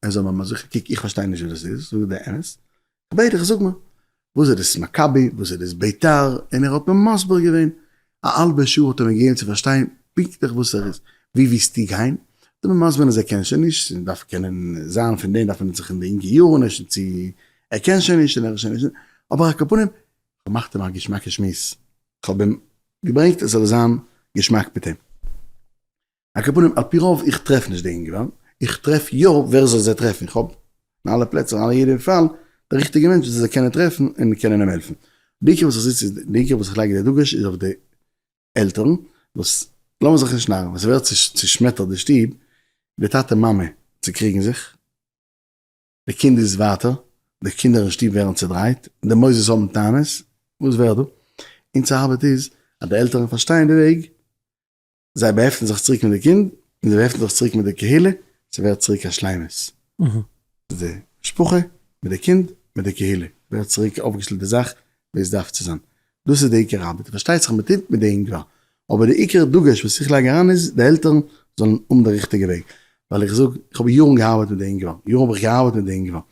ער זאל מיר מסביר, קוק איך פארשטיי נישט וואס דאס איז, זאג די אמת, איך בעט דיך זאג מיר, וואס איז דאס מכבי, וואס איז דאס ביתר, און ער האט מיר מסביר געווען, א האלבע שעה האט ער מיר געגעבן צו פארשטיין פונקטליך וואס ער איז, ווי ווילסטו גיין, האט ער מיר מסביר אז ער קען שוין נישט, און דארף קענען זיין פון דעם דארף מען זיך אין די אינגע יארן, ער איז שוין צו, ער קען שוין נישט און ער איז שוין נישט, אבער על כל פנים, כ'האב געמאכט אים א געשמאקע שמועס, כ'האב אים געברענגט עס זאל זיין געשמאק מיט אים. על כל פנים, על פי רוב איך טרעף נישט די אינגערמאן, איך טרעף יא ווער זאל זיי טרעפן, איך האב אין אלע פלעצער אין אלע יעדע פאל די ריכטיגע מענטש וואס זיי קענען טרעפן און קענען אים העלפן. די עיקר וואס איך זיץ איז, די עיקר וואס איך לייג די דגוש איז אויף די עלטערן, וואס לאמיר זיך נישט נארן, ווען ס'ווערט צושמעטערט די שטוב, די טאטע מאמע צוקריגן זיך, די קינד איז ווייטער, די קינדער אין שטוב ווערן צעדרייט, די מוסדות האבן טענות, וואס ווערט דא? אונזער ארבעט איז אז די עלטערן פארשטייען די וועג, זיי באהעפטן זיך צוריק מיט די קינד, און זיי באהעפטן זיך צוריק מיט די קהילה, ס'ווערט צוריק א שלימות. די משפחה מיט די קינד מיט די קהילה, ווערט צוריק אויפגעשטעלט די זאך ווי עס דארף צו זיין. דאס איז די עיקר ארבעט, פארשטייט זיך מען טוט מיט די אינגלעך, אבער די עיקר דגוש וואס איך לייג אריין איז די עלטערן זאלן האבן די ריכטיגע וועג, ווייל איך זאג, איך האב יארן געארבעט מיט די אינגלעך, יארן האב איך געארבעט מיט די אינגלעך,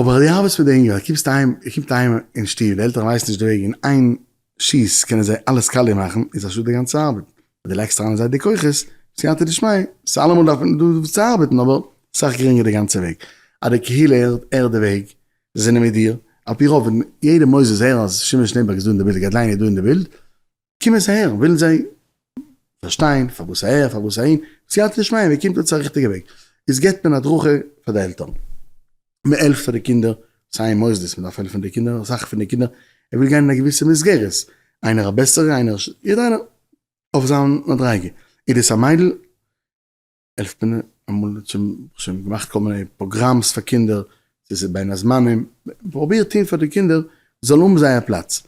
אבער אז דו ארבעטסט מיט די אינגלעך, קומסט אהיים, ער קומט אהיים אין שטוב, די עלטערן ווייסן נישט די וועג, אין איין שיס קענען זיי אלעס קאליע מאכן, איז א שאד די גאנצע ארבעט, אויב דו לייגסט אריין אין זיי די כוחות, סייעתא דשמיא, ס'איז אלעמאל דארף מען דא צו ארבעטן, אבער סאך גרינגער די גאנצע וועג, אז די קהילה הערט די וועג, זיי זענען מיט דיר, על פי רוב ווען יעדע מוסד הערן אז שמעון שנעבאלג איז דא אין די בילד, גדלי' איז דא אין די בילד, קומען זיי הערן, ווילן זיי פארשטיין פארוואס אהער פארוואס אהין, סייעתא דשמיא מען קומט אן צו א ריכטיגע וועג, איז געבט מען הדרכה פאר די עלטערן, מען העלפט פאר די קינדער, סיי אין מוסדות, מען דארף העלפן די קינדער, אסאך פון די קינדער, ער וויל גיין אין א געוויסע מסגרת, איינער א בעסערע איינער א, יעדער איינער אויף זיין מדריגה, איז דאס א מיידל, העלפט מען. אמאל האט שוין געמאכט כל מיני programs פאר קינדער, ס'איז בין הזמנים, פרובירט טון פאר די קינדער זאלן האבן זייער פלאץ.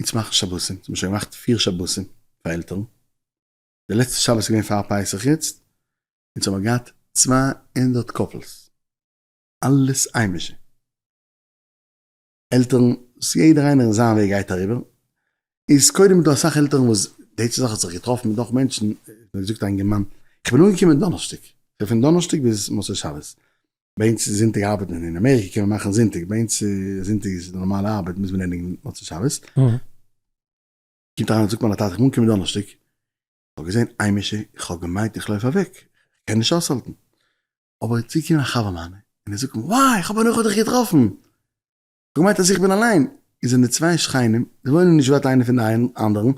אונז מאכן שבתים, אונז האבן שוין געמאכט פיר שבתים פאר עלטערן, די לעצטע שבת איז געווען פאר פסח יעצט, אונז האבן געהאט 200 couples, אלעס היימישע עלטערן, וואס יעדער איינער אין זיין וועג גייט אריבער, איז קודם דא אסאך עלטערן וואס די זאך האט זיך געטראפן מיט נאך מענטשן, האט מיר געזאגט א אינגערמאן, איך בין אנגעקומען דאנערשטאג, ס'איז פון דאנערשטאג ביז מוצאי שבת, ביי אונז איז זונטאג ארבעט מען, אין אמעריקע קען מען מאכן זונטאג, ביי אונז זונטאג איז די נארמאלע ארבעט מוז מען ענדיגן מוצאי שבת, קומט אריין זאגט מיר א טאטע איך בין אנגעקומען דאנערשטאג, איך האב געזען היימישע, איך האב געמיינט איך לויף אוועק, איך קען נישט אויסהאלטן, אבער איז צוגעקומען א חבר מיינע און ער זאגט מיר, וואי איך האב הנאה איך האב דיך געטראפן, איך האב געמיינט אז איך בין אליין, איז זענען די צוויי שכנים, זיי וואוינען נישט ווייט איינער פון די אנדערן,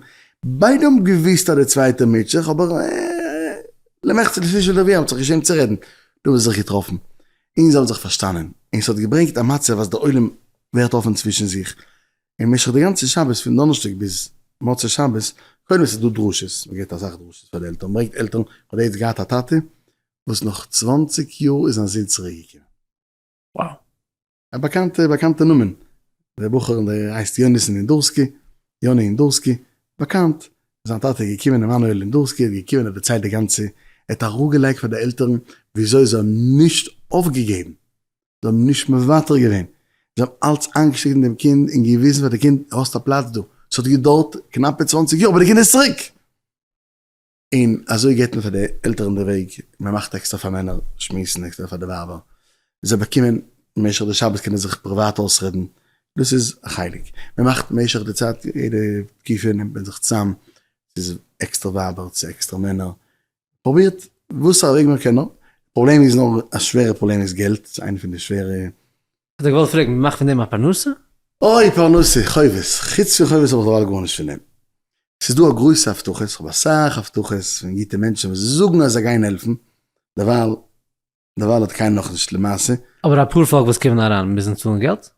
ביידע האבן געוואוסט אז די צווייטע מוטשעט זיך, אבער למחצה לשליש ולרביע האט זיך געשעמט צו רעדן, דא האבן זיי זיך געטראפן, און זיי האבן זיך פארשטאנען, און ס'האט געברענגט א מצב אז די עולם ווערט אפען צווישן זיך, אין משך די גאנצע שבת פון דאנערשטאג ביז מוצאי שבת, קודם עס איז דא דרשות, מען געבט אסאך דרשות פאר די עלטערן, מען ברענגט עלטערן, כ'האב יעצט געהאט א טאטע וואס נאך 20 יאר איז זיין זון צוריק געקומען. Wow. א באקאנטע באקאנטע נאמען, דער בחור דער הייסט יונתן אינדורסקי, יוני אינדורסקי, באקאנט, זיין טאטע איז געקומען עמנואל אינדורסקי איז געקומען ער האט דערציילט די גאנצע, ער האט אראפגעלייגט פאר די עלטערן וויאזוי זיי האבן נישט אויפגעגעבן, זיי האבן נישט מוותר געווען, זיי האבן אלץ איינגעשריגן דעם קינד און געוויזן פאר די קינד האסט א פלאץ דא, ס'האט געדויערט קנאפע 20 יאר אבער די קינד איז צוריק! און אזוי געבט מען פאר די עלטערן די וועג, מען מאכט עקסטער פאר מענער שמועסן, עקסטער פאר די ווייבער, זיי באקומען במשך די שבת קענען זיך פריוואט אויסרעדן, דאס איז א חלק, מען מאכט במשך די צייט יעדע תקופה נעמט מען זיך צוזאם, ס'איז עקסטער ווייבער צו עקסטער מענער, פרובירט וואסערע וועג מען קען נאר, פראבלעם איז נאר א שווערע פראבלעם איז געלט, ס'איז איינע פון די שווערע. כ'האב דיר געוואלט פרעגן, מ'מאכט פון דעם א פרנסה? אוי פרנסה, חובות, חוץ פון חובות האב איך דערווייל גארנישט פון דעם. ס'איז דא א גרויסע הבטחות, כ'האב אסאך הבטחות פון גוטע מענטשן וואס זאגן אז זיי גייען העלפן, דערווייל דערווייל האט קיינער נאכנישט למעשה. אבער אפאר פאלק וואס קומען אריין מוזן צאלן געלט?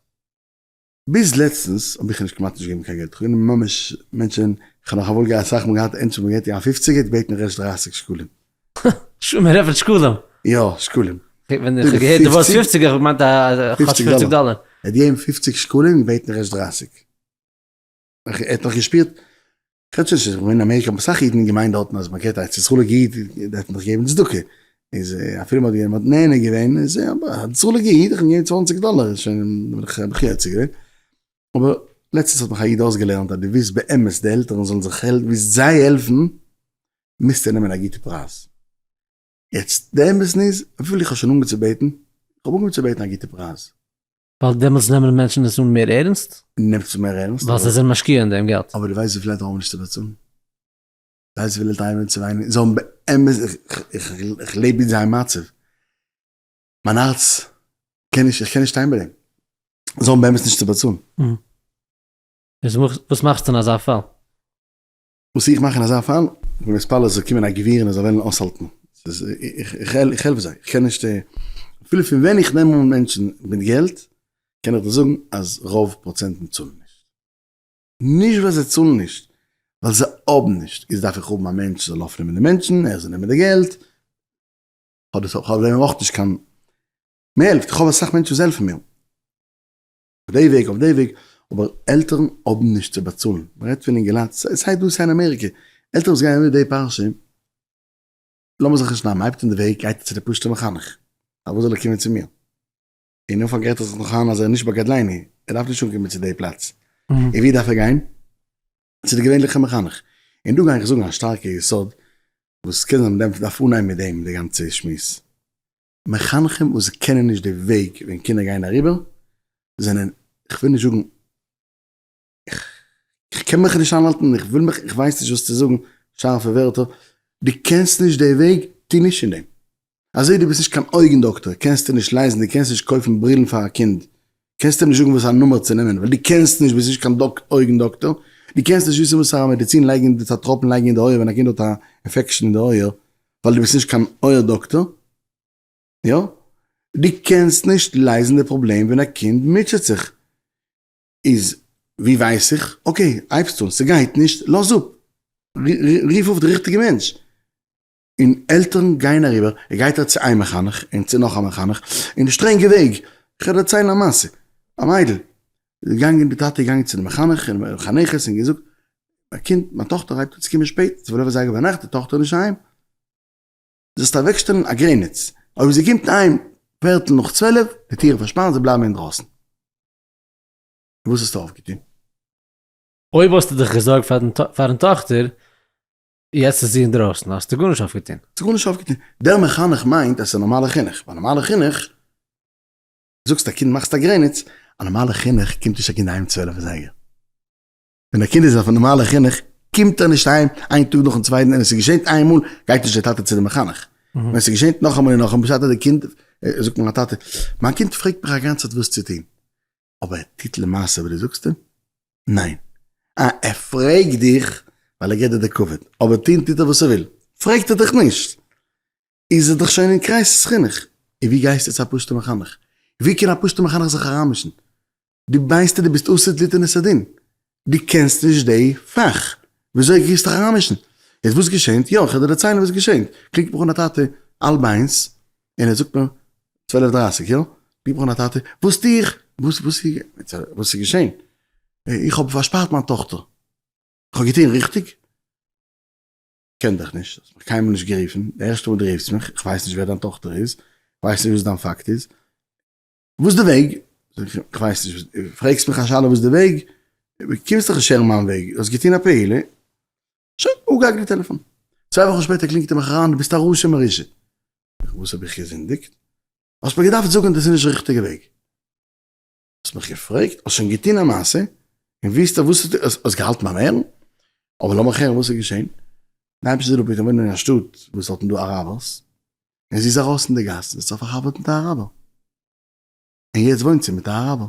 ביז לעצטנס האב איך נישט כמעט נישט געגעבן קיין געלט, כ'האב גענומען ממש מענטשען, כ'האב נאך אמאל געהאט אסאך מאל געהאט ענטשען וואס געבט א פופציגער געבעטן ערשט 30 שקלים. מען רעדט פון שקלים? יא, שקלים. ווען איך האב געהערט די ווארט פופציגער האב איך געמיינט א כאטש 50 דאלער. ער האט געגעבן 50 שקלים געבעטן ערשט 30. ער האט נאך געשפירט, כ'רעד שוין נישט, איך בין אין אמעריקע האבן אסאך אידן געמיינט דארטן אז מ'געט א ארץ ישראל'יגע איד דארף מען דאך געבן צדקה, איז אפילו מ'האט געגעבן מ'האט נהנה געווען, איז אבער א ישראל'יגע איד, איך האב געגעבן 20 דאלער, איז שוין בין איך האב איך יוצא געווען. אבער לעצטנס האט מיך א איד אויסגעלערנט אז דו ווילסט באמת די עלטערן זאלן זיך העלפן, ווילסט זיי העלפן, מוזטו נעמען א גוטע פרייז. יעצט די אמת איז, וויפיל איך האב שוין אנגעהויבן צו בעטן, איך האב אנגעהויבן צו בעטן א גוטע פרייז. ווייל דעמאלטס נעמען מענטשן עס אן מער ערנסט? נעמט עס מער ערנסט. ווייל זיי זענען משקיע אין דעם געלט. אבער דו ווייסט וויפיל עלטערן האבן נישט צו באצאלן? ווייסט וויפיל עלטערן הייבן אן צו וויינען? זיי האבן באמת, איך לעב אין זייער מצב. מיין הארץ קען נישט, איך קען נישט שטיין ביי דעם. זיי האבן באמת נישט צו באצאלן. וואס מאכסטו אין אזא פאל? וואס איך מאך אין אזא פאל? איך בין מתפלל עס זאל קומען א גביר און ער זאל וועלן אויסהאלטן. איך העלף זיי, איך קען נישט, אפילו פון ווען איך נעם אן מענטשן מיט געלט, קען איך דיר זאגן אז רוב פראצענטן צאלן נישט. נישט ווייל זיי צאלן נישט, ווייל זיי האבן נישט. איז דארף איך האבן א מענטש זאל אויפנעמען די מענטשן, ער זאל נעמען די געלט. כ'האב אויף דעם אויך נישט קיין, מען העלפט, איך האב אסאך מענטשן וואס העלפן מיר. אויף די וועג אויף די וועג, אבער עלטערן האבן נישט צו באצאלן, מען רעדט פון אינגעלייט, סיי דא סיי אין אמעריקע, עלטערן וואס גייען אריבער די פרשה, לאמיר זיך נישט נארן, מען הייבט אן די וועג גייט ער צו די פשוטע מחנך, פארוואס זאל ער קומען צו מיר? אין אנפאנג רעדט ער זיך נאך איין אז ער איז נישט בגדליני, ער דארף נישט אנקומען צו די פלאץ, און ווי דארף ער גיין? צו די געווענליכע מחנך. און דא גיי איך זאגן א שטארקע יסוד, וואס קען זיין מען דארף אנהייבן מיט דעם די גאנצע שמועס. מחנכים וואס קענען נישט די וועג ווען קינדער גייען אריבער, זענען, איך וויל נישט זאגן, איך קען מיך נישט איינהאלטן, איך וויל מיך, איך ווייס נישט וואס צו זאגן, שארפע ווערטער, דו קענסט נישט די וועג, טו נישט אין דעם. אזוי דו ביסט נישט קיין אויגן דאקטער, קענסטו נישט לייזן, דו קענסט נישט קויפן ברילן פאר א קינד, קענסט אים נישט זאגן וואס א נומער צו נעמען, ווייל דו קענסט נישט, ביסט נישט קיין אויגן דאקטער, דו קענסט נישט וויסן וואס א מעדיצין לייגן, א טראפן לייגן אין די אויער ווען א קינד האט א infection אין די אויער, ווייל דו ביסט נישט קיין אויער דאקטער, יא? דו קענסט נישט לייזן די פראבלעם ווען א קינד מוטשעט זיך, איז ווי ווייס איך? okay, הייבסט אן, ס'גייט נישט, לאז אפ, רוף אויף די ריכטיגע מענטש. און עלטערן גייען אריבער, ער גייט אט צו איין מחנך און צו נאך א מחנך, און די שטרענגע וועג, איך וועל דערציילן א מעשה, א מיידל איז געגאנגען, די טאטע איז געגאנגען צו די מחנך און מחנכת און געזאגט, מיין קינד, מיין טאכטער הייבט אן צו קומען שפעט, 12 אזייגער ביינאכט, די טאכטער איז נישט אהיים, זאלסט אוועקשטעלן א גרעניץ, אויב זי קומט אהיים פערטל נאך 12, די טיר פארשפארן, זיי בלייבן אינדרויסן. וואס האסטו אויפגעטון? אויב האסטו דיך געזארגט פארן טאכטער, יעצט איז זי אינדרויסן, האסטו גארנישט אויפגעטון. האסטו גארנישט אויפגעטון. דער מחנך מיינט אז ס'איז נארמאלע חינוך. ביי נארמאלע חינוך, זאגסט א קינד מאכסט א גרעניץ, א נארמאלע חינוך קומט נישט א קינד אהיים 12 אזייגער. ווען א קינד איז אויף א נארמאלע חינוך, קומט ער נישט אהיים איין טאג נאכן צווייטן, און עס איז געשענט איין מאל, גייט נישט דער טאטע צו די מחנך. ווען עס איז געשענט נאכאמאל און נאכאמאל, בשעת אז די קינד, זאגט מיר א טאטע, מיין קינד פרעגט מיך א גאנצע צייט וואס צו טון. אבער ער טוט למעשה וואס דו זאגסט אים? ניין. אה, ער פרעגט דיך ווייל ער געבט דיר די כבוד, אבער טון טוט ער וואס ער וויל, פרעגט ער דיך נישט, איז ער דאך שוין אין crisis חינוך. און ווי גייסטו צו א פשוט'ע מחנך? ווי קען א פשוט'ע מחנך זיך אריינמישן? דו מיינסט אז דו ביסט עתיד ליתן את הדין, דו קענסט נישט די פאך, וויאזוי גייסטו דיך אריינמישן? יעצט וואס געשענט? יא, איך וועל דיר דערציילן וואס געשענט. קלינגט מיך אן א טאטע האלב איינס, און ער זאגט מיר, צוועלף דרייסיג, יא? קלינגט מיך אן א טאטע, וואס טו איך? וואס וואס וואס איז געשען? איך האב פארשפארט מיין טאכטער. איך האב געטון ריכטיג? קען דיך נישט, האסט מיך קיינמאל נישט גערופן, די ערשטע מאל דו רופסט מיך, איך ווייס נישט ווער דיין טאכטער איז, איך ווייס נישט וואס דיין פאקט איז, וואס די וועג? זאג איך, איך ווייס נישט, פרעגסט מיך א שאלה וואס די וועג? קומסט דאך נישט הערן מיין וועג, האסט געטון א פעולה, שוין, אפגעהאקט די טעלעפאן. צוויי וואכן שפעטער קלינגט ער מיך אריין, דו ביסט א רשע מרושע. וואס האב איך געזינדיגט? האסט מיר געדארפט זאגן דאס איז נישט די ריכטיגע וועג. האסט מיך געפרעגט, האסט שוין געטון א מעשה, און וויסט וואס האסט געהאלטן ביים הערן, אבער לאמיך הערן וואס איז געשען. די אייבערשטער זאל אפהיטן, וואוינען אין א שטאט וואס האט דא אראבערס, און זי איז ארויס אין די גאס און זי האט זיך פארחבר'ט מיט א אראבער, און יעצט וואוינט זי מיט א אראבער.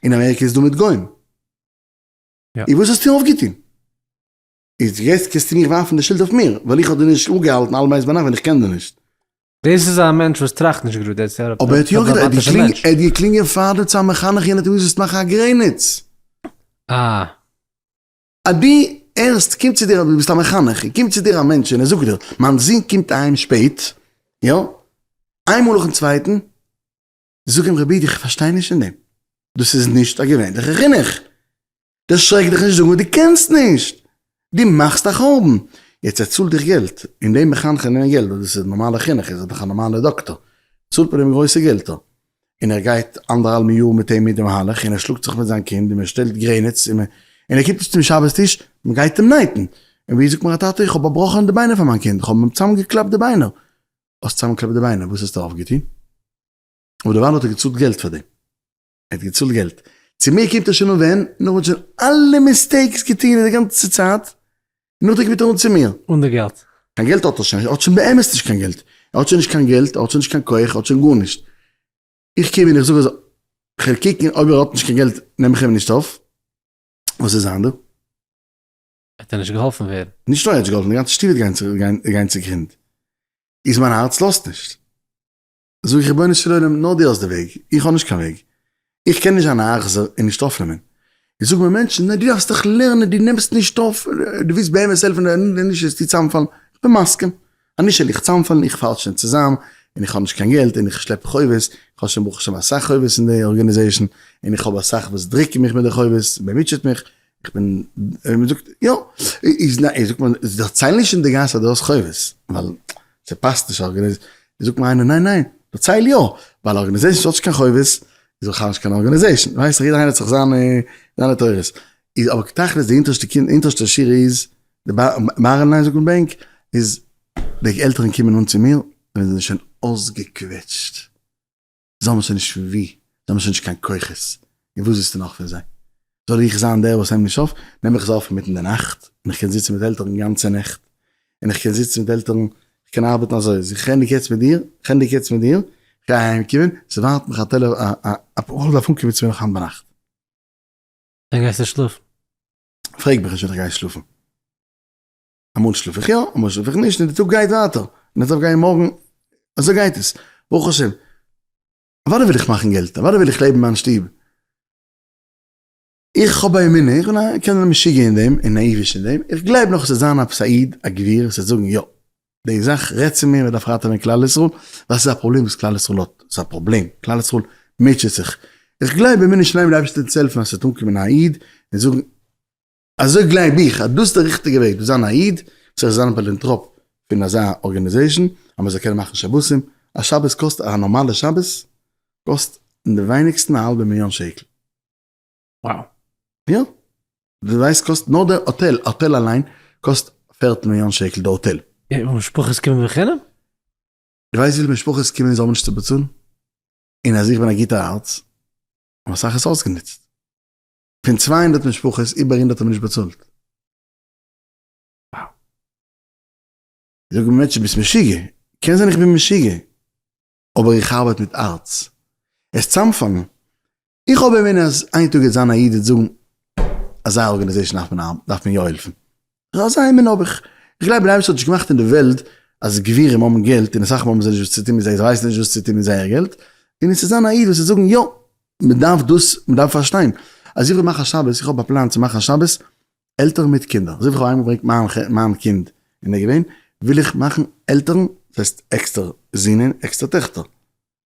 אין אמעריקע איז דא מיט גוים. און וואס האסטו אויפגעטון? איז יעצט קענסטו מיך ווארפן די שולד אויף מיר, ווייל איך האב דיר נישט אפגעהאלטן האלב איינס ביינאכט ווען איך קען דיר נישט. דאס איז א מענטש וואס טראכט נישט גראד, דאס איז א אבער ער האט יא געטראכט, פראבלעמאטישע מענטש. ער האט געקלינגען פאר די צו א מחנך יענער האט אים געזאגט זאלסט מאכן א גרעניץ. אה. אז דו הערסט קומט צו דיר, דו ביסט א מחנך, און קומט צו דיר א מענטש און ער זאגט דיר, מיין זון קומט אהיים שפעט, יא, איינמאל נאכן צווייטן, זאג אים רבי איך פארשטיי נישט אין דעם, דאס איז נישט א געווענליכע חינוך, דערשרעק דיך נישט זאגן וואס דו קענסט נישט, דו מאכסט א חורבן, יעצט ער צאלט דיך געלט, און די מחנכים נעמען געלט ווייל דאס איז נארמאלע חינוך, ער איז דאך א נארמאלע דאקטאר, צאלט מען אים גרויסע געלטער, און ער גייט אנדערהאלבן יאר מיט אים מיט די מהלך, און ער שלאגט זיך מיט זיין קינד, און מען שטעלט גרעניץ, און ער קומט נישט צום שבת טיש, מען גייט אים נייטן, און ווי זאגט מיר א טאטע, איך האב באבראכן די ביינער פאר מיין קינד, איך האב אים צוזאמגעקלאפט די ביינער, האסט צוזאמגעקלאפט די ביינער, וואס האסטו אויפגעטון? אבער דערווייל האט ער געצאלט געלט פאר דעם. ער האט געצאלט געלט. צו מיר קומט ער שוין אן ווען? נאך וואס שוין אלע mistakes געטון אין די גאנצע צייט, און נאכדעם קומט ער אן צו מיר. אן די געלט. קיין געלט האט ער שוין נישט, ער האט שוין באמת נישט קיין געלט. ער האט שוין נישט קיין געלט, ער האט שוין נישט קיין כח, ער האט שוין גארנישט. איך קום און איך זאג אזוי, כ'וועל קוקן אויב ער האט נישט קיין געלט נעם איך אים נישט אויף. וואס איז זיין דא? וועט ער נישט געהאלפן ווערן. נישט נאר ער האט נישט געהאלפן, די גאנצע שטוב וועט גיין צוגרונד. איז מיין הארץ לאזט נישט. זאג איך רבונו של עולם נאר דו האסט די וועג, איך האב נישט קיין וועג, איך קען נישט זיין א אכזר און נישט אויפנעמען. איז זאגן מיר מענטשן, ניין דו דארפסט דיך לערנען, דו נעמסט נישט אויף, דו ווילסט באמת העלפן, און נישט וועסטו צוזאמפאלן, איך בין מסכים, אז נישט וועל איך צוזאמפאלן, איך פאל שוין צוזאם, און איך האב נישט קיין געלט, און איך שלעפ חובות, איך האב שוין ברוך השם אסאך חובות אין די organization, און איך האב אסאך וואס דריקן מיך מיט די חובות, מען מוטשעט מיך, איך בין, מען זאגט, יא, איז ניין, זאגט מען, דערצייל נישט אין די גאס אז דו האסט חובות, ווייל ס'פאסט נישט organization, זאגט מיר איינער, ניין ניין, דערצייל יא, ווייל organization האט נישט קיין חובות, איז בכלל נישט קיין organization, ווייסט איך, יעדער איינער האט זיך זיינע זיינע תורות, איז אבער תכלית די אונטערשטע קינד, אונטערשטע שורה איז, די bottom line זאגט מען בענק, איז די עלטערן קומען אן צו מיר, ווען זיי זענען שוין אויסגעקוועטשט. זיי האבן שוין נישט פון ווי, זיי האבן שוין נישט קיין כוחות, און וואס ווילסטו נאך פון זיי? זאל איך זיין דער וואס נעמט נישט אויף? נעם איך זיי אויף אינמיטן די נאכט, און איך קען זיצן מיט עלטערן גאנצע נעכט, און איך קען זיצן מיט עלטערן, איך קען ארבעטן אזוי, אז איך ענדיג יעצט מיט דיר, איך ענדיג יעצט מיט דיר, איך גיי אהיים קומען, ס'ווארט מיך א טעלע, א א בחור דארף אנקומען צו מיר נאך היינט ביינאכט. ווען גייסטו שלאפן? פרעג מיך נישט ווען איך גיי שלאפן. אמאל שלאף איך יא, אמאל שלאף איך נישט, און די טאג גייט ווייטער, און איך דארף גיין מארגן, אזוי גייט עס, ברוך השם. אוודאי וויל איך מאכן געלט, אוודאי וויל איך לעבן מיין שטוב. איך האב א אמונה, איך בין א קען זיין משוגע אין דעם, און נאיוויש אין דעם, איך גלייב נאך עס וועט זיין עפעס א איד, א גביר, וואס וועט זאגן יא. די זאך רעדט צו מיר, מען דארף ראטעווען כלל ישראל, ווייל ס'איז א פראבלעם וואס כלל ישראל האט, ס'איז א פראבלעם, כלל ישראל מוטשעט זיך, איך גלייב באמונה שלימה די אייבערשטער וועט אונז העלפן אז ס'וועט אנקומען א איד און זאגן, אזוי גלייב איך אז דאס איז די ריכטיגע וועג, דאס זיין א איד, זיך זיין א פילאנטראפ פון אזא organization, אז מען זאל קענען מאכן שבתים, א שבת קאסט, א נארמאלע שבת קאסט אין די ווייניגסטן א האלבע מיליאן שקל. Wow. יא. דו ווייסט קאסט נאר די האטעל, האטעל אליין קאסט פערטל מיליאן שקל די האטעל. און משפחות קומען בחינם? דו ווייסט וויפיל משפחות קומען און זיי האבן נישט צו באצאלן? און אז איך בין א גוטער הארץ, האבן אסאך עס אויסגענוצט. פון 200 משפחות איבער 100 האבן נישט באצאלט. Wow. זאג מיר מענטשן ביסט משוגע? קען זיין איך בין משוגע, אבער איך ארבעט מיט הארץ. עס צאמפאלן. איך האב אמונה אז איין טאג וועט זיין א איד וועט זאגן אזא organization דארף מען דארף מען יא העלפן. אזא אמונה האב איך. איך גלייב דער אייבערשטער האט נישט געמאכט אין די וועלט אז גבירים האבן געלט און אסאך מאל האבן זיי נישט וואס צו טון מיט זיי, זיי ווייסן נישט וואס צו טון מיט זייער געלט, און עס וועט זיין א איד וואס וועט זאגן יא, מען דארף דאס, מען דארף פארשטיין אז איך וויל מאכן א שבת, איך האב א פלאן צו מאכן א שבת עלטערן מיט קינדער, אזוי ווי איך האב איינמאל געברענגט מיין מיין קינד און ער געווען, וויל איך מאכן עלטערן, דאס הייסט עקסטער זינען עקסטער טעכטער,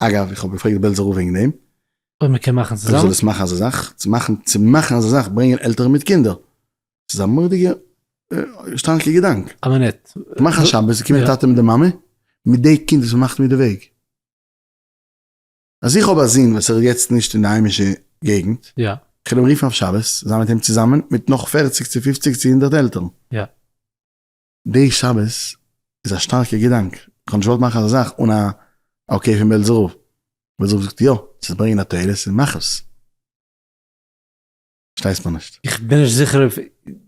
אגב איך האב געפרעגט די בעלזער רב וועגן דעם, אויב מען קען מאכן צוזאמען. אויב זאל עס מאכן אזא זאך, צו מאכן צו מאכן אזא זאך ברענגען עלטערן מיט קינדער, ס'איז א מורא'דיגע שטארקע געדאנק. א מינוט. מאך א שבת, קומט די טאטע מיט די מאמע, מיט די קינד וואס מ'מאכט מיט די וועג. אז איך האב א זון וואס ער איז יעצט נישט אין די היימישע געגנט, איך וועל אים רופן אויף שבת, זיין מיט אים צוזאמען מיט נאך פערציג צו פופציג צו הונדערט עלטערן. די שבת איז א שטארקע געדאנק, איך האב נישט געוואלט מאכן אזא זאך אן א okay פון בעלזער רב, בעלזער רב זאגט יא, ס'איז ברענגען א תועלת און מאך עס. פארשטייסט מיר נישט. איך בין נישט זיכער אויב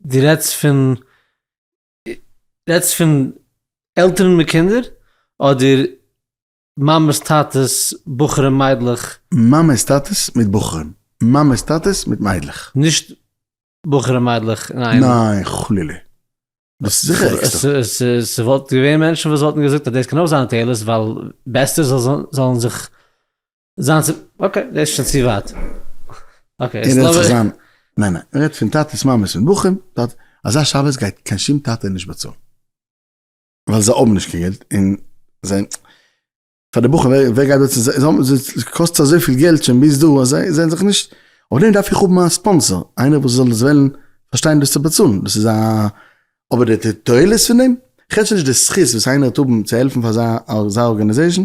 דו רעדסט פון רעדסט פון עלטערן מיט קינדער אדער מאמעס טאטעס בחורים מיידלעך. מאמעס טאטעס מיט בחורים. מאמעס טאטעס מיט מיידלעך. נישט בחורים מיידלעך אינאיינעם. ניין חלילה. דאס איז זיכער עקסטער. ס'וואלט געווען מענטשן וואס וואלטן געזאגט אז דאס קען אויך זיין א תועלת ווייל בעסער זאלן זיך זיין צו okay דאס איז שוין צו ווייט. Okay עס רעדט זיך זיין ניין ניין מ'רעדט פון טאטעס מאמעס מיט בחורים אזא שבת גייט קיין שום טאטע נישט באצאלן. ווייל זיי האבן נישט קיין געלט און זיי פאר די בחור ווער גייט דארט זיי האבן עס קאסט אזויפיל געלט שוין ביז דא אז זיי זענען זיך נישט אויף דעם דארף איך האבן א sponsor איינער וואס זאל עס וועלן פארשטיין דאס צו באצאלן דאס איז א אבער די תועלת פון דעם כ'רעד שוין נישט די זכות וואס איינער וועט האבן צו העלפן פאר אזא אזא organization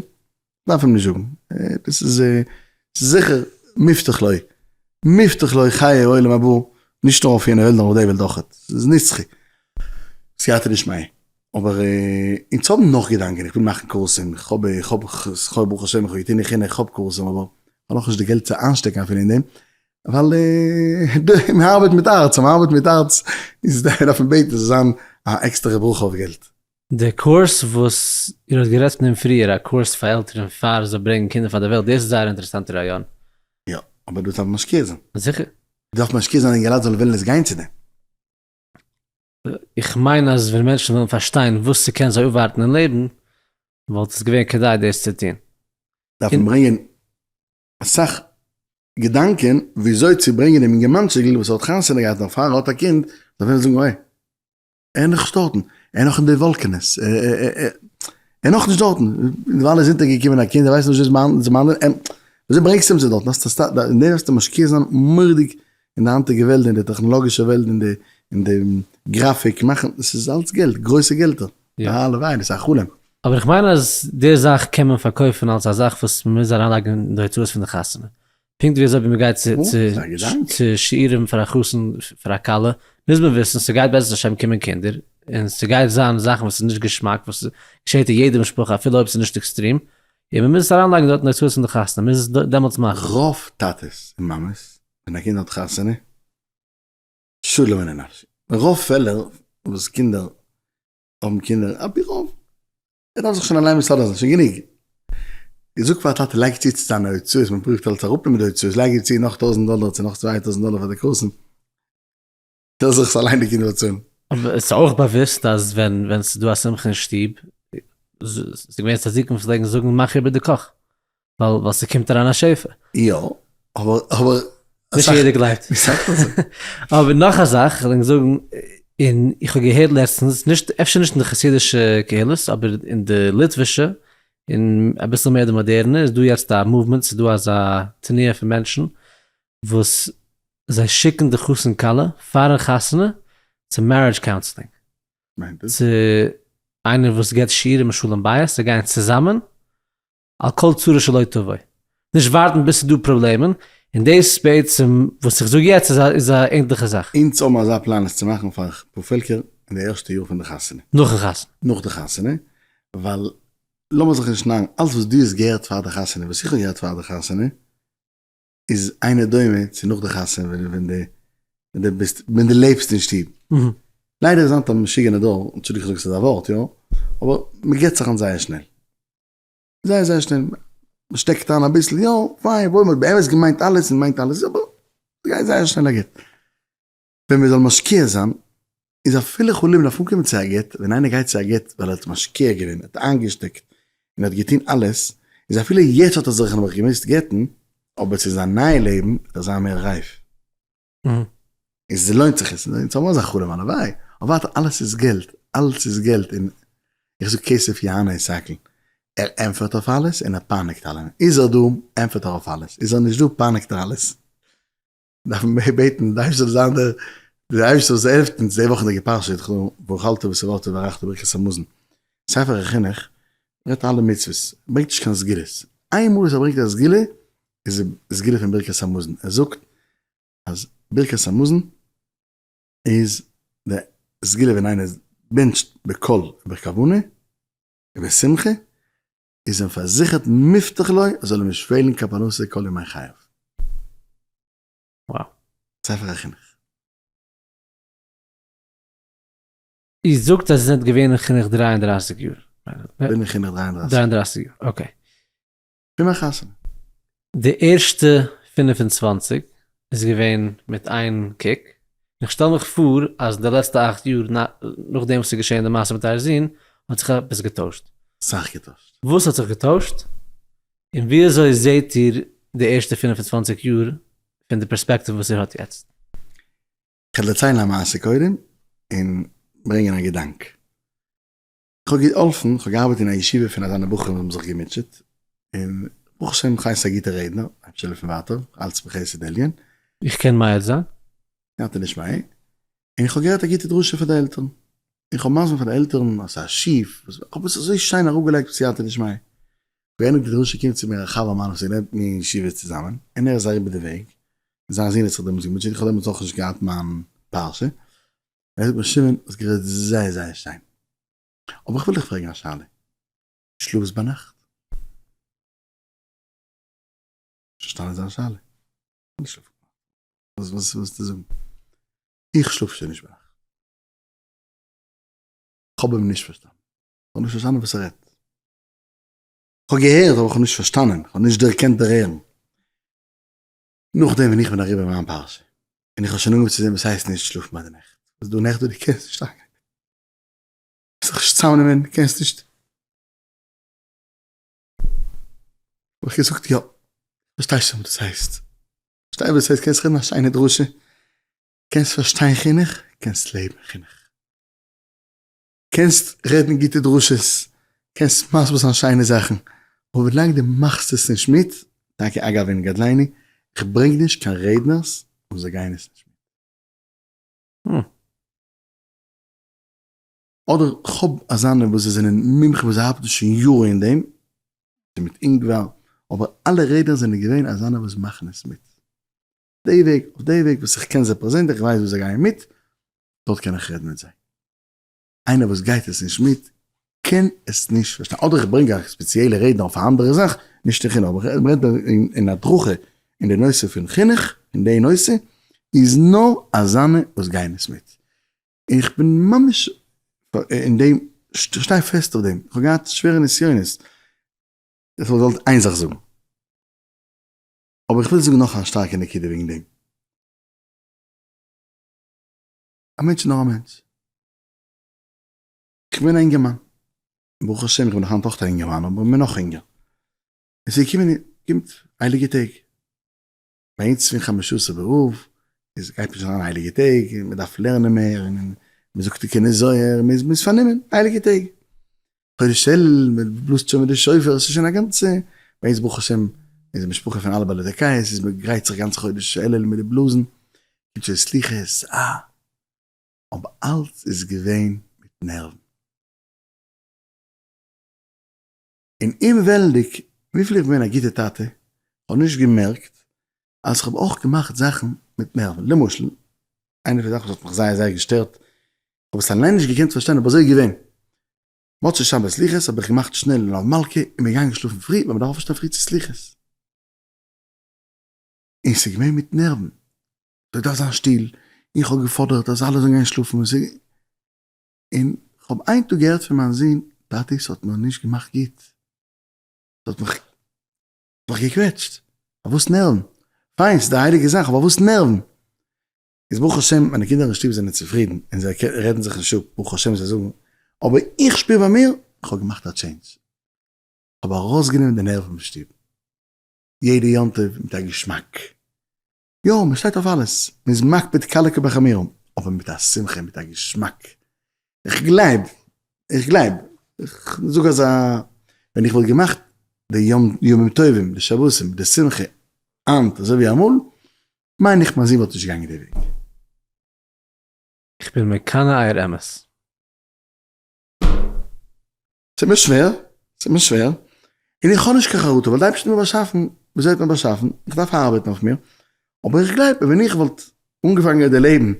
דארף אים נישט זאגן דאס איז זיכער מובטח לו מובטח לו חיי עולם הבא נישט נאר אויף יענע וועלט נאר אויף די וועלט אויכעט ס'איז נצחי סייעתא דשמיא אבער אונז האבן נאך געדאנקען איך וויל מאכן קורסים איך האב איך האב איך האב ברוך השם איך האב געטון אין חינוך איך האב קורסים אבער איך האב נאכנישט די געלט צו איינשטעקן אפילו אין דעם ווייל מען ארבעט מיט הארץ אז מען ארבעט מיט הארץ איז דארף מען בעטן ס'זאל זיין א עקסטערע ברכה אויף געלט. די קורס וואס איר האט גערעדט פון דעם פריער, א קורס פאר עלטערן פאר זיי ברענגען קינדער פאר די וועלט, דאס איז זייער אינטערעסאנטע רעיון. יא, אבער דאס דארף מען משקיע זיין. זיכער. דארף משקיע זיין אינגעלייט זאלן וועלן עס גיין צו דעם. איך מיין אז ווען מענטשן ווילן פארשטיין וואס ס'קען זיי אפווארטן אין לעבן, וואלט עס געווען כדאי דאס צו טון. דארף מען ברענגען אסאך געדאנקען וויאזוי צו ברענגען דעם אינגערמאנטשיקל וואס האט חתונה געהאט נאך פאר ער האט א קינד, זאל וועלן זאגן אוי, ער איז נאכנישט דארטן, ער איז נאך אין די וואלקענעס, ער איז נאכנישט דארטן, דערווייל איז אונטערגעקומען א קינד, ער ווייסט נישט וואס צו באהאנדלען, וויאזוי ברענגסטו אים צו דארטן, אין דעם דארפסטו משקיע זיין מורא'דיג אין די היינטיגע וועלט, אין די טעכנאלאגישע וועלט, אין די אין די גראפיק מאכן, עס איז אלץ געלט, גרויסע געלטער, הלוואי, דאס איז א חלום. אבער איך מיין אז די זאך קען מען פארקויפן אלס א זאך וואס מען מוז אריינלייגן אין די הוצאות פון די חתונה. פונקט ווי אזוי ווי מען גייט צו שיעורים פאר א חתן פאר א כלה, מוז מען וויסן ס'גייט בעזרת השם קומען קינדער, און ס'גייט זיין זאכן וואס איז נישט געשמאק, וואס געשעט אין יעדע משפחה אפילו אויב ס'איז נישט עקסטרים, און מען מוז עס אריינלייגן דארט אין די הוצאות פון די חתונה, מען מוז עס דעמאלטס מאכן. רוב טאטעס און מאמעס ווען א קינד האט חתונה, שלום עלי נפשי, רוב פעלער וואס קינדער האבן קינדער, על פי רוב, ער דארף זיך שוין אליין מסדר זיין, שוין גענוג. איך זאג פאר א טאטע לייג צו צו זיינע הוצאות, מען פרואווט אלץ אראפנעמען די הוצאות, לייג אים צו נאך טויזנט דאלער צו נאך 2000 דאלער פאר די קורסן, זאל זיך עס אליין די קינדער באצאלן. אבער עס איז אויך באוואוסט אז ווען ווען ס'איז דא א שמחה אין שטוב, ס'איז געווען צדיקים וואס פלעגן זאגן מאך איבער די קאך, ווייל ווייל ס'קומט אריין א שפע. יא, אבער אבער נישט יעדער גלייבט. אבער נאך א זאך, איך וויל ענק זאגן, און איך האב געהערט לעצטנס, נישט, אפשר נישט אין די חסידישע קהילות, אבער אין די ליטווישע, און אביסל מער די מאדערנע, איז דא יעצט א movement, ס'איז דא אזא תנועה פון מענטשן וואס זיי שיקן די חתן כלה פארן חתונה צו marriage counseling, צו איינער וואס געבט שיעורים אין שלום בית, זיי גייען צוזאמען על כל צרה שלא תבוא, נישט ווארטן ביז ס'איז דא פראבלעמען, און דאס בעצם וואס איך זאג יעצט איז א ענדליכע זאך. אונז האבן אזא פלאן עס צו מאכן פאר פארפעלקער אין די ערשטע יאר פון די חתונה. נאכן חתונה. נאך די חתונה, ווייל לאמיר זיך נישט נארן, אלס וואס דו האסט געהערט פאר די חתונה, וואס איך האב געהערט פאר די חתונה, איז אינו דומה צו נאך די חתונה ווען ווען די ווען די ביסט ווען די לעבסט אין שטוב. ליידער איז היינט א משוגענע דור, אנטשולדיגט איך זאג עס אזא ווארט יא, אבער מ'גט זיך היינט זייער שנעל. זייער זייער שנעל, מ'שטעקט איין אביסל, יא, פיין, וואויל, מ'האט באמת געמיינט אלעס און מיינט אלעס, אבער ס'גייט זייער שנעל א גט. ווען מ'זאל משקיע זיין, איז אפילו חלילה מ'דארף אנקומען צו א גט, ווען איינער גייט צו א גט ווייל ער האט משקיע געווען, ער האט איינגעשטעקט, און האט געטון אלעס, איז אפילו יעצט האט ער זיך נעבעך געמוזט גט'ן, אבער צו זיין נייע לעבן וועט ער זיין מער רייף. איז לוינט זיך עס, אונז האבן אזא חלום הלוואי, אבער ווייטער אלעס איז געלט, אלעס איז געלט, און איך זאג כסף יענה את הכל, ער ענפערט אויף אלעס און ער פייניגט אלעמען, איז ער דא ענפערט ער אויף אלעס, איז ער נישט דא פייניגט ער אלעס, דארף מען בעטן די אייבערשטער זאל זיין דער, די אייבערשטער זאל העלפט אונז די וואכענדיגע פרשה, ואכלת ושבעת וברכת ברכת המזון, ספר החינוך רעדט אלע מצוות, ברענגט נישט קיין סגולות, איינמאל וואס ער ברענגט א סגולה איז די סגולה פון ברכת המזון, ער זאגט אז ברכת המזון איז די סגולה ווען איינער בענטשט בקול ובכוונה ובשמחה איז אים פארזיכערט מובטח לו עס זאל אים נישט פעלן קיין פרנסה כל ימי חייו. Wow. ספר החינוך. איר זאגט אז איר זענט געווען אין חינוך 33 יאר. בין אין חינוך 33. 33 יאר, okay. פון מיין חתונה. די ערשטע 25 איז געווען מיט איין קוק, און איך שטעל מיך פאר אז די לעצטע אכט יאר נאכדעם וואס איז געשען די מעשה מיט אייער זון האט זיך עפעס געטוישט. סאך געטוישט. וואס האט זיך געטוישט? און ווי אזוי זעט איר די ערשטע 25 יאר פון די פערספעקטיוו וואס איר האט יעצט? כ'וועל דערציילן א מעשה קודם און ברענגען א געדאנק. כ'האב געהאלפן, כ'האב געארבעט אין א ישיבה פון אזאנע בחורים וואס האבן זיך געמוטשעט, און ברוך השם כ'הייס א גוטער רעדנער, אייבערשטער זאל העלפן ווייטער, אלץ בחסד עליון. איך קען מעיד זיין. סייעתא דשמיא, און איך האב געהערט א גוטע דרשה פאר די עלטערן, און כ'האב מסביר פאר די עלטערן אז ס'איז א שיף, כ'האב עס אזוי שיין אראפגעלייגט בסייעתא דשמיא. געענדיגט די דרשה קומט צו מיר א חבר מיינער וואס לערנט מיר אין ישיבה צוזאמען, און ער איז אריבער די וועג, זיין זון האט זיך דעמאלטס געמוטשעט, איך האב דעמאלטס אויך נישט געהאט מיין פרשה, ער זאגט מיר שמעון האסט גערעדט זייער זייער שיין, אבער איך וויל דיך פרעגן א שאלה, שלאפסט ביינאכט? נישט פארשטאנען זיין שאלה, נישט שלאפן ביינאכט, וואס ווילסטו זאגן? איך שלאף שוין נישט ביינאכט. איך האב אים נישט פארשטאנען, איך האב נישט פארשטאנען וואס ער רעדט, איך האב געהערט אבער איך האב נישט פארשטאנען, איך האב נישט דערקענט דערהערן. נאכדעם ווען איך בין אריבער מיין פרשה, און איך האב שוין אנגעהויבן צו זען וואס הייסט נישט שלאפן ביי די נעכט, ס'איז דא נעכט וואס דו קענסט נישט איינגיין, זיך נישט צוזאמנעמען, דו קענסט נישט. האב איך געזאגט יא, פארשטיי שוין וואס דאס הייסט, פארשטיי וואס דאס הייסט, קענסט רעדן א שיינע דרשה, קענסט פארשטיין חינוך, קענסט לעבן חינוך. קענסט רעדן גוטע דרשות, קענסט מסביר זיין שיינע זאכן, אבער ווילאנג דו מאכסט עס נישט מיט, טאקע אגב אין גדליני, איך ברענג נישט קיין רעדנערס און זיי גייען עס נישט מיט. אדער כ'האב אזאנע וואס זיי זענען מומחים וואס זיי ארבעטן שוין יארן אין דעם, מיט אינגוואר, אבער אלע רעדנערס זענען געווען אזאנע וואס מאכן עס מיט. די וועג, אויף די וועג וואס איך קען זיי פערזענליך, איך ווייס וואס זיי גייען מיט, דארט קען איך רעדן מיט זיי. איינער וואס גייט עס נישט מיט קען עס נישט פארשטיין, אדער איך ברענג א ספעציעלע רעדנער אויף א אנדערע זאך, נישט אין חינוך, אבער איך רעד אין הדרכה אין די נושא פון חינוך, אין די נושא, איז נאר אזאנע וואס גייען עס מיט. און איך בין ממש אין דעם, שטיי פעסט אויף דעם, איך האב געהאט שווערע נסיונות, איך וואלט געוואלט איין זאך זאגן, אבער איך וויל זאגן נאך א שטארקע נקודה וועגן דעם. א מענטש איז נאר א מענטש. איך בין א אינגערמאן, ברוך השם איך בין נאך היינט אויך א אינגערמאן, אבער איך בין נאך אינגער. עס איז געקומען, קומט הייליגע טעג. ביי אונז פון חמשה עשר באב, איז גייט מען שוין אריין הייליגע טעג, און מען דארף לערנען מער, און. מען זאגט תיקוני זוהר, מען איז פארנומען, הייליגע טעג. חודש אלול, מען בלאזט שוין מיט די שופר, עס איז שוין א גאנצע, ביי אונז ברוך השם איז א משפחה פון אלע בעלי תקיעות, איז מען גרייט זיך גאנץ חודש אלול מיט די בלאזן, קומט שוין סליחות, אה, אבער אלץ איז געווען מיט נערוון. און אומוועלנדיג וויפיל איך בין געווען א גוטע טאטע, כ'האב נישט געמערקט אז כ'האב אויך געמאכט זאכן מיט נערוון. למשל, איינע פון די זאכן וואס האט מיך זייער זייער געשטערט, כ'האב עס אליין נישט געקענט פארשטיין אבער אזוי איז געווען. מוצאי שבת סליחות האב איך געמאכט שנעל מלוה מלכה און בין געגאנגען שלאפן פרי ווייל מ'דארף אויפשטיין פרי צו סליחות. און ס'איז געווען מיט נערוון. ס'דארף זיין שטיל, איך האב געפאדערט אז אלע זאלן גיין שלאפן, און כ'האב איין טאג געהערט פון מיין זון, טאטי ס'האט מיר נישט געמאכט גוט, ס'האט מיך מיך געקוועטשט, פארוואס נערוון? פיין ס'איז די הייליגע זאך, אבער פארוואס נערוון? איז ברוך השם מיינע קינדער אין שטוב זענען צופרידן און זיי רעדן זיך נישט אפ, ברוך השם זיי זאגן, אבער איך שפיר ביי מיר, כ'האב געמאכט א change, כ'האב ארויסגענומען די נערוון פון שטוב, יעדע יום טוב מיט א געשמאק, יא, מען שטייט אויף אלעס, מען איז מקפיד קלה כבחמורה, אבער מיט א שמחה, מיט א געשמאק. איך גלייב, איך גלייב, איך זאג אז א, ווען איך וואלט געמאכט די יום ימים טובים, די שבתים, די שמחה, היינט אזוי ווי אמאל, מיין איך מיין זון וואלט נישט געגאנגען די וועג. איך בין מקנא אייער אמת. ס'איז מיר שווער, ס'איז מיר שווער, און איך האב נישט קיין חרטה, ווייל די אייבערשטער האט מיר באשאפן, וויאזוי האט מיר באשאפן, איך דארף ארבעטן אויף מיר, אבער איך גלייב ווען איך וואלט אנגעפאנגען די לעבן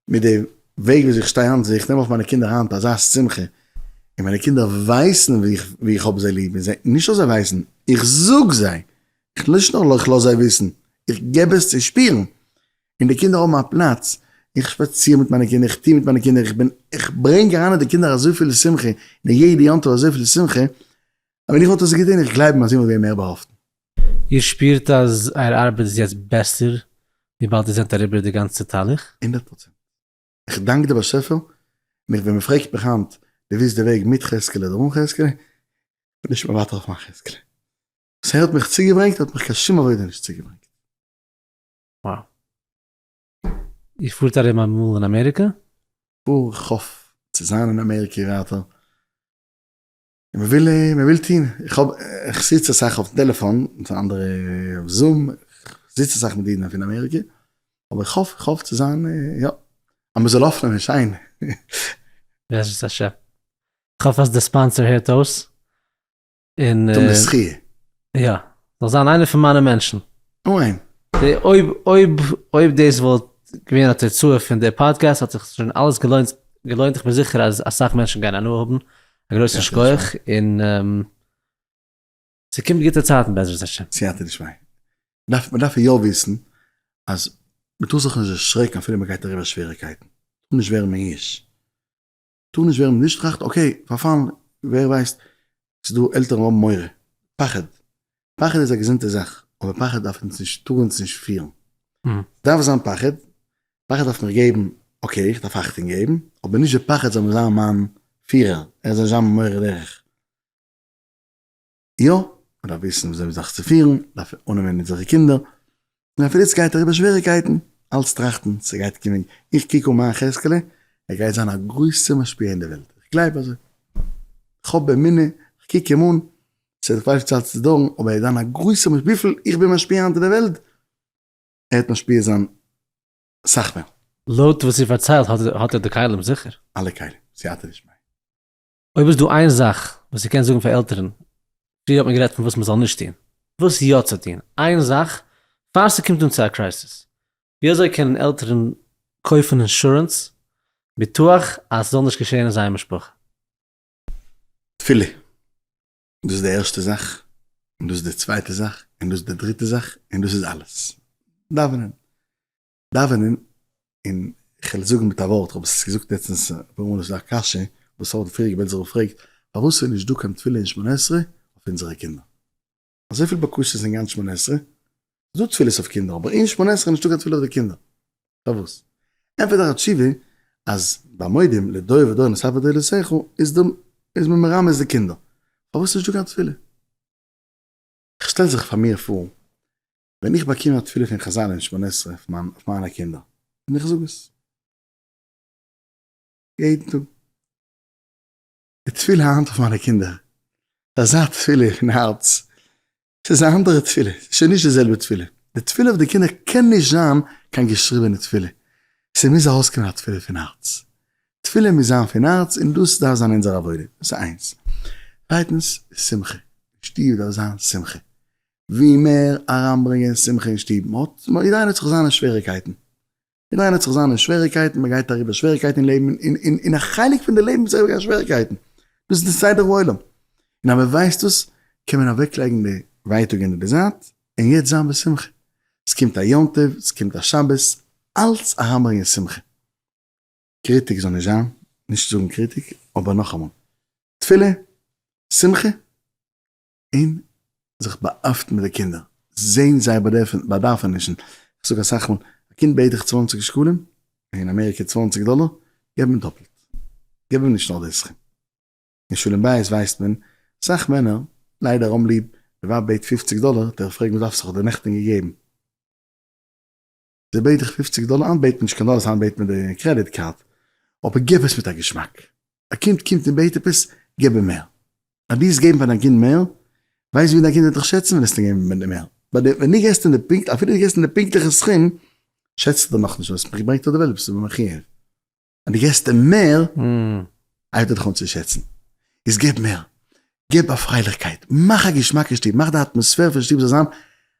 מיט די וועג וויאזוי איך שטיי היינט, איך נעם אויף מיינע קינדער היינט אזא שמחה, און מיינע קינדער ווייסן ווי איך ווי איך האב זיי ליב, און זיי, נישט נאר זיי ווייסן, איך זאג זיי, איך נישט נאר איך לאז זיי וויסן, איך געב עס צו שפירן, און די קינדער האבן א פלאץ, איך שפאציר מיט מיינע קינדער, איך טו מיט מיינע קינדער, איך בין, איך ברענג אריין אין די קינדער אזויפיל שמחה, און אין יעדע יום טוב אזויפיל שמחה, אז ווען איך וואלט עס געטון, איך גלייב אז איך וואלט געווען מער באהאפטן. איר שפירט אז אייער ארבעט איז יעצט בעסער וויבאלד איר זענט אריבער די גאנצע תהליך? 100%. איך דאנק די באשעפער, און איך ווען מען פרעגט מיך היינט, דו ווילסט די וועג מיט חזקאל אדער אן חזקאל, איך בין נישט מוותר אויף מיין חזקאל. וואס ער האט מיך צוגעברענגט האט מיך קיין שום עבודה נישט צוגעברענגט. Wow. איר פארט ארום אמאל אין אמעריקע? פאר, איך האף צו זיין אין אמעריקע ווייטער. און מען וויל, מען וויל טון. איך האב, איך זיץ אסאך אויפן טעלעפאן מיט אנדערע אויף Zoom, איך זיץ אסאך מיט אידן פון אמעריקע, אבער איך האף, איך האף צו זיין, יא, אז מען זאל אויפנעמען שיין. בעזרת השם. איך האף אז די sponsor הערט אויס. און טון די זכי'. יא, זאל זיין איינער פון מיינע מענטשן. אמן. אויב אויב אויב דאס וואלט געווען א תוצאה פון די פאדקעסט האט זיך שוין אלעס געלוינט געלוינט איך בין זיכער אז אסאך מענטשן גייען הנאה האבן, א גרויסן שכוח און ס'קומט גוטע צייטן בעזרת השם. סייעתא דשמיא. דארף מען דארף יא וויסן אז מ'טאר זיך נישט דערשרעקן אפילו מ'גייט אריבער שוועריקייטן, טאר נישט ווערן מיואש. טאר נישט ווערן נישט טראכט okay פארפאלן ווער ווייסט ס'איז דא עלטערן האבן מורא פחד פחד איז א געזונטע זאך אבער פחד דארף אונז נישט טאר אונז נישט פירן דארף זיין פחד פחד דארף מיך געבן okay איך דארף אכטונג געבן אבער נישט די פחד זאל מיר זיין מיין פירער ער זאל זיין מיין מורה דרך. יא, מען דארף וויסן וויאזוי זיך צו פירן, מען דארף אננעמען אונזערע קינדער, און אפילו ס'גייט אריבער שוועריקייטן, אלץ טראכטן ס'גייט קומען, איך קוק אן מיין חזקאלע, ער גייט זיין א גרויסע משפיע אין די וועלט, איך גלייב אזוי, איך האב אמונה, איך קוק אים אן, ס'וועט כ'ווייס נישט צייט צו דויערן, אבער ער וועט זיין א גרויסע משפיע, וויפיל איך בין משפיע היינט אין די וועלט, ער וועט משפיע זיין אסאך מער. לויט וואס איר פארציילט האט ער די כלים זיכער. אלע כלים, סייעתא דשמיא. אויב איז דא איין זאך וואס איר קענט זאגן פאר עלטערן, פריער האט מען גערעדט פון וואס מען זאל נישט טון, וואס יא צו טון, איין זאך פאר ס'קומט אן צו א crisis, ווי אזוי קענען עלטערן קויפן אינשורענס, ביטוח, אז ס'זאל נישט געשען אין זייער משפחה? תפילה, דאס איז די ערשטע זאך, און דאס איז די צווייטע זאך, און דאס איז די דריטע זאך, און דאס איז אלעס. דאווענען. דאווענען, און כ'על זאגן מיט א ווארט, כ'האב עס געזאגט לעצטנס אפאר מאל, עס איז א קשיא וואס האט די פריעריגע בעלזער רב פרעגט, פארוואס איז נישט דא קיין תפילה אין שמונה עשרה אויף אונזערע קינדער? אזויפיל בקשות אין גאנץ שמונה עשרה, איז דא תפילות אויף קינדער, אבער אין שמונה עשרה איז נישטא קיין תפילה אויף די קינדער, פארוואס? ענטפערט דער התשובה אז ביי מודים לדור ודור נספר תהילתך איז די איז מען מרמז די קינדער, פארוואס איז נישטא קיין תפילה? כ'שטעל זיך פאר מיר פאר ווען איך באקום א תפילה פון חזל אין שמונה עשרה אויף מיינע קינדער, און איך זאג עס. יעדן טאג. די תפילה היינט אויף מיינע קינדער, איז אזא תפילה פון הארץ, ס'איז א אנדערע תפילה, ס'איז שוין נישט די זעלבע תפילה, די תפילה אויף די קינדער קען נישט זיין קיין געשריבענע תפילה, ס'מוז ארויסקומען א תפילה פון הארץ, תפילה מוז זיין פון הארץ און דאס דארף זיין אונזער עבודה, דאס איז איינס. צווייטנס, שמחה, אין שטוב דארף זיין שמחה, ווי מער אריינברענגען שמחה אין שטוב, מ'האט, יעדער איינער האט זיך זיינע שוועריקייטן, יעדער איינער האט זיך זיינע שוועריקייטן, מען גייט אריבער שוועריקייטן אין לעבן, און און און א חלק פון די לעבן איז אריבערגיין שוועריקייטן, דאס איז די סדר העולם, און אז מען ווייסט דאס, קען מען אוועקלייגן די ווייטאגען אין די זייט, און יעצט זיין בשמחה, עס קומט א יום טוב, עס קומט א שבת, אלץ אריינברענגען שמחה. קריטיק זאל נישט זיין, נישט זאגן קריטיק, אבער נאכאמאל, תפילה, שמחה, און זיך באהאפטן מיט די קינדער, זען זייער באדערפענישן, איך זאג אסאך מאל, א קינד בעט דיך 20 שקלים, אין אמעריקע 20 דאלער, געב אים דאפלט, געב אים נישט נאר די סכום. אין שלום בית ווייסט מען, אסאך מענער, ליידער האבן ליב, די ווייב בעט 50 דאלער, דער פרעגט וואס דארפסטו, איך האב דיר נעכטן געגעבן. זי בעט דיך 50 דאלער, היינט בעט מען נישט קיין דאלערס היינט בעט מען די credit card, אבער גיב עס מיט א געשמאק, א קינד קומט און בעט עפעס, גיב אים מער, אז דו וועסט געבן פאר דיין קינד מער, ווייסט ווי דיין קינד וועט דיך שעצן ווען וועסט אים געבן מער, ביי די ווען דו געבסט אים די פונקט אפילו דו געבסט אים די פונקטליכע סכום, שעצט ער דיך נאכנישט, ווייל האסט מיך געברענגט אויף די וועלט ביסטו מיר מחויב. אז דו געבסט אים מער, הייבט ער דיך אן צו שעצן. איז געב מער, געב א פרייליכקייט, מאך א געשמאקע שטוב, מאך די אטמאספער פון שטוב זאל זיין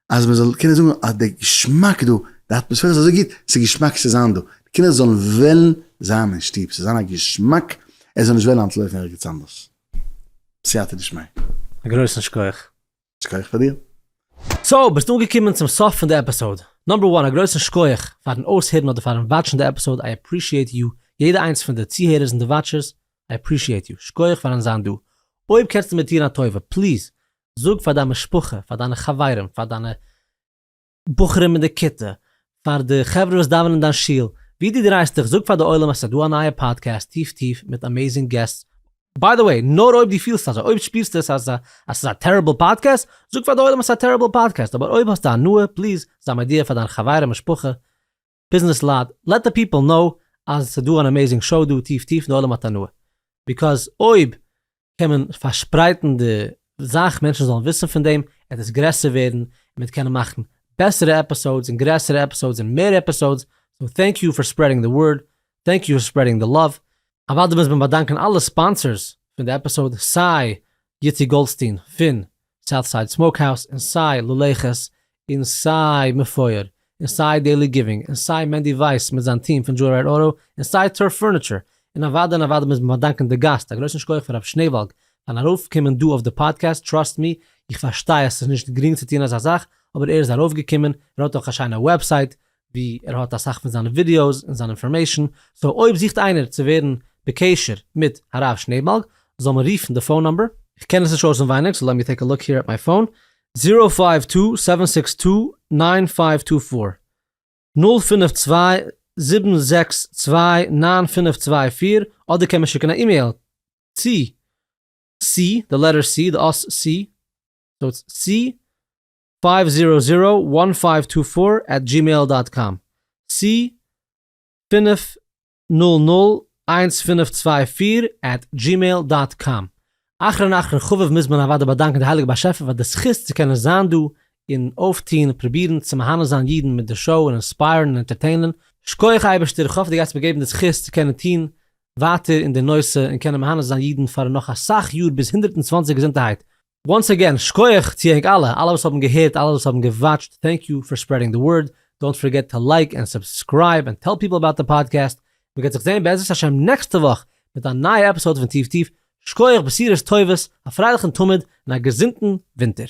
אז מען זאל קענען זאגן אז די געשמאק דא, די אטמאספער איז אזוי גוט, ס'איז געשמאק צו זיין דא. די קינדער זאלן וועלן זיין אין שטוב, ס'זאל זיין א געשמאק, ער זאל נישט וועלן אנטלויפן ערגעץ אנדערש. סייעתא דשמיא. א גרויסן שכוח. שכוח פאר דיר. so, ביסט אנגעקומען צום סוף פון די episode. number one, א גרויסן שכוח פארן אויסהערן אדער פארן watch ן די episode, I appreciate you, יעדע איינס פון די צוהערערס און די watchers, I appreciate you, שכוח פארן זיין דא. אויב קענסטו מיר טון א טובה, please, זאג פאר דיין משפחה, פאר דיינע חברים, פאר דיינע בחורים אין די כיתה, פאר די חברה וואס דאווענען אין דיין שול, ווי דו דרייסט דיך, זאג פאר די עולם אז ס'איז דא א נייע פאדקעסט טיף טיף מיט amazing guests, by the way, נאר אויב דו פילסט אזוי, אויב שפירסטו עס אז ס'איז א terrible podcast, זאג פאר די עולם אז ס'איז א terrible podcast, אבער אויב האסטו הנאה, please זיי מודיע פאר דיין חברים, משפחה, ביזנעס לייט, let the people know אז ס'איז דא אן amazing show דא טיף טיף און די עולם האט הנאה. because אויב קען מען פארשפרייטן די זאך מענטשן זאלן וויסן פון דעם, עט עס גרעסער ווערן און מ'וועט קענען מאכן בעסערע episodes און גרעסערע episodes און מער episodes, so thank you for spreading the word, thank you for spreading the love. אוודאי מוז מען באדאנקען אלע sponsors פון די episode, סיי יצי גאלדסטין פון Southside Smokehouse און סיי ללכת און סיי מפואר און סיי Daily Giving און סיי מענדי ווייס מיט זיין טיעם פון Joyride Auto און סיי Turf Furniture און אוודאי און אוודאי מוז מען באדאנקען די גאסט, א גרויסן שכוח פאר רב שנעעבאלג פארן ארויפקומען דא אויף די פאדקעסט, trust me איך פארשטיי אז ס'איז נישט גרינג צו טון אזא זאך אבער ער איז ארויפגעקומען, ער האט אויך א שיינע website ווי ער האט אסאך פון זיינע ווידיאוס און זיין information, so אויב זוכט איינער צו ווערן בקשר מיט הרב שנעעבאלג זאל מען רופן די phone number, איך קען עס נישט אויסנווייניג so let me take a look here at my phone, zero five two seven six two nine five two four, 052 762 9524, אדער קען מען שיקן א אימעיל צו C, די letter C, די אות C, so it's C five zero zero one five two four at gmail dot com, C 5001524 at gmail dot com. אחרון אחרון חביב מוז מען אוודאי באדאנקען די הייליגע באשעפער פאר די זכות צו קענען זיין דא און אויפטוהן און פרובירן צו מהנה זיין אידן מיט די show און inspire ן און entertain ען. שכוח אייבערשטער איך האף דו גייסט מיר געבן די זכות צו קענען טוהן ווייטער אין די נושא און קענען מהנה זיין אידן פאר נאך אסאך יאר ביז 120 געזונטערהייט. once again, שכוח צו ענק אלע, אלע וואס האבן געהערט, אלע וואס האבן גע watch ט, thank you for spreading the word, don't forget to like and subscribe and tell people about the podcast, מען גייט זיך זעהן בעזרת השם נעקסטע וואך מיט א נייע episode פון טיף טיף, שכוח בשורות טובות, א פרייליכן תמיד און א געזונטן ווינטער.